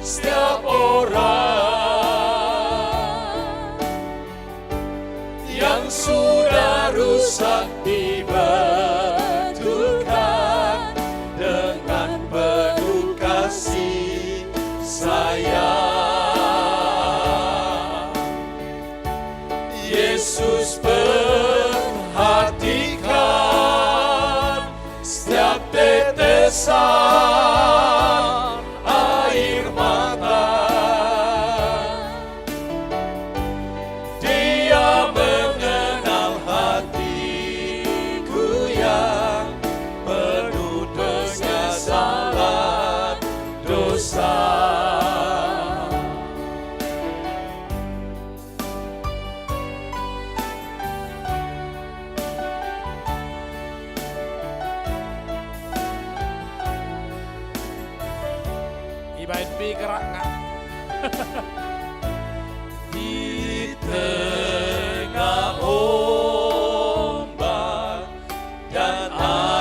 setiap orang yang sudah rusak dibetulkan dengan penuh kasih sayang. Yesus perhatikan setiap tetesan air mata. Dia mengenal hatiku yang penuh penyesalan dosa. Ibaen pikiran nga. Di tengah ombak dan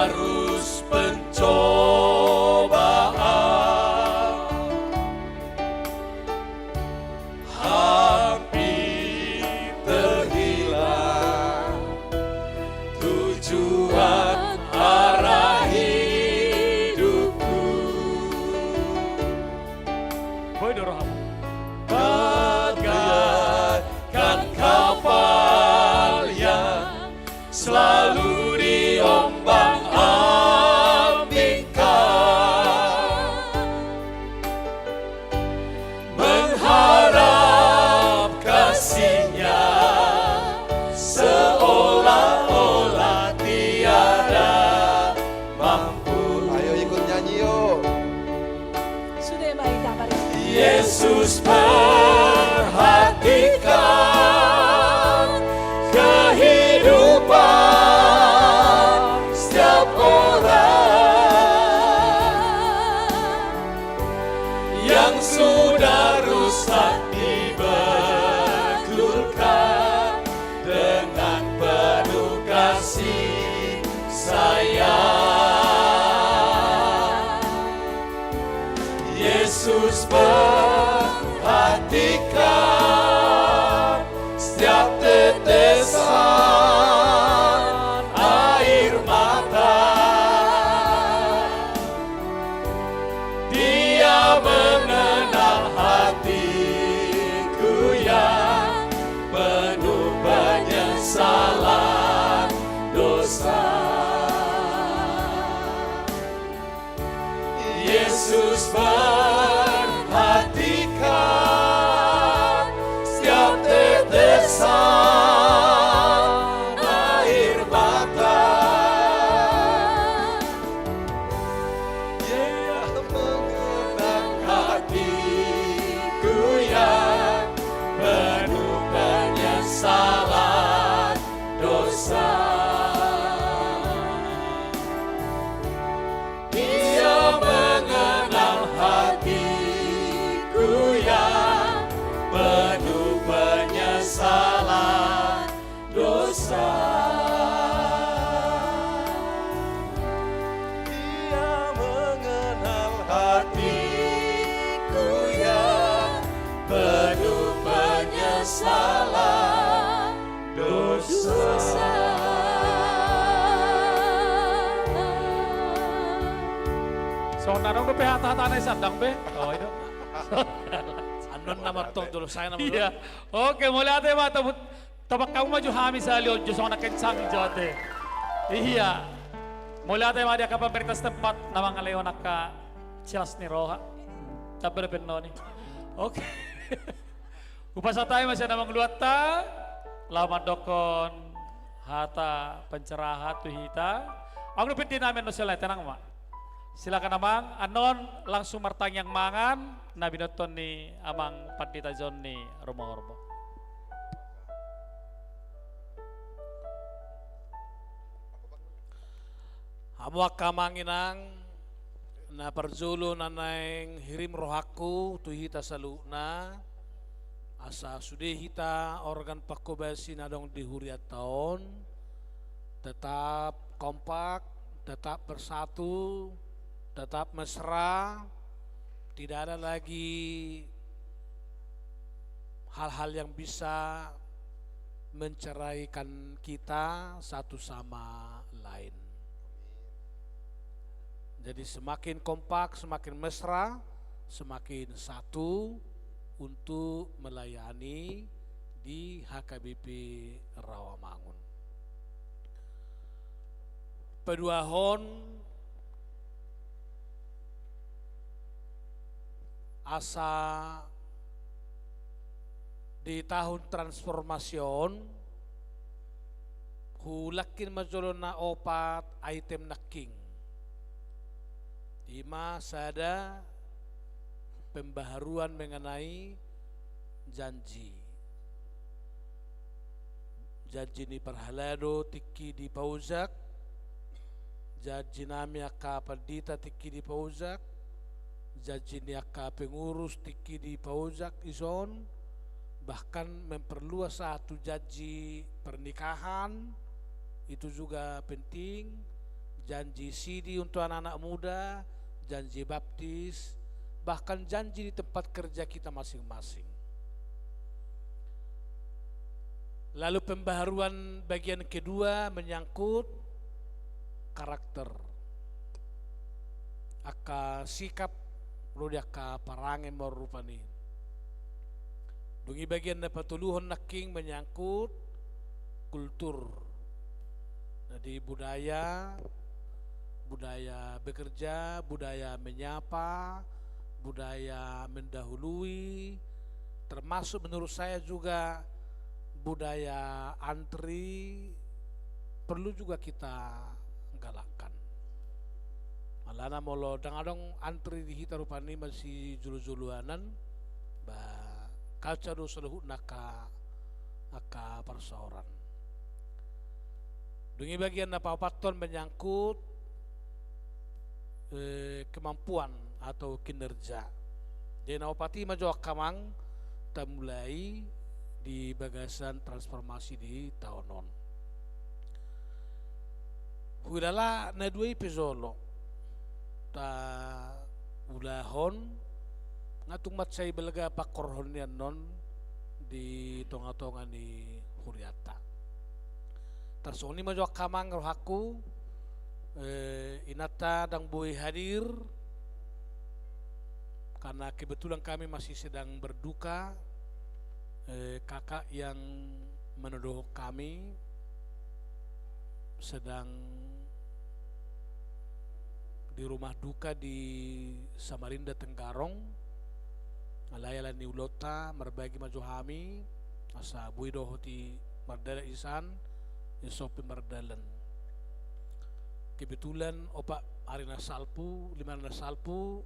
arus pencobaan, hampir terhilang tujuan arah hidupku. Boi do roham. Salah dosa. Songon na adong dope hata-hata na i sandang be. Oh, i do. Annon nama tong dulu, saya nama. Iya. Oke, mauliate ma, topot, topot hamu ma jo hami sahali on jo, songon na kencang jo ate. Iya. Mauliate ma di angka pemerintah setempat na mangalehon angka silas ni roha. Tapi ada penno ni. Oke. Hupasahat hami ma sian amang luatta laho mandokkon hata pencerahan tu hita. Agung dope di nami annon, selae, tenang ma. Silakan amang, annon langsung martangiang mangan na binothon ni amang pandita John ni Rumahorbo. Hamu angka amang inang, na parjolo na naeng hirim rohangku tu hita saluhutna, asa sude hita organ pangkobasi na adong di hurianta on tetap kompak, tetap bersatu, tetap mesra, tidak ada lagi hal-hal yang bisa menceraikan kita satu sama lain. Jadi semakin kompak, semakin mesra, semakin satu untuk melayani di H K B P Rawamangun. Paduahon, asa di tahun transformasi on, huulahon ma jolo na opat item nangkin. Ima sada, pembaharuan mengenai janji. Janji ni parhalado tingki dipaojak, janji nami angka pandita tingki dipaojak, janji ni angka pengurus tingki dipaojak dison, bahkan memperluas satu janji pernikahan, itu juga penting, janji sidi untuk anak-anak muda, janji baptis, bahkan janji di tempat kerja kita masing-masing. Lalu pembaharuan bagian kedua menyangkut karakter. Angka sikap, lalu di angka parange ma rupani. Dung i bagian na patoluhon nangkin menyangkut kultur. Jadi budaya, budaya bekerja, budaya menyapa, budaya mendahului, termasuk menurut saya juga budaya antri perlu juga kita galakkan. Alana molo ndang adong antri di hita rupani masijolo-joloanan, ba kalca do saluhutna angka, angka parsaoran. Dung i bagian na paopathon menyangkut, eh, kemampuan atau kinerja. Jadi na opat i ma jo angka amang tamulai di bagasan transformasi di taon on. Huilala na dua i pe jolo taulahon, nga tung mansai balga pangkorhon ni annon di tonga-tonga ni hurianta. Tarsongon i ma jo angka amang rohangku, eh, inanta ndang boi hadir, karena kebetulan kami masih sedang berduka, eh, kakak yang menodohon kami sedang di rumah duka di Samarinda Tenggarong. Alai ala ni ulaonta marbagi ma jo hami, asa boi dohot i mardalan insan, insompe mardalan. Kebetulan opat ari na salpu, lima ari na salpu,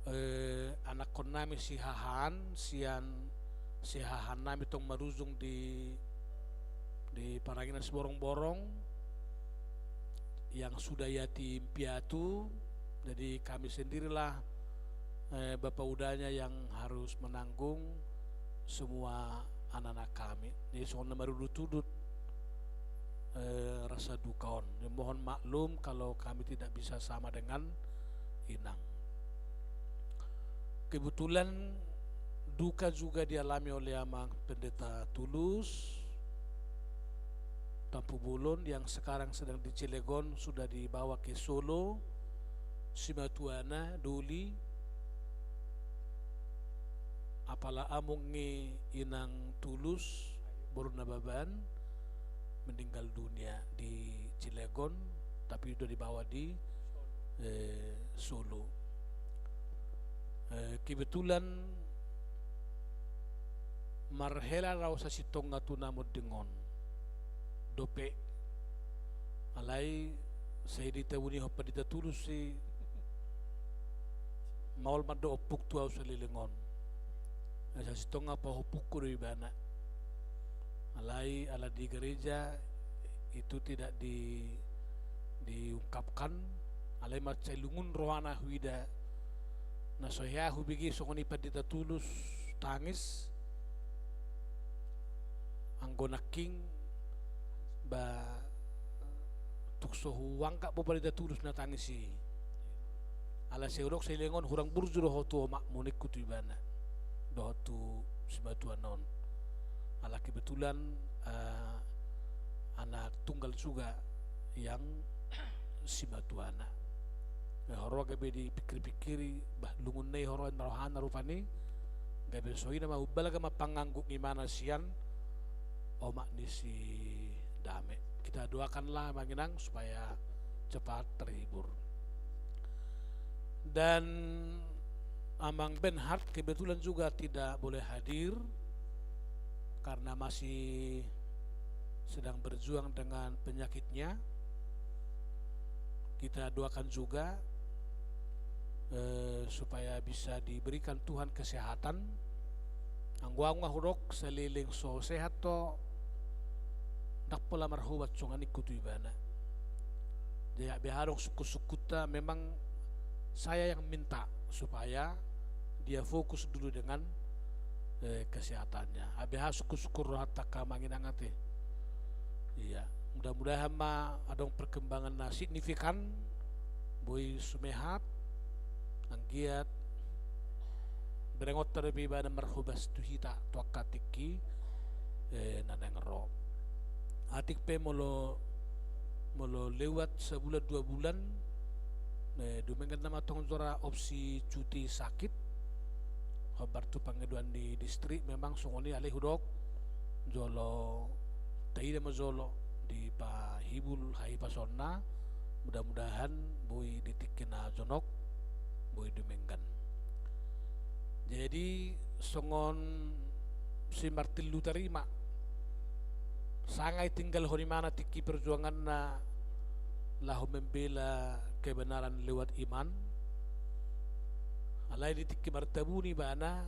eh, anakkon nami si Hahan, sian si Hahan nami tong marujung di, di parange na Siborong-borong, yang sudah yatim piatu. Jadi kami sendirilah, eh, bapak udanya yang harus menanggung semua anak-anak kami. Jadi songon na marudut-udut, eh, rasa duka on. Jadi mohon maklum kalau kami tidak bisa sama dengan inang. Kebetulan Duka juga dialami oleh Amang Pendeta Tulus Tampubolon yang sekarang sedang di Cilegon, sudah dibawa ke Solo, simatuana, doli. Apala among ni Inang Tulus, Borna Baban, meninggal dunia di Cilegon, tapi sudah dibawa di eh, Solo. Eh, kebetulan marhela do au sasintongna tu na monding on dope. Alai sai ditabunihon Pandita Tulus i, maol ma do ompungku tu au saleleng on. Ai sasintongna pahompungku do ibana. Alai ala di gereja itu tidak di, diungkapkan, alai mansai lungun rohana huida. Na so hea hubege songon i Pandita Tulus tangis, anggo nangkin ba tung so huanggap bo Pandita Tulus na tangis i. Ala sai hudok saleleng on hurang burju do ho tu omakmu, ningku tu ibana dohot tu simatuana on. Ala kebetulan, eh, anak tunggal juga yang simatuana. Eh, huroha gabe dipikir-pikiri, bah, lungunna i huroha na rohana rupani, gabe songon i nama umbalga ma pangangguk ni ibana sian omak ni si Dame. Kita doakanlah Amang Inang supaya cepat terhibur. Dan Amang Benhard kebetulan juga tidak boleh hadir karena masih sedang berjuang dengan penyakitnya. Kita doakan juga, eh, supaya bisa diberikan Tuhan kesehatan. Anggo au nga hudok saleleng so sehat do, ndang pola marhobat songon i ningku tu ibana. Jadi beha adong sungkun-sungkunta, memang saya yang minta supaya dia fokus dulu dengan, eh, kesehatannya. Ai beha sungkun-sungkun rohanta angka Amang Inang ate. Iya, mudah-mudahan ma adong perkembangan na signifikan, boi sumehat, anggiat berengonta dope ibana marhobas tu hita tu angka tingki, eh, na naeng ro. Atik pe molo, molo lewat sabulan dua bulan, eh, dumenggan nama tong jora opsi cuti sakit, hombar tu pangidoan ni distrik memang songon i, alai hudok jolo taida ma jolo dipahibul hahipasonna, mudah-mudahan boi di tingki na jonok, boi dumenggan. Jadi songon si Martin Luther i ma, sanga i tinggalhon ibana tingki perjuanganna laho membela kebenaran lewat iman. Alai di tingki martabuni ibana,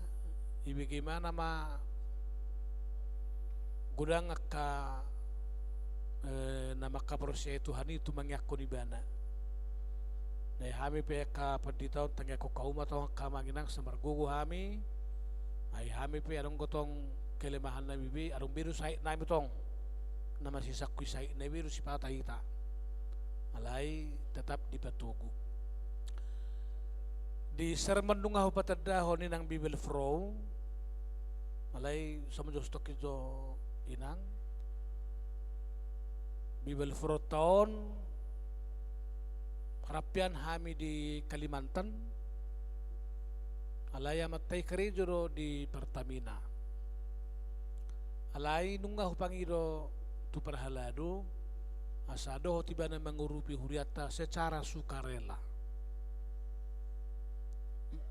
ibege ibana ma godang angka, eh, na mangkaporseai Tuhan i tu mangiangkon ibana. Nai hami pe angka pandita on tangiangkon hamu ma tong angka Amang Inang, sai margogo hami. Ai hami pe adong do tong kelemahan nami be, adong be do sahit nami tong. Na masisangkui sahit nami be do sipata hita. Alai tetap dipatogu. Di sermon nunga hupatandahon Inang Bibelfrau, alai so manjou stok i jo Inang. Bibelfraunta on, rap nian hami di Kalimantan, alai amanta i karejo do di Pertamina. Alai nunga hupangido tu parhalado asa dohot ibana mangurupi hurianta secara sukarela.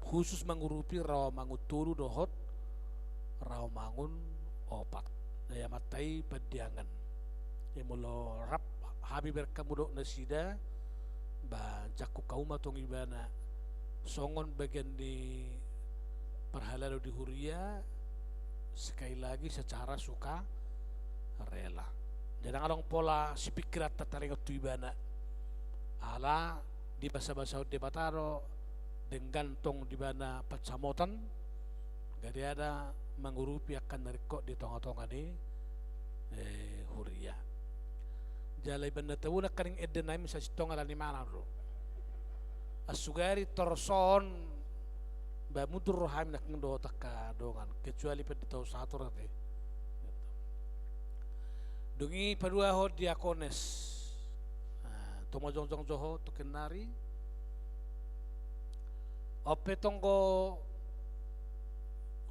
Khusus mangurupi Rawamangun tolu dohot Rawamangun opat. Nai amanta i Pandiangan. Jadi molo rap hami bereng hamu dohot nasida, ba jangkon hamu ma tong ibana songon bagian ni parhalado di huria, sekali lagi secara sukarela. Jadi ndang adong pola sipingkiranta taringot tu ibana. Ala dibasabasahon Debata do denggan tong di ibana pansamotan, gariada mangurupi angka na ringkot di tongatonga ni, eh, huria. Jala ibana tabo nangkaning ende nami sasintongna ala ni manang do. Ai sugari torus on Ba mundur rohami nangkin dohot angka dongan, kecuali pe di taon sahat ora te. Dung i paduahon diakones. Nah, tong ma jongjong jo ho tongkin nari. On pe tong do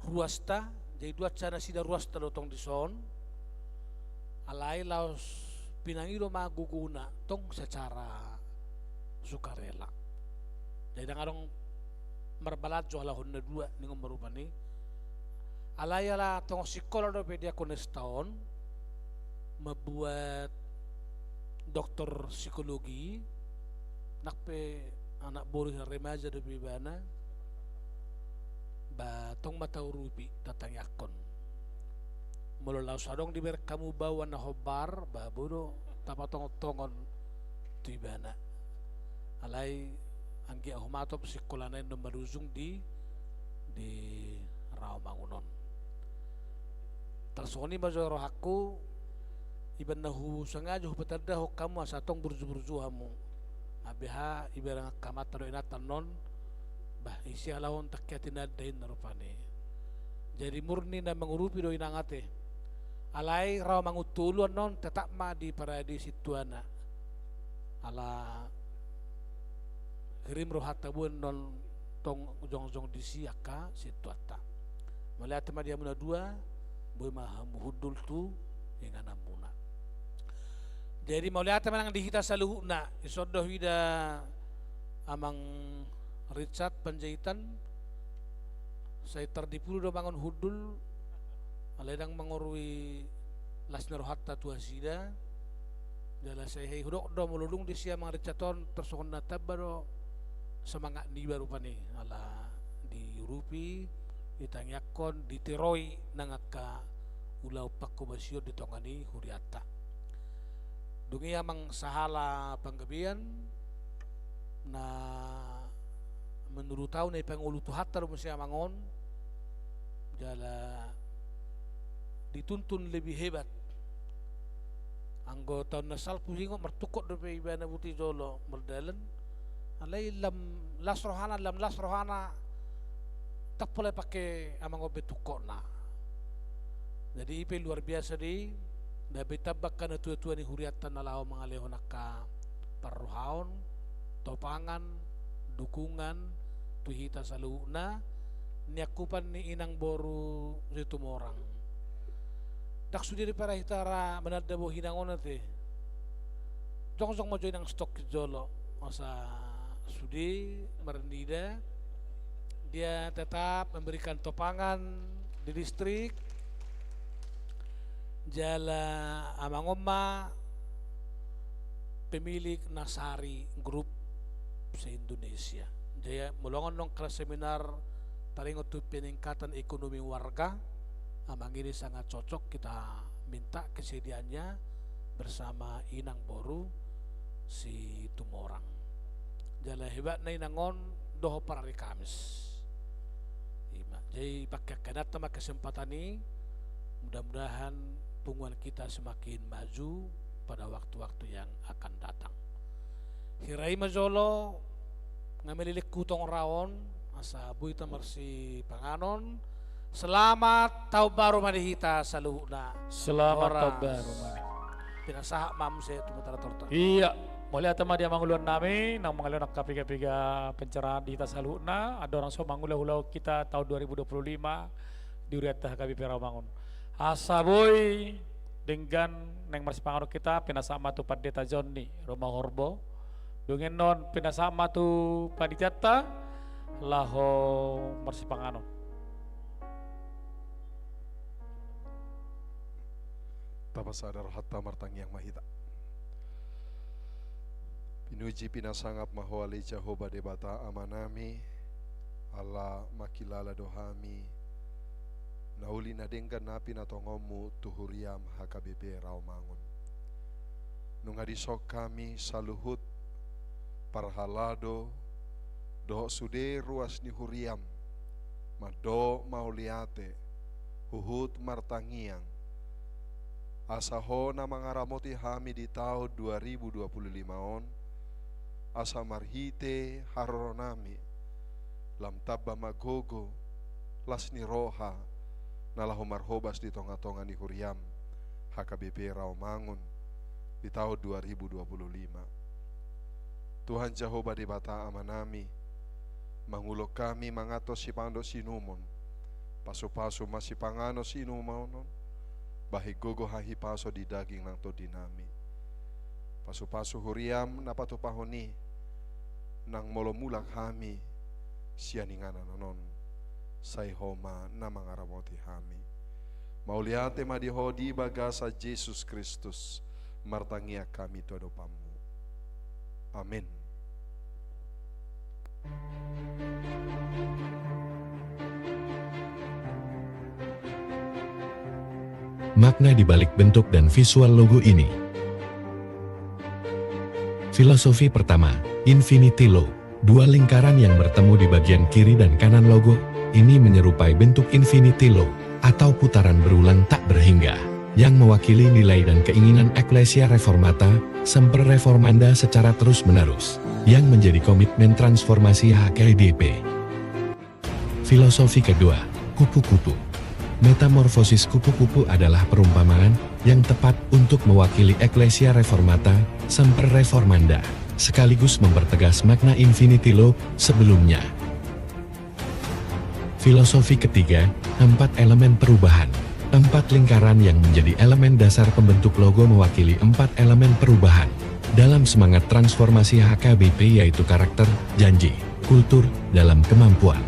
ruasta, jadi duansa nasida ruasta do tong dison. Alai laos pinangido ma gogona tong secara sukarela. Jadi ndang adong marbalanjo halak on na dua ningon ma rupani. Alai ala tong sikola dope diakonesta on, mambuat doktor psikologi, nang pe anak boru remaja dope ibana. Ba tong ma taurupi, tatangiangkon. Molo laos adong dibereng hamu baoa na hombar, ba boi do tapatongontongon tu ibana. Alai anggiat homa tong sikolana i na marujung di, di Rawamangun on. Tarsongon i ma jo rohangku, ibaen na husengaja hupatandahon hamu asa tong burju-burju hamu. Abeha ibereng angka amanta dohot inanta annon, bah, ise halak on tangkiat inanda inna rupani. Jadi murni na mangurupi do inang ate. Alai Rawamangun tolu annon tetap ma diparade sintuana. Ala hirim rohanta boi annon tong jongjong disi angka sintuanta. Mauliate ma di hamu na dua, boi ma hamu hundul tu ingananmuna. Jadi mauliate ma nang di hita saluhutna, dison do huida Amang Richard Panjaitan, sai tardipulu do mangan hundul, alai ndang mangorui las ni rohanta tu nasida. Jala sai hudok do molo dung disi Amang Richard on tarsongon na tamba do semangat niba rupani, ala diurupi, ditangiangkon, ditiroi nang angka ulaon pangkobasion di tonga ni hurianta. Dung i Amang sahala panggabean na menurut au na ipangolu Tuhanta do muse Amang on, jala dituntun lebih hebat. Anggo taon na salpu ingot martungkot dope ibana boti jolo mardalan. Alai lam las rohana, lam las rohana, tong pola ipake Amang on be tungkotna. Jadi i pe luar biasa do i, gabe tamba angka natuatua ni hurianta na laho mangalehon angka parrohaon, topangan, dukungan tu hita saluhutna, niangkupan ni inang boru Situmorang. Ndang sude dope ra hita ra mananda bohi inang on ate. Jongjong ma jo inang sitongkin jolo. Asa sude marnida, dia tetap memberikan topangan di listrik. Jala Amang on ma pemilik Nasari Group se-Indonesia. Jadi molo adong angka seminar taringot tu peningkatan ekonomi warga, Amang ini sangat cocok kita minta kesediaannya bersama inang boru Situmorang. Jala hebatna inang on dohot parari Kamis. Ima, jadi pake angka inanta ma kesempatan i, mudah-mudahan punguan kita semakin maju pada waktu-waktu yang akan datang. Hira i ma jolo, nga melelengku tong ra on, asa boi hita marsipanganon. Selamat taon baru ma di hita saluhutna. Selamat taon baru ma. Pinasahat ma muse tu mutara tortor. Iya, mauliate ma di amang uluan nami, naung mangalehon angka piga-piga pencerahan di hita saluhutna, andorang so mangula-ula hita taon dua ribu dua puluh lima di hurianta H K B P Rawamangun. Asa boi denggan naeng marsipanganon hita, pinasahat ma tu Pandita Jonni Rumahorbo. Dung i annon pinasahat ma tu panitianta laho marsipanganon. Tapasada rohanta, martangiang ma hita. Pinuji pinasangap ma Ho ale Jahowa Debata Amanami, ala mangkilala do hami na uli na denggan na pinatongonmu tu huriam H K B P Rawamangun. Nunga dison hami saluhut parhalado dohot sude ruas ni huriam mandok mauliate huhut martangiang, asa Ho na mangaramoti hami di taon dua ribu dua puluh lima on, asa marhite haroronami Lam tamba ma gogo, las ni roha, na laho marhobas di tonga-tonga ni huriam, H K B P Rawamangun, di taon dua ribu dua puluh lima. Tuhan Jahowa Debata Amanami, mangulon hami manganhon sipanganon dohot siinumon, pasu-pasu ma sipanganon siinumon on, bahen gogo hahipason di daging nang tondinami. Pasu-pasu huriam na patupahon i, nang molo mulak hami sian inganan on, sai Ho ma na mangaramoti hami. Mauliate ma di Ho di bagasan Jesus Kristus, martangiang hami tu adopanMu. Amen. Makna di balik bentuk dan visual logo ini. Filosofi pertama, Infinity Loop. Dua lingkaran yang bertemu di bagian kiri dan kanan logo ini menyerupai bentuk Infinity Loop atau putaran berulang tak berhingga, yang mewakili nilai dan keinginan Ecclesia Reformata, Semper Reformanda secara terus-menerus, yang menjadi komitmen transformasi H K B P. Filosofi kedua, kupu-kupu. Metamorfosis kupu-kupu adalah perumpamaan yang tepat untuk mewakili Ecclesia Reformata, Semper Reformanda, sekaligus mempertegas makna Infinity Loop sebelumnya. Filosofi ketiga, empat elemen perubahan. Empat lingkaran yang menjadi elemen dasar pembentuk logo mewakili empat elemen perubahan dalam semangat transformasi H K B P, yaitu karakter, janji, kultur, dalam kemampuan.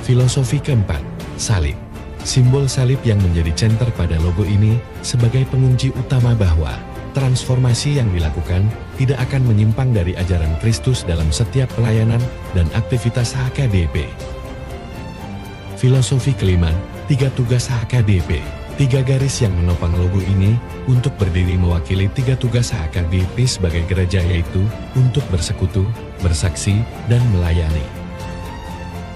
Filosofi keempat, salib. Simbol salib yang menjadi center pada logo ini sebagai pengunci utama bahwa transformasi yang dilakukan tidak akan menyimpang dari ajaran Kristus dalam setiap pelayanan dan aktivitas H K B P. Filosofi kelima, tiga tugas H K B P. Tiga garis yang menopang logo ini untuk berdiri mewakili tiga tugas H K B P sebagai gereja, yaitu untuk bersekutu, bersaksi, dan melayani.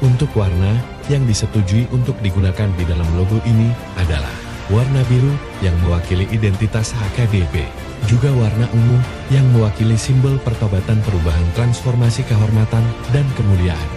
Untuk warna yang disetujui untuk digunakan di dalam logo ini adalah warna biru yang mewakili identitas H K B P, juga warna ungu yang mewakili simbol pertobatan, perubahan, transformasi, kehormatan, dan kemuliaan.